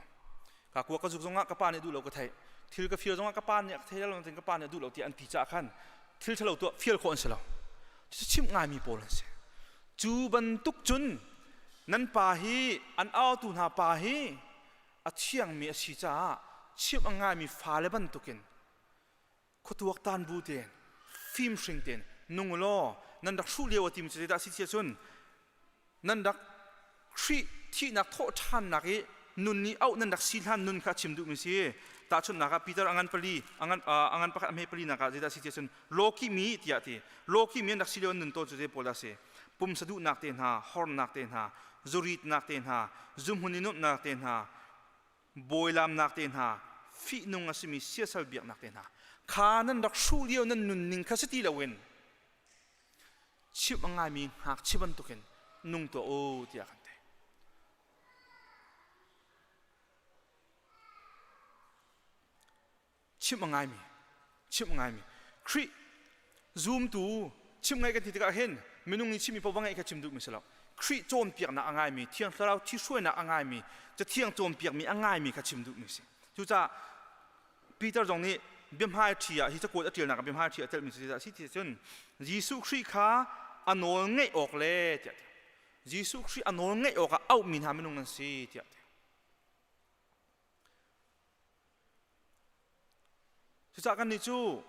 ka kuak ka zuk zongah ka pa nih duh lo ka theih thil ka fir zongah ka pa nih a ka thei lo ka pa nih duh lo tiah an ti caah khan thil ṭhalo tuah fial khawh an si lo cu chimh ngaimi pawl an si cu bantuk cun nan pa hi an autu hna pa hi a thiangmi a si caah chimh a ngaimi fale bantukin khuatuaktan bu tein fimhring tein nung law nan rak hruh lio a timi cu zeidah a si tia cun nan rak Khrih thihnak thawh ṭhannak i nun nih auh nan rak si hlan nun kha a chim duhmi si. Tahchunhnak ah Peter a ngan pali a ngan a ngan pakhat a hme pali nak ah zeidah a si tiah cun lawkih mi tiah a ti. Lawkih mi an rak si lio an nun tawn cu zei pawl dah a si? Pumsa duhnak te hna, hornak te hna, zuritnak te hna, zuhmun i nuamhnak te hna, bawilamnak te hna, fihnung a simi siasal biaknak te hna kha nan rak hruh lio nan nunning kha si ti loin chimh a ngaimi ngakchia bantukin nung tuah u tiah kan ti. Chimh a ngaimi, chimh a ngaimi. Khrih zumtu chimh ngai kan ti tikah hin minung nih chimmi paoh va ngaih kha chim duhmi si lo. Khrih cawnpiaknak a ngaimi, Thiang Thlarau thihruainak a ngaimi, Cathiang cawnpiakmi a ngaimi kha chim duhmi si. Cucaah Peter zong nih biahmaiṭhi ah hi cakuat a ṭialnak ah biahmaiṭhi a telhmi cu zeidah a si ti cun Jesuh Khrih kha a nawl ngaih awk le tiah a ti. Jesuh Khrih a nawl ngaih awkah auhmi hna minung nan si tiah ti. Cucaah kannih cu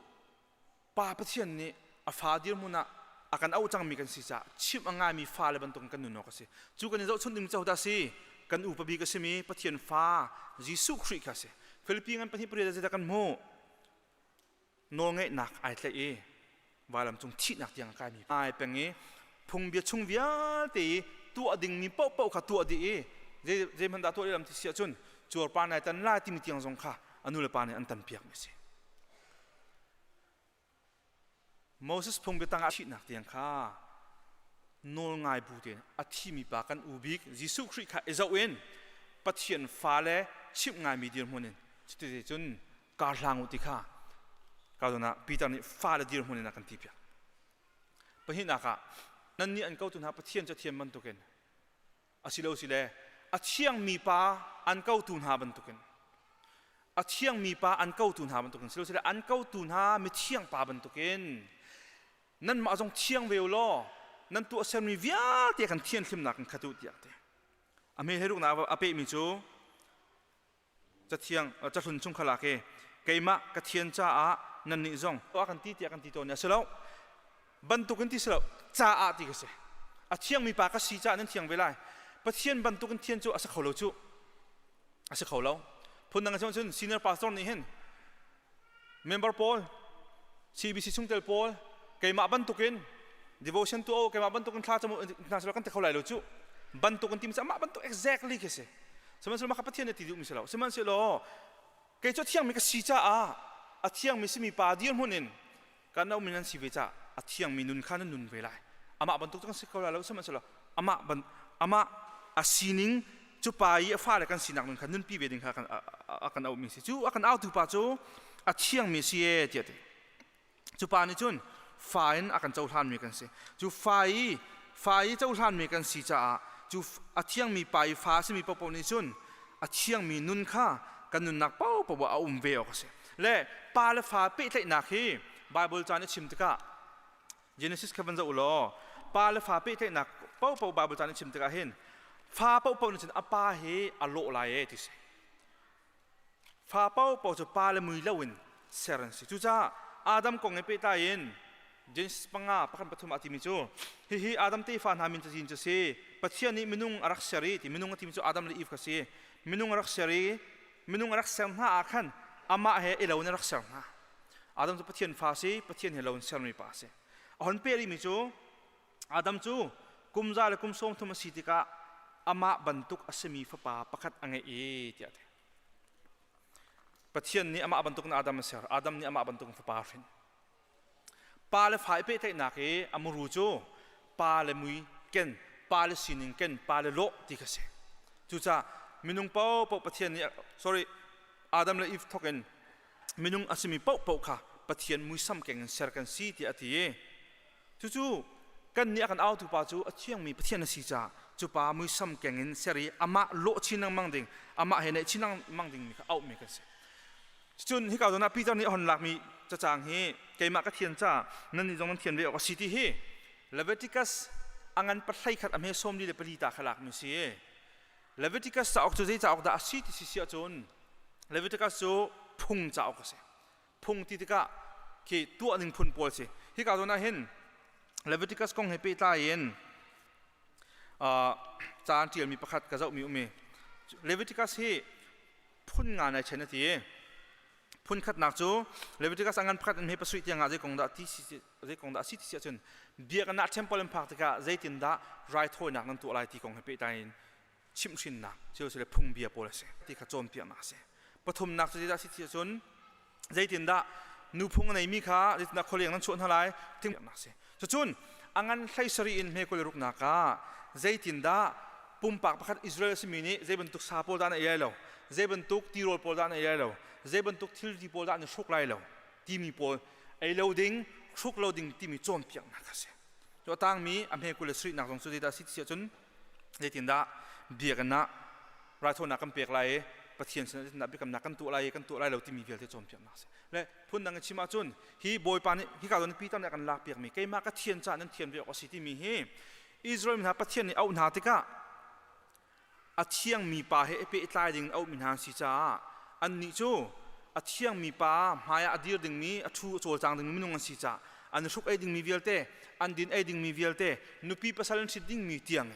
Pa Pathian nih a fa dirhmun ah a kan auh cangmi kan si caah chimh a ngaimi fale bantukin kan nun awk a si. Cu kan i zohchunh ding cu dah a si? Kan upa bik a simi Pathian fa Jesuh Khrih kha a si. Filipi ngan pahnih pariat ah zeidah kan hmuh? Nawlngeihnak ai tlaih i vailam cung thihnak tiang a kaimi ai peng i phungbia chung vialte i tuah dingmi paohpaoh kha tuah dih i zeihmanh dah tuah lam ti si ahcun cuarpa nai tan lai timi tiang zong kha a nu le pa nih an tanpiak mi a si. Moses phungbia tangah thihnak tiang kha nawl ngai bu tein a thimi pa kan u bik Jesuh Khrih kha i zoh in Pathian fale chimh ngaimi dirhmun in cuti cun kar hlang u ti kha ka zawn ah Peter nih fale dirhmun in a kan ti piak. Pahnihnak ah nannih an kotu hna Pathian cu a thiam bantukin asilo sile a thiangmi pa an kotu hna bantukin a thiangmi pa an kotu hna bantukin silo sile an kotu hna mithiang pa bantukin nanmah zong thiang ve u law nan tuahsermi vialte kan thianhlimnak in khat u tiah ti a hme heruknak a pehmi cu Cathiang cahlun chung kha lak i keimah ka thian caah nannih zong a kan ti tiah kan ti tawn i a si lo bantukin ti si lo caah ti ka si. A thiangmi pa ka si caah nan thiang ve lai. Pathian bantukin thian cu a si kho lo cu. A si kho lo. Phundang in cun senior pastor nih hin member pawl CBC chungtel pawl keimah bantukin devotion tu o keimah bantukin thla camu hna selaw kan ti kho lai lo cu. Bantukin ti mi cu amah bantuk exactly khi si. Sihmanhsehlaw mah kha Pathian nih ti duhmi si lo. Sihmanhsehlaw kei cu a thiangmi ka si caah a thiangmi simi pa dirhmun in kan um in an si ve caah a thiangmi nun kha nan nun ve lai. Amah bantuk cu kan si kho lai lo. Sihmanhsehlaw amah ban amah a sining cu pa i a fale kan sinak nun kha nunpi ve ding kha a kan auhmi si. Cu a kan autu pa cu a thiangmi si e tiah ti. Cu pa nih cun fa in a kan cohlanmi kan si. Cu fa i fa i cohlanmi kan si caah cu a thiangmi pa i fa a simi paohpaoh nih cun a thiangmi nun kha kan nunnak paohpaoh ah a um ve awk a si. Le pa le fa pehtlaihnak hi Baibal ca nih a chim tikah Genesis kha van zoh u law pa le fa pehtlaihnak paohpaoh Baibal ca nih a chim tikah hin fa paohpaoh nih cun a pa hi a lawh lai ee ti si. Fa paohpaoh cu pa le mui loin ser an si. Cucaah Adam kong he pehtlai in Genesis panga pakhat pathum ah a timi cu hihi Adam tefa hna min cazin cu si. Pathian nih minung a rak ser i ti minung a timi cu Adam le Eve kha si. Minung a rak ser i minung a rak ser hna ah khan amah he i lo in a rak ser hna. Adam cu Pathian fa si, Pathian he lo in sermi pa a si. A hon peh rihmi cu Adam cu kum za le kum sawm thum a si tikah amah bantuk a simi fapa pakhat a ngeih i tiah a ti. Pathian nih amah bantuk in Adam a ser. Adam nih amah bantuk in fapa a hrin. Pa le fa i pehtlaihnak i a muru cu pa le mui ken, pa le sining ken, pa le lawh ti kha si. Cucaah minung paohpaoh Pathian nih sorry Adam le Eve thawk in minung a simi paohpaoh kha Pathian muisam keng in ser kan si tiah a ti i Cucu kannih a kan autu pa cu a thiangmi Pathian a si caah cu pa muisam keng in ser i amah lawh chin lengmang ding, amah he naih chin lengmang dingmi kha auhmi kan si. Cun hika zawn ah Peter nih a hon lakmi cacang hi keimah ka thian caah nannih zong nan thian ve awk a si ti hi Leviticus a ngan pahlei khat a hme 44 ta kha lakmi si. Leviticus cauk cu zei cauk dah a si ti si si ahcun Leviticus cu phung cauk a si. Phung ti tikah khi tuah ning phun pawl si. Hika zawn ah hin Leviticus kong he pehtlai in ca an ṭialmi pakhat ka zohmi um i Leviticus hi phun nga nai chen a ti. Phun khatnak cu Leviticus a ngan pakhat in hme pasarih tiang ah zei kong dah ti si zei kong dah a si ti si ahcun biakinn ah temple in phak tikah zeitindah raithawinak nan tuah lai ti kong he pehtlai in chimhhrinnak le phungbia pawl a si ti kha cawnpiaknak a si. Pathumnak cu zeidah a si ti ahcun zeitindah nuphung a neimi kha zeitindah khualeng nan chuah hna lai thingnak si. Cucun a ngan hlei sarih in hme 26 ah zeitindah pumpak pakhat Israel a simi nih zei bantuk sa pawl dah na ei lai lo, zei bantuk tirawl pawl dah na ei lai lo, zei bantuk thilri pawl dah na hruk lai lo timi pawl ei lo ding, hruk lo ding timi cawnpiaknak a si. Cu a tangmi a hme 27 nak zong cu zeidah a si ti ahcun zeitindah biakinn ah raithawinak kan pek lai i Pathian sinah zeitindah biakamnak kan tuah lai i kan tuah lai lo timi vialte cawnpiaknak a si. Le phundang in chim ahcun hi Bawipa nih hika zawn Peter nih a kan lakpiakmi keimah ka thian caah nan thian ve awk a si timi hi Israel mi hna Pathian nih auh hna tikah a thiangmi pa he i pehtlai ding auhmi hna an si caah annih cu a thiangmi pa hmaiah a dir dingmi a ṭhu a cawlcang dingmi minung an si caah an hruk ei dingmi vialte an din ei dingmi vialte nupi pasal an ṭhit dingmi tiang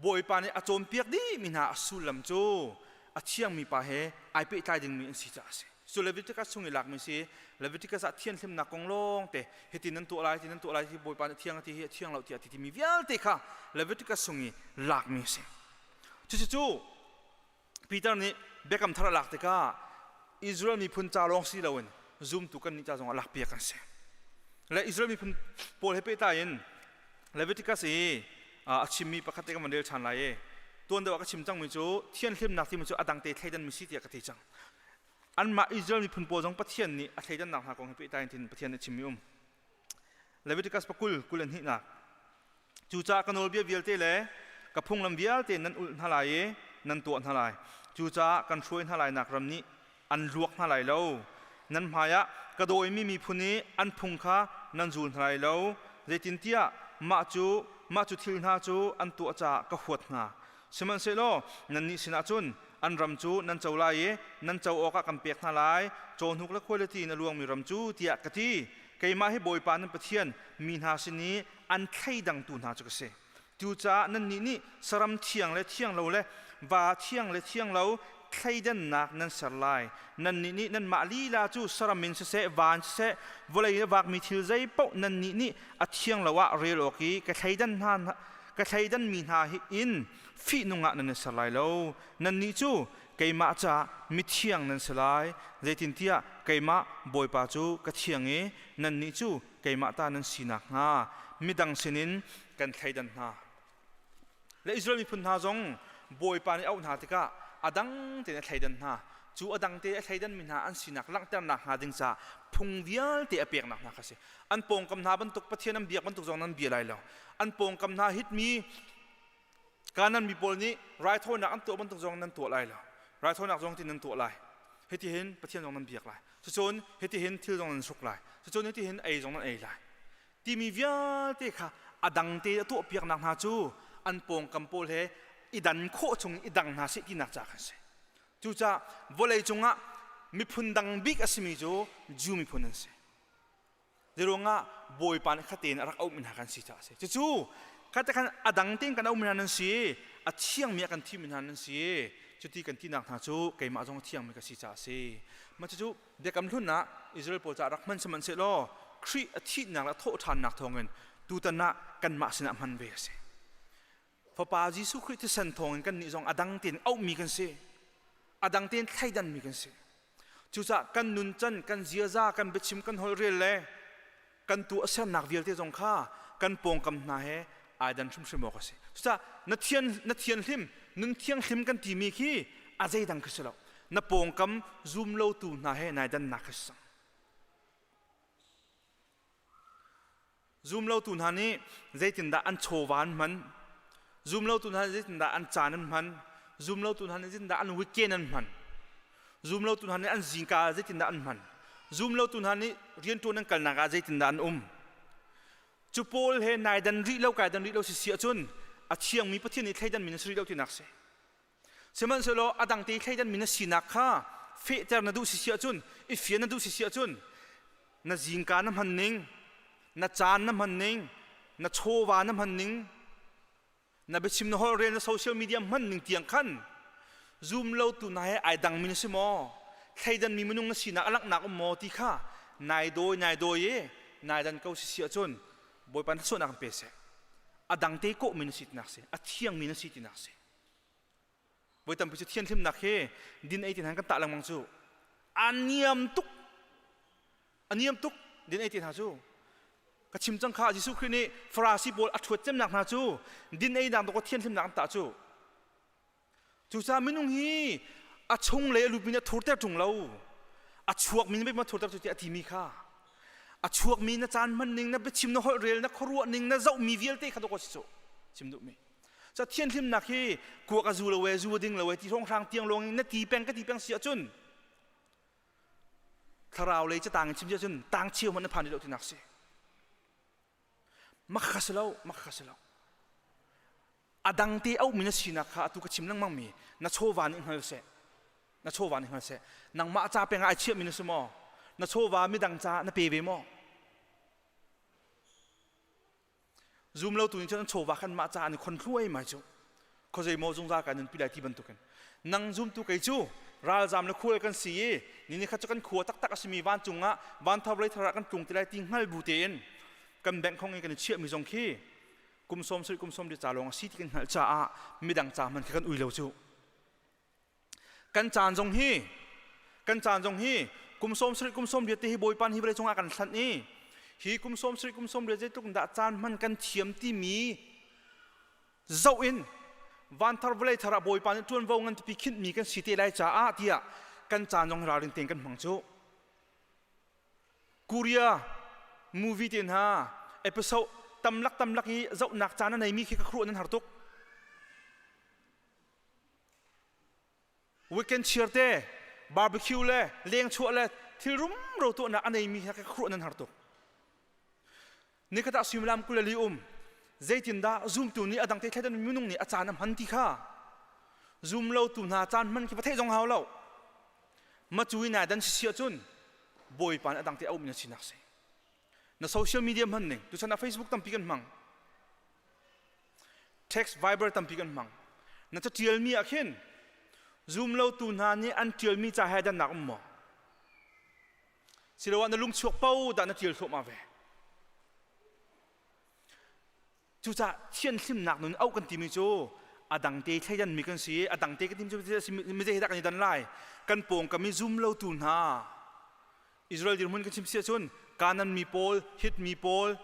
Bawipa nih a cawnpiak dihmi hna a sullam cu a thiangmi pa he ai pehtlai dingmi an si caah a si. Cu Leviticus chung i lakmi si Leviticus ah thianhlimnak kong lawng te hitin nan tuah lai hitin nan tuah lai hi Bawipa nih thiang a ti hi a thiang lo tiah a ti timi vialte kha Leviticus chung i lakmi a si. Cucu Peter nih biakam thar a lak tikah Israel miphun ca lawng si loin zumtu kannih ca zongah lakpiak an si. Le Israel miphun pawl he pehtlai in Leviticus i a chimmi pakhat te kan van rel ṭhan lai i tuan deuh ah ka chim cangmi cu thianhlimnak timi cu a dang te thleidanmi si tiah ka ti cang. Anmah Israel miphun pawl zong Pathian nih a thleidannak hna kong he pehtlai in Pathian nih a chimmi um. Leviticus pakul kul and hnihnak. Cucaah ka nawlbia vialte le ka phunglam vialte nan ulh hna lai i nan tuah hna lai. Cucaah kan hruai hna lainak ram nih an luak hna lai lo. Nan hmaiah ka dawimi miphun i an phung kha nan zul hna lai lo. Zeitintiah mah cu mah cu thil hna cu an tuah caah ka huat hna. Sihmanhsehlaw nannih sinah cun an ram cu nan co lai i nan co awkah kan pek hna lai, cawhnuk le khuailati in a luangmi ram cu, tiah ka ti. Keimah hi Bawipa nan Pathian, mi hna sin i an thleidangtu hna cu ka si. Cucaah nannih nih saram thiang le thianglo le va thiang le thianglo thleidannak nan ser lai. Nannih nih nanmah lila cu saram in siseh, va in siseh, vawlei in a vakmi thil zeipaoh nannih nih a thianglo ah rel awk i ka thleidan hna ka thleidanmi hna hi in fihnung ah nan i ser lai lo. Nannih cu keimah caah mithiang nan si lai, zeitintiah keimah Bawipa cu ka thiang i nannih cu keimah ta nan si nakhnga midang sinin kan thleidan hna. Le Israel miphun hna zong Bawipa nih auh hna tikah a dang tein a thleidan hna. Cu a dang te a thleidanmi hna an sinak langhternak hnga ding caah phung vialte a peknak hna kha si. An pawngkam hna bantuk Pathian an biak bantuk zong nan bia lai lo. An pawngkam hna hitmi Kanan mi pawl nih raithawinak an tuah bantuk zong nan tuah lai lo. Raithawinak zong tin nan tuah lai. Hitihin Pathian zong nan biak lai. Cucun hitihin thil zong nan hruk lai. Cucun hitihin ei zong nan ei lai. Timi vialte kha a dang te a tuahpiaknak hna cu an pawngkam pawl he i dan khawh chung i dang hna seh tinak ca khan si. Cucaah vawlei cungah miphun dang bik a simi cu Jew miphun an si. Zeiruangah Bawipa nih khatein a rak auhmi hna kan si caah a si. Cucu kha khan a dang tein kan auhmi hna nan si, a thiangmi a kan thimmi hna nan si. Cuti kan tinak hna cu keimah zong a thiangmi ka si caah a si. Mah cucu Biakam Hlun ah Israel pawl caah rak hman sihmanhsehlaw Khrih a thihnak le a thawhṭhannak thawngin tutan ah kanmah sinah hman ve a si. Fapa Jesuh Khrih thisen thawngin kannih zong a dang tein auhmi kan si. A dang tein thleidanmi kan si. Cucaah kan nuncan, kan ziaza, kan biachim, kan holhrel le kan tuahsernak vialte zong kha kan pawngkam hna he ai dan hrimhrim awk a si. Cucaah na thian na thianhlim, nun thianghlim kan timi khi a zeidang khi si lo. Na pawngkam zum lotu hna he nai dannak khi si cang. Zumlotu hna nih zeitindah an chawva an hman? Zumlotu hna nih zeitindah an caan an hman? Zumlotu hna nih zeitindah an weekend an hman? Zumlotu hna nih an zingka ah zeitindah an hman? Zumlotu hna nih rianṭuan an kalnak ah zeitindah an um? Cu pawl he nai dan rih lo kai dan rih lo si si ahcun a thiangmi Pathian nih thleidan mi na si rih lo tinak si. Sihmanhsehlaw a dang te thleidan mi na sinak kha fehter na duh si si ahcun i fian na duh si si ahcun na zingka na hman ning, na caan na hman ning, na chawva na hman ning, na biachim na holhrel na social media hman ning tiang khan zum lo tu na he ai dang mi na si maw thleidan mi minung na sinak a langhnak um maw ti kha nai dawi nai dawi i nai dan ko si si ahcun Bawipa na suahnak in pe seh a dang te kawh mi na si tinak si a thiang mi na si tinak si Voi tampi cu thianhlimnak hi din ei ti hna kan tah lengmang cu a niam tuk a niam tuk din ei ti hna cu ka chim cang kha Jesuh Khrih nih Farasi pawl a ṭhuat cemnak hna cu din ei nak dawk thianhlimnak an tah cu cucaah minung hi a chung lei a lutmi nih a thurter ṭung lo a chuakmi nih a thurter cu tiah a timi kha a chuakmi na caan hman ning na biachim na holh rel na khuaruah ning na zohmi vialte kha dawk si cu chim duhmi Ca thianhlimnak hi kuak a zu lo e zu a ding lo e ti hrawnghrang tiang lawng in na ti peng ka ti peng si ahcun thlarau lei catang in chim si ahcun tang cheu hmanh na phan rih lo tinak si. Makha si lo, makha si lo. A dang te auhmi na sinak kha atu ka chim lengmang mi na chawva nih hngal seh. Na chawva nih hngal seh. Nangmah ca peng ah ai chiahmi na si maw? Na chawva midang ca na pe ve maw? Zum lo tu nih cun an chawva khan mah ca an i khon thluai mai cu. Khuazei maw zungzal kan nunpi lai ti bantukin. Nang zumtu kei cu ralzam le khual kan si i ni ni khat cu kan khua taktak a simi vancung ah vanthar vawlei thar ah kan tlung ti lai ti hngal bu tein kan bank khong i kan i chiahmi zong khi kum sawm sarih kum sawm li ca lawng a si ti kan hngalh caah midang ca hmanh khi kan ui lo cu. Kan caan zong hi kan caan zong hi kum sawm sarih kum sawm riat te hi Bawipa nih hi vawlei cungah kan hlanh i hi kum sawm sarih kum sawm riat zeitluk dah caan hman kan thiam timi zoh in vanthar vawlei thar ah Bawipa nih ṭuanvo ngan pipi khinhmi kan si te lai caah tiah kan caan zong ralring tein kan hmang cu. Korea movie te hna episode tamlak tamlak i zohnak caan a neimi khi ka khuaruah nan har tuk. Weekend cheer te, barbecue le lengchuah le thil rumro tuahnak a neimi he ka khuaruah nan har tuk. Nikhat ah suimilam 24 um zeitindah zumtu nih a dang te thleidan minung nih a caan a hman ti kha zum lo tu hna caan hman khi va theih zong hau lo ma cu i nai dan si si ahcun bawipa nih a dang te a um na sinak si na social media hman ning tuchan ah Facebook tampi kan hmang Text Viber tampi kan hmang. Na ca ṭialmi ah khin zum lotu hna nih an ṭialmi ca he dannak um maw? Siloah na lungchuak po dah na ṭial thluahmah ve. Cucaah thianhlimnak nun auh kan timi cu a dangte thleidanmi kan si a dangte kan timi cu mizei he dah kan i dan lai kan pawngkam i zum lotu hna Israel dirhmun kan chim si ahcun Kanan mi pawl, Hit mi pawl,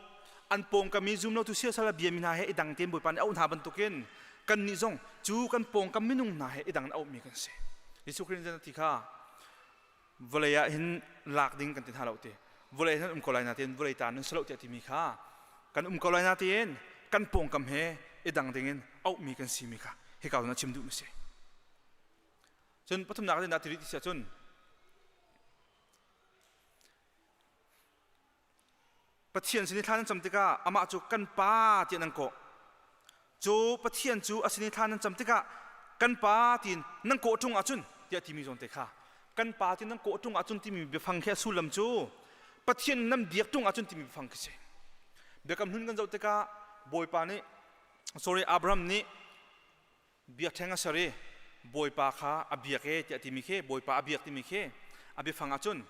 an pawngkam i zumlotu siasal a biami hna he i dang tein Bawipa nih a auh hna bantukin kannih zong cu kan pawngkam minung hna he i dang in auhmi kan si. Jesuh Khrih nih ti kha vawlei ah hin lak ding kan ti hna lo ti. Vawlei hin um ko lai na tiin vawlei ta nan si lo tiah timi kha kan um ko lai na tiin kan pawngkam he i dang dingin auhmi kan simi kha hika na chim duhmi si. Cun pathumnak in dah ti rih ti si ahcun Pathian sin i thla nan cam tikah amah cu kan Pa tiah nan kawh. Cu Pathian cu a sin i thla nan cam tikah kan Pa tiin nan kawh ṭung ahcun tiah timi zawn te kha kan Pa tiin nan kawh ṭung ahcun timi biafang khi a sullam cu Pathian nan biak ṭung ahcun timi biafang khi si. Biakam hlun kan zoh tikah Bawipa nih sorry Abraham nih biakṭheng a ser i Bawipa kha a biak e tiah timi khi Bawipa a biak timi khi a biafang ahcun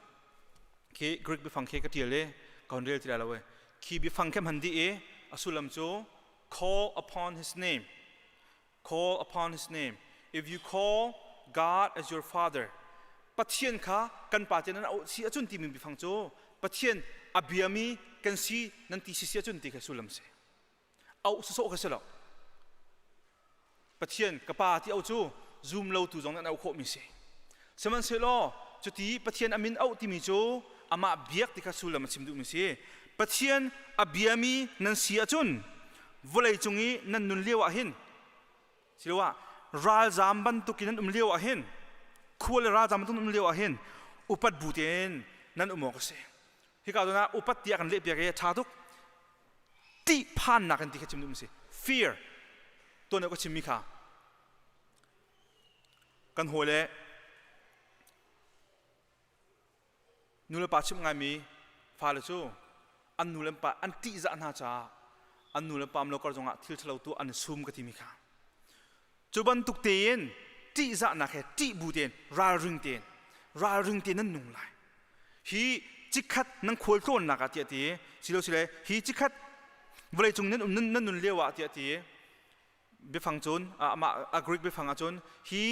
khi Greek biafang khi ka ṭial i ka hun rel ti lai lo e khi biafang khi hman dih i a sullam cu call upon his name call upon his name if you call God as your father Pathian kha kan pa tiah nan auh si ahcun timi biafang cu Pathian a biami kan si nan ti si si ahcun ti kha sullam si auh sawsawh kha si lo Pathian ka pa ti auh cu zum lo tu zong nih an auh khawhmi si sihmanhsehlaw cuti Pathian a min auh timi cu amah biak ti kha sullam a chim duhmi si Pathian a biami nan si ahcun vawlei cung i nan nun lio ah hin siloah ralzam bantukin nan um lio ah hin khua le ralzam bantukin um lio ah hin upat bu tein nan um awk a si hika zawn ah upat tiah kan lehpiak i a ṭha tuk ṭihphannak in ti kha chim duhmi si fear tuan ka chimmi kha kan hawile nulepa chimh ngaimi fale cu an nu le pa an ṭihzah hna caah an nu le pa um lo kar zongah thil ṭhalo tu an sum ka timi kha Cu bantuk tein ṭihzahnak he ṭih bu tein ralring tein ralring tein nan nung lai. Hi cikhat nan khual tlawnnak ah tiah ti silo sile hi cikhat vawleicung nan um nan nun lio ah tiah ti biafang cun amah a Greek biafang ah cun hi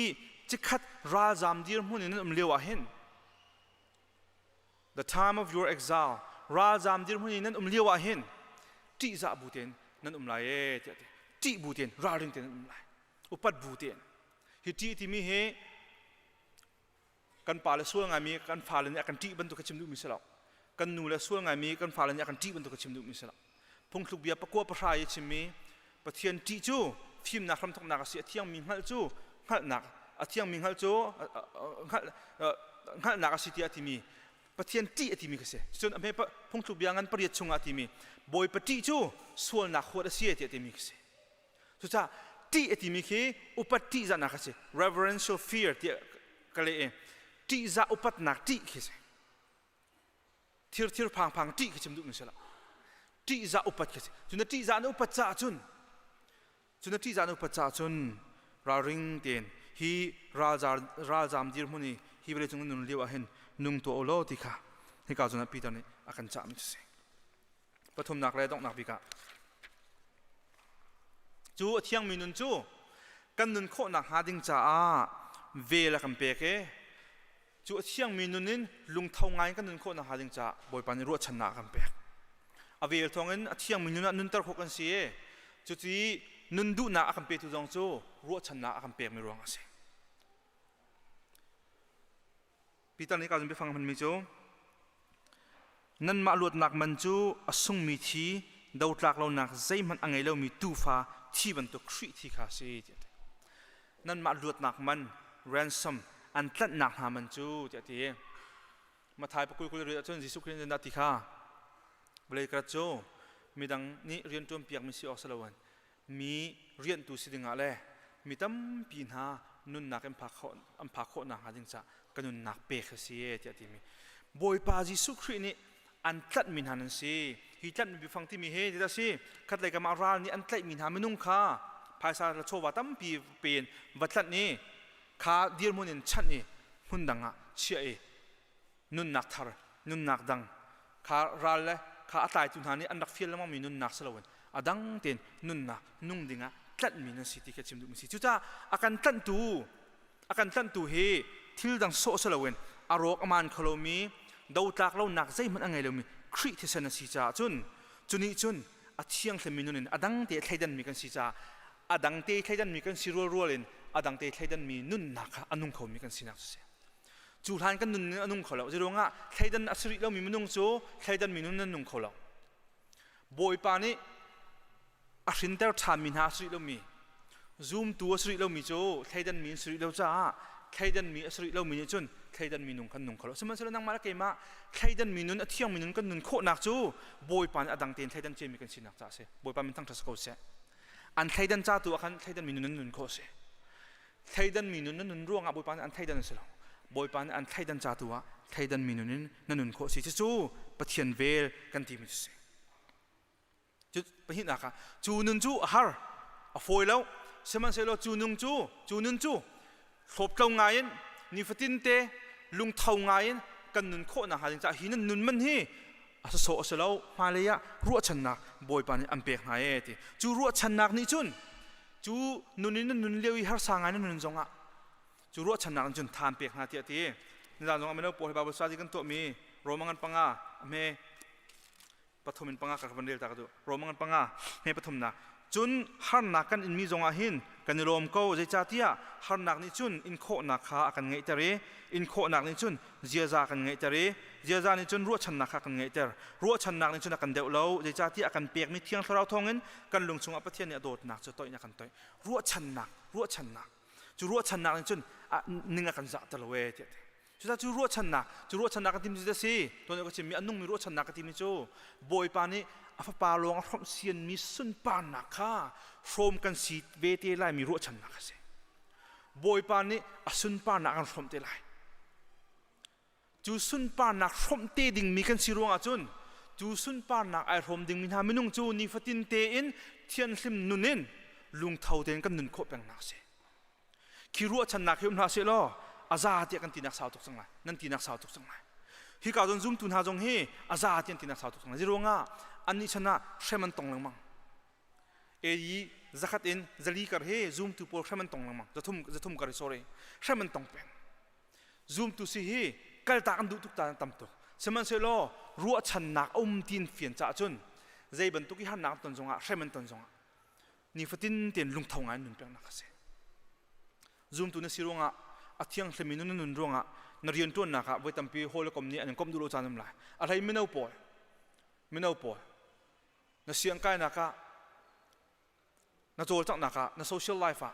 cikhat ralzam dirhmun in nan um lio ah hin the time of your exile ralzam dirhmun i nan um lio ah hin ṭihzah bu tein nan um lai ee tiah ti ṭih bu tein ralring tein nan um lai upat bu tein hi ṭih timi hi kan pa le sual ngaimi kan fale nih a kan ṭih bantuk ka chim duhmi si lo kan nu le sual ngaimi kan fale nih a kan ṭih bantuk ka chim duhmi si lo phungthluk bia pakua pahra i chimmi Pathian ṭih cu fimnak hramthawknak a si a thiangmi hngalh cu hngalhnak a thiangmi hngalh cu hngalhnak a si tiah a timi Pathian ṭih a timi kha si cun a hme phungthluk bia ngan pariat chungah a timi Bawipa ṭih cu sualnak huat a si tiah timi kha si cucaah Ṭih a timi khi upat ṭihzahnak a si. Reverential fear tiah ka leh i ṭihzah upatnak ṭih khi si. Thir thir phang phang ṭih khi chim duhmi si lo. Ṭihzah upat khi si. Cu na ṭihzah na upat caah cun cu na ṭihzah na upat caah cun ralring tein hi ralzar ralzam dirhmun i hi vawlei cung nun lio ah hin nung tuah u law ti kha hika zawn ah Peter nih a kan cahmi cu si. Pathumnak le donghnak bik ah cu a thiangmi nun cu kan nun khawhnak hnga ding caah vel a kan pek i cu a thiangmi nun in lungtho ngai in kan nun khawhnak hnga ding caah Bawipa nih ruahchannak a kan pek. A vel thawngin a thiangmi nun ah nunter khawh kan si i cuti nun duhnak a kan petu zong cu ruahchannak a kan pekmi ruang a si. Peter nih ka biafang hmanmi cu nanmah luatnak man cu a sungmi thi dotlak lonak zeihmanh a ngei lomi tuufa thi bantuk Khrih thi kha a si tiah a ti. Nanmah luatnak man ransom an tlanhnak hna man cu tiah a ti. Mathai pakul kul riat ahcun Jesuh Khrih nih ti kha vawlei karat cu midang nih rian ṭuan piakmi si awk si loin mi rianhtu si dingah le mi tampi hna nunnak in phak khawh an phak khawh nakhnga ding caah ka nunnak pek a si e tiah a timi Bawipa Jesuh Khrih nih an tlanhmi hna nan si. Hi tlanhmi biafang timi hi ti si khatlei kam ah ral nih an tlaihmi hna minung kha phaisa le chawva tampi pen va tlanh i kha dirhmun in chanh i hmun dang ah chiah i nunnak thar nunnak dang kha ral le kha a tlaitu hna nih an rak fial lengmangmi nunnak si loin a dang tein nunnak nung dingah tlanhmi nan si ti kha chim duhmi si. Cucaah a kan tlanhtu a kan tlanhtu hi thil dang sawh si loin a rawk a maan kho lomi dotlak lonak zeihmanh a ngei lomi Khrih thisen a si caah cun cu nih cun a thianghlimmi nun in a dang te thleidanmi kan si caah a dang te thleidanmi kan si rualrual in a dang te thleidanmi nunnak kha a nung khomi kan sinak cu si. Cu hlan kan nun a nung kho lo. Zeiruangah thleidan a si rih lomi minung cu thleidan mi nun an nung kho lo. Bawipa nih a hrinter ṭhanmi hna a si rih lomi, zumtu a si rih lomi cu thleidan mi an si rih lo caah thleidan mi a si rih lomi nih cun thleidan mi nung kan nung kho lo. Sihmanhsehlaw nangmah le keimah thleidan mi nun a thiangmi nun kan nun khawhnak cu Bawipa nih a dang tein thleidan ciami kan sinak caah a si. Bawipa min thangṭhat si ko seh. An thleidan ca tu ah khan thleidan mi nun an nun khawh a si. Thleidan mi nun na nun ruangah Bawipa nih an thleidan a si lo. Bawipa nih an thleidan ca tu ah thleidan mi nun in na nun khawh si. Cucu Pathian vel kan timi cu si. Cu pahnihnak ah cu nun cu a har, a fawi lo. Sihmanhsehlaw cu nung cu cu nun cu hlawptlo ngai in nifatin te lungtho ngai in kan nun khawh nakhnga ding caah hi nan nun man hi a sawsawh a si lo hmailei ah ruahchannak Bawipa nih an pek hna ee ti cu ruahchannak nih cun cu nun in na nun lio i harsa ngai na nun zongah cu ruahchannak in cun than pek hna tiah ti nizan zongah mino pawl he Bible study kan tuahmi Roma ngan panga a hme pathum in panga ka van rel ta ka duh Roma ngan panga hme pathumnak cun harnak kan inmi zongah hin kan i lawm ko zeicahtiah harnak nih cun in khawhnak kha a kan ngeihter i in khawhnak nih cun ziaza kan ngeihter i ziaza nih cun ruahchannak kha kan ngeihter. Ruahchannak nih cun a kan deuh lo, zeicahtiah a kan pekmi Thiang Thlarau thawngin kan lung chungah Pathian nih a dawtnak cu toih in a kan toih. Ruahchannak, ruahchannak. Cu ruahchannak nih cun ning a kan zahter lo ee tiah ti. Cucaah cu ruahchannak, cu ruahchannak kan timi cu a si. Tuan ka chimmi a nungmi ruahchannak ka timi cu Bawipa nih a fapa lawng a hrawmh sianmi sunparnak kha hrawm kan si ve te laimi ruahchannak a si. Bawipa nih a sunparnak an hrawmh te lai. Cu sunparnak hrawmh te dingmi kan si ruangah cun cu sunparnak ai hrawm dingmi hna minung cu nifatin tein thianhlim nun in lungtho tein kan nun khawh pengnak a si. Khi ruahchannak hi um hlah seh law a za tiah kan tinak sau tuk cang lai. Nan tinak sau tuk cang lai. Hi ka zon zumtu hna zong hi a za tiah an tinak sau tuk cang lai. Zeiruangah annih chan ah hrem an tong lengmang. AD zakhat in zali kar hi zumtu pawl hrem an tong lengmang zathum zathum kar hi sorry hrem an tong peng zumtu si hi kaltak an duh tuk ta tam tuk sihmanhsehlaw ruahchannak a um tin fian caah cun zei bantuk i harnak an ton zongah hrem an ton zongah nifatin tein lungtho ngai nun pengnak a si zumtu na si ruangah a thianghlimi nun na nun ruangah na rianṭuannak ah voi tampi hawi le kom nih an in komh duh lo caan um lai a hlei mino pawl mino pawl na siangkainak ah na cawlcanghnak ah na social life ah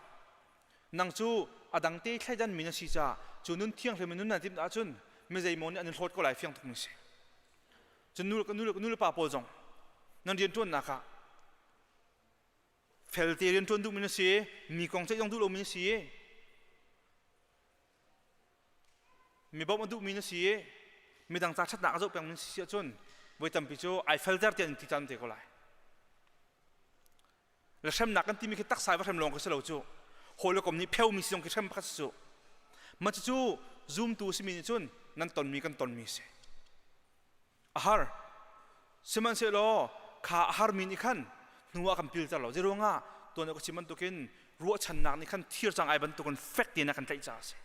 nang cu a dang te thleidan mi na si caah cu nun thianghlim in nun na timh ahcun mi zeimaw nih an in hlawt ko lai fiang tuk mi si. Cun nu nu nu le pa pawl zong nan rianṭuannak ah. Felte rian ṭuan duhmi na si, mi kong ceih zong duh lomi na si, mi bawmh a duhmi na si i midang ca ṭhatnak a zoh pengmi na si ahcun voi tampi cu ai felter tiah an ti caan te ko lai. Le hremnak kan timi khi taksa va hrem lawng khi si lo cu. Hawi le kom nih pheumi si zong khi hrem pakhat si cu. Mah cucu zumtu simi nih cun nan tonmi kan tonmi si. A har. Sihmanhsehlaw kha a harmi nih khan hnu ah kan pilter lo. Zeiruangah tuan ka chim bantukin ruahchannak nih khan thir cang ai bantukin fek tein a kan tlaih caah a si.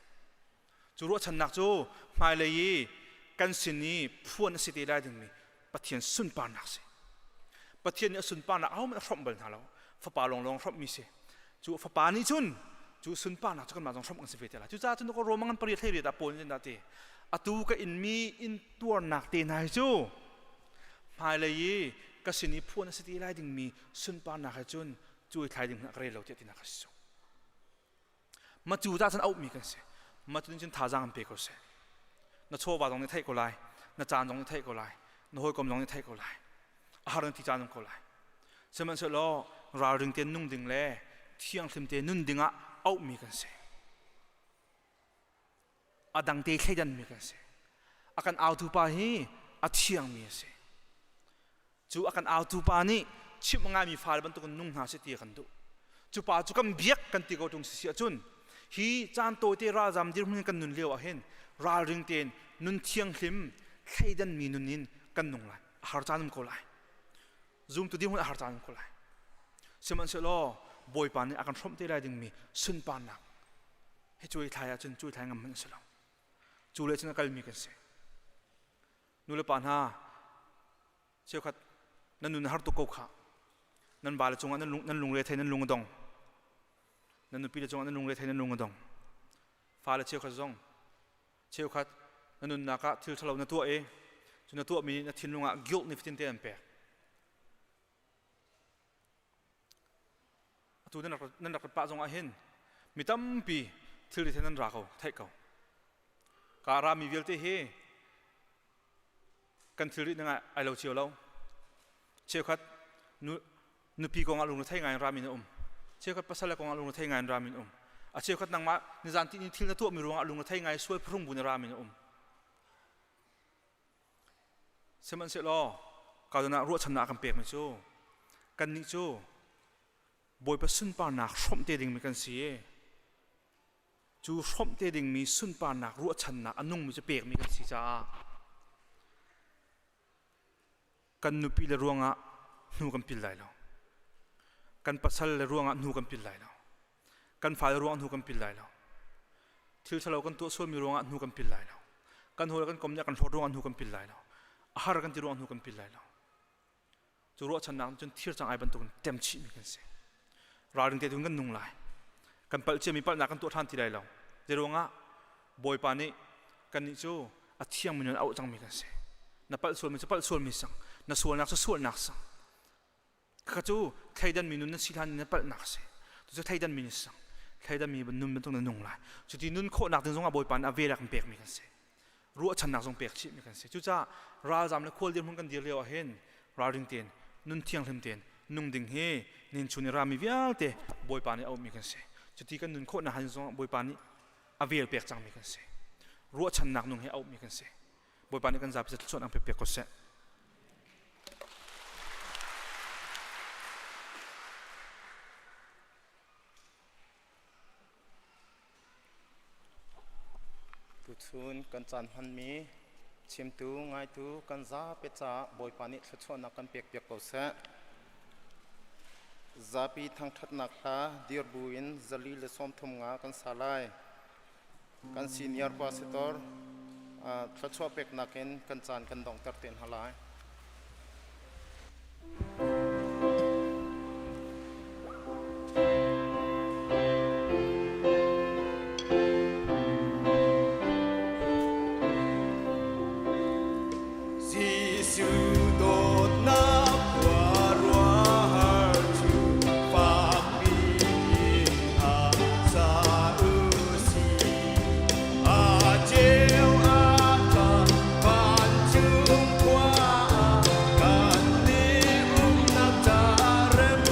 Cu ruahchannak cu hmailei i kan sin i phuan a si te lai dingmi Pathian sunparnak si. Pathian nih a sunparnak ahohmanh a hrawmh bal hna lo. Fapa lawnglawng hrawmhmi si. Cu fapa nih cun cu sunparnak cu kanmah zong hrawmh kan si ve te lai. Cucaah cun Roma ngan pariat hlei riat ah Paul nih dah ti atu ka inmi in tuarnak te hna hi cu hmailei i ka sin i phuan a si te lai dingmi sunparnak he cun cu i thlai ding hmanh ka rel lo tiah tinak a si cu. Ma cu ta cun auhmi kan si. Ma cu cun thazaang an pe ko seh. Na chawva zong nih theih ko lai, na caan zong nih theih ko lai, na hawikom zong nih theih ko lai. A har na ti caan um ko lai. Sihmanhsehlaw ralring tein nung ding le thianghlim te nun dingah auhmi kan si. A dang te thleidanmi kan si. A kan autu pa hi a thiangmi a si. Cu a kan autu pa nih chimh ngaimi fale bantukin nung hna seh ti a kan duh. Cu pa cu kan biak kan ti ko ṭung si si ahcun hi caan tawite ralzam dirhmun in kan nun lio ah hin ralring tein nun thianghlim thleidanmi nun in kan nung lai. A har caan um ko lai. Zumtu dirhmun a har caan um ko lai. Sihmanhsehlaw Bawipa nih a kan hrawmh te lai dingmi sunparnak hi cuai thlai ahcun cuai thlai ngam hmanh a si lo. Cu le cun a kalmi kan si. Nu le pa hna cheukhat nan nun har tuk ko kha. Nan va le cungah nan lung nan lungre thei nan lung a dong. Nan nupi le cungah nan lungre thei nan lung a dong. Fale cheukhat zong cheukhat na nunnak ah thil ṭhalo na tuah i cu na tuahmi na thinlung ah guilt nih fatin te an pek. Atu nan rak nan rak pah zong ah hin mi tampi thilri the nan ra ko theih ko. Ka rami vialte hi kan thilri nang ai lo cio lo. Cheukhat nu nupi kong ah lung thei ngai rami na um. Cheukhat pasal kong ah lung thei ngai rami na um. A cheukhat nangmah nizan ti ni thil na tuah mi ruangah lung thei ngai sual phurung bu na rami na um. Sihmanhsehlaw ka ah ruahchannak a kan pekmi cu kannih cu Bawipa sunparnak hrawmh te dingmi kan si i cu hrawmh te dingmi sunparnak ruahchannak a nungmi cu pekmi kan si caah kan nupi le ruangah hnu kan pil lai lo. Kan pasal le ruangah hnu kan pil lai lo. Kan fale ruangah hnu kan pil lai lo. Thil ṭhalo kan tuah sualmi ruangah hnu kan pil lai lo. Kan hawi kan kom nih kan hlawt ruangah hnu kan pil lai lo. A har kan ti ruangah hnu kan pil lai lo. Cu ruahchannak cun thir cang ai bantukin tem chihmi kan si. Ralring te kan nung lai. Kan palh ciami palhnak kan tuah ṭhan ti lai lo. Zeiruangah Bawipa nih kannih cu a thiangmi nun a auh cangmi kan si. Na palh sualmi cu palh sualmi sang. Na sualnak cu sualnak sang. Kha cu thleidanmi nun na si hlan in na palhnak a si. Cucu thleidanmi na si cang. Thleidanmi nun bantuk na nung lai. Cuti nun khawhnak ding zongah Bawipa nih a vel a kan pekmi kan si. Ruahchannak zong pek chihmi kan si. Cucaah ralzam le khual dirhmun kan dir lio ah hin ralring tein nun thianghlim tein nung ding hi nin chun i rami vialte Bawipa nih a auhmi kan si. Cuti kan nun khawhnak han zongah Bawipa nih a vel pek cangmi kan si. Ruahchannak nung he a auhmi kan si. Bawipa nih kan zapi thluachuah ang pek ko seh. Tuchun kan caan hmanmi chimtu ngaitu kan zapi caah Bawipa nih thluachuahnak kan pek piak ko seh. Zapi thangṭhatnak hla dir buin 435 kan sa lai. Kan senior pastor thluachuah peknak in kan caan kan donghter te hna lai. Jesuh dawtnak khuaruahhar cu fakpi in a sa u sih. A ceu a tla vancung khua ah kan nih umnak ca rem.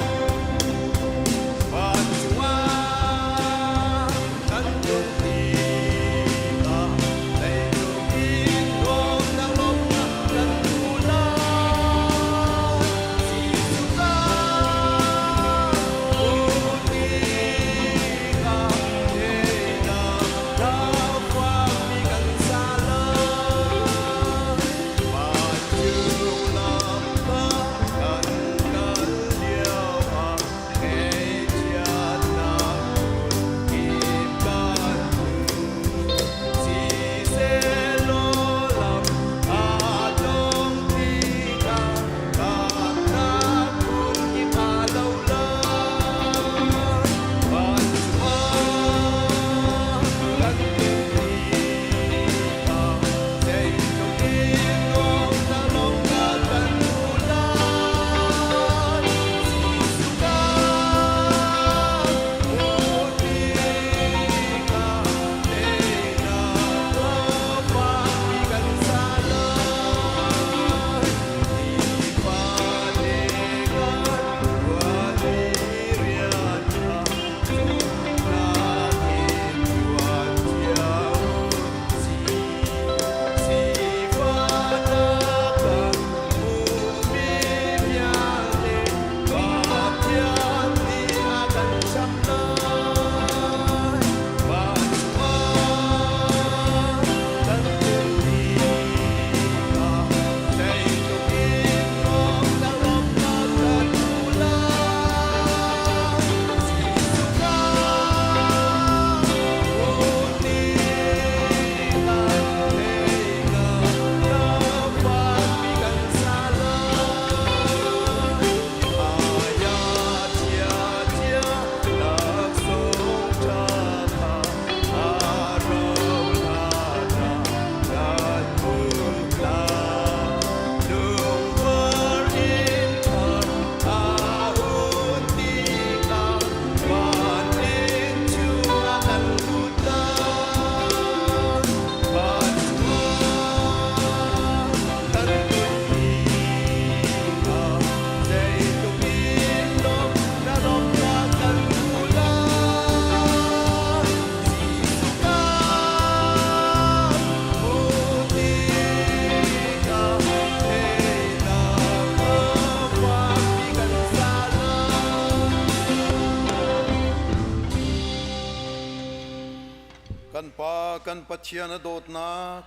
Pathian a dawtnak,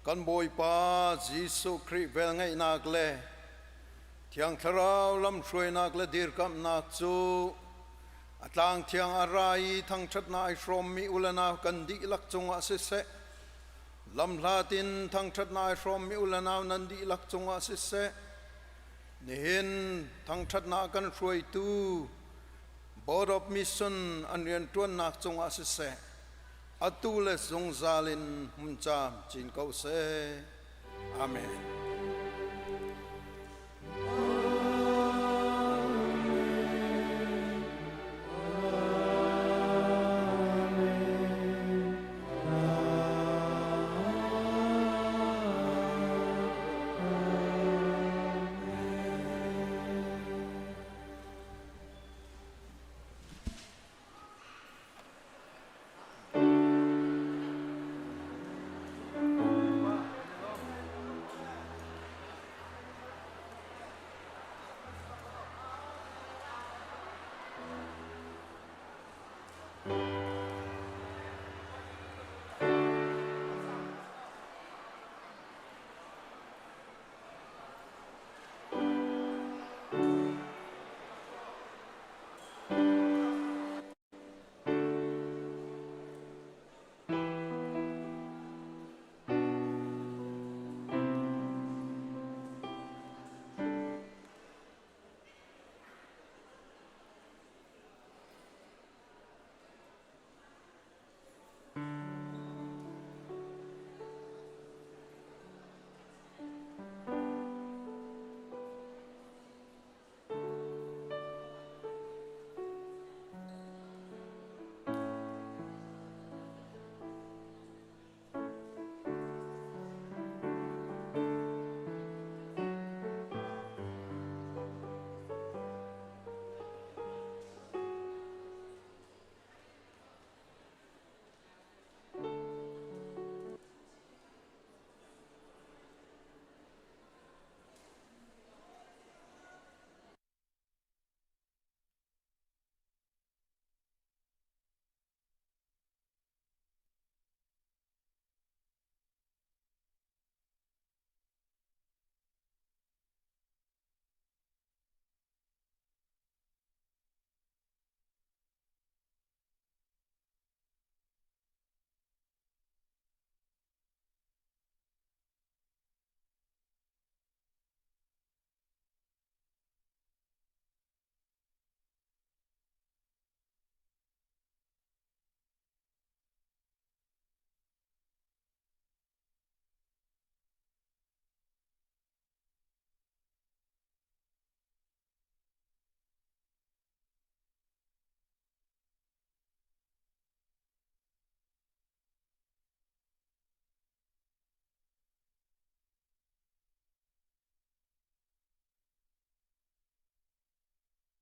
kan Bawipa Jesuh Khrih velngeihnak le Thiang Thlarau lamhruainak le dirkamhnak cu a tlang thiang a ra i thangṭhatnak ai hrawmmi u le nau kan dihlak cungah siseh, lamhlat in thangṭhatnak ai hrawmmi u le nau nan dihlak cungah siseh, nihin thangṭhatnak kan hruaitu Board of Mission an rianṭuannak cungah siseh, atu le zungzal in hmun caam cin ko seh. Amen.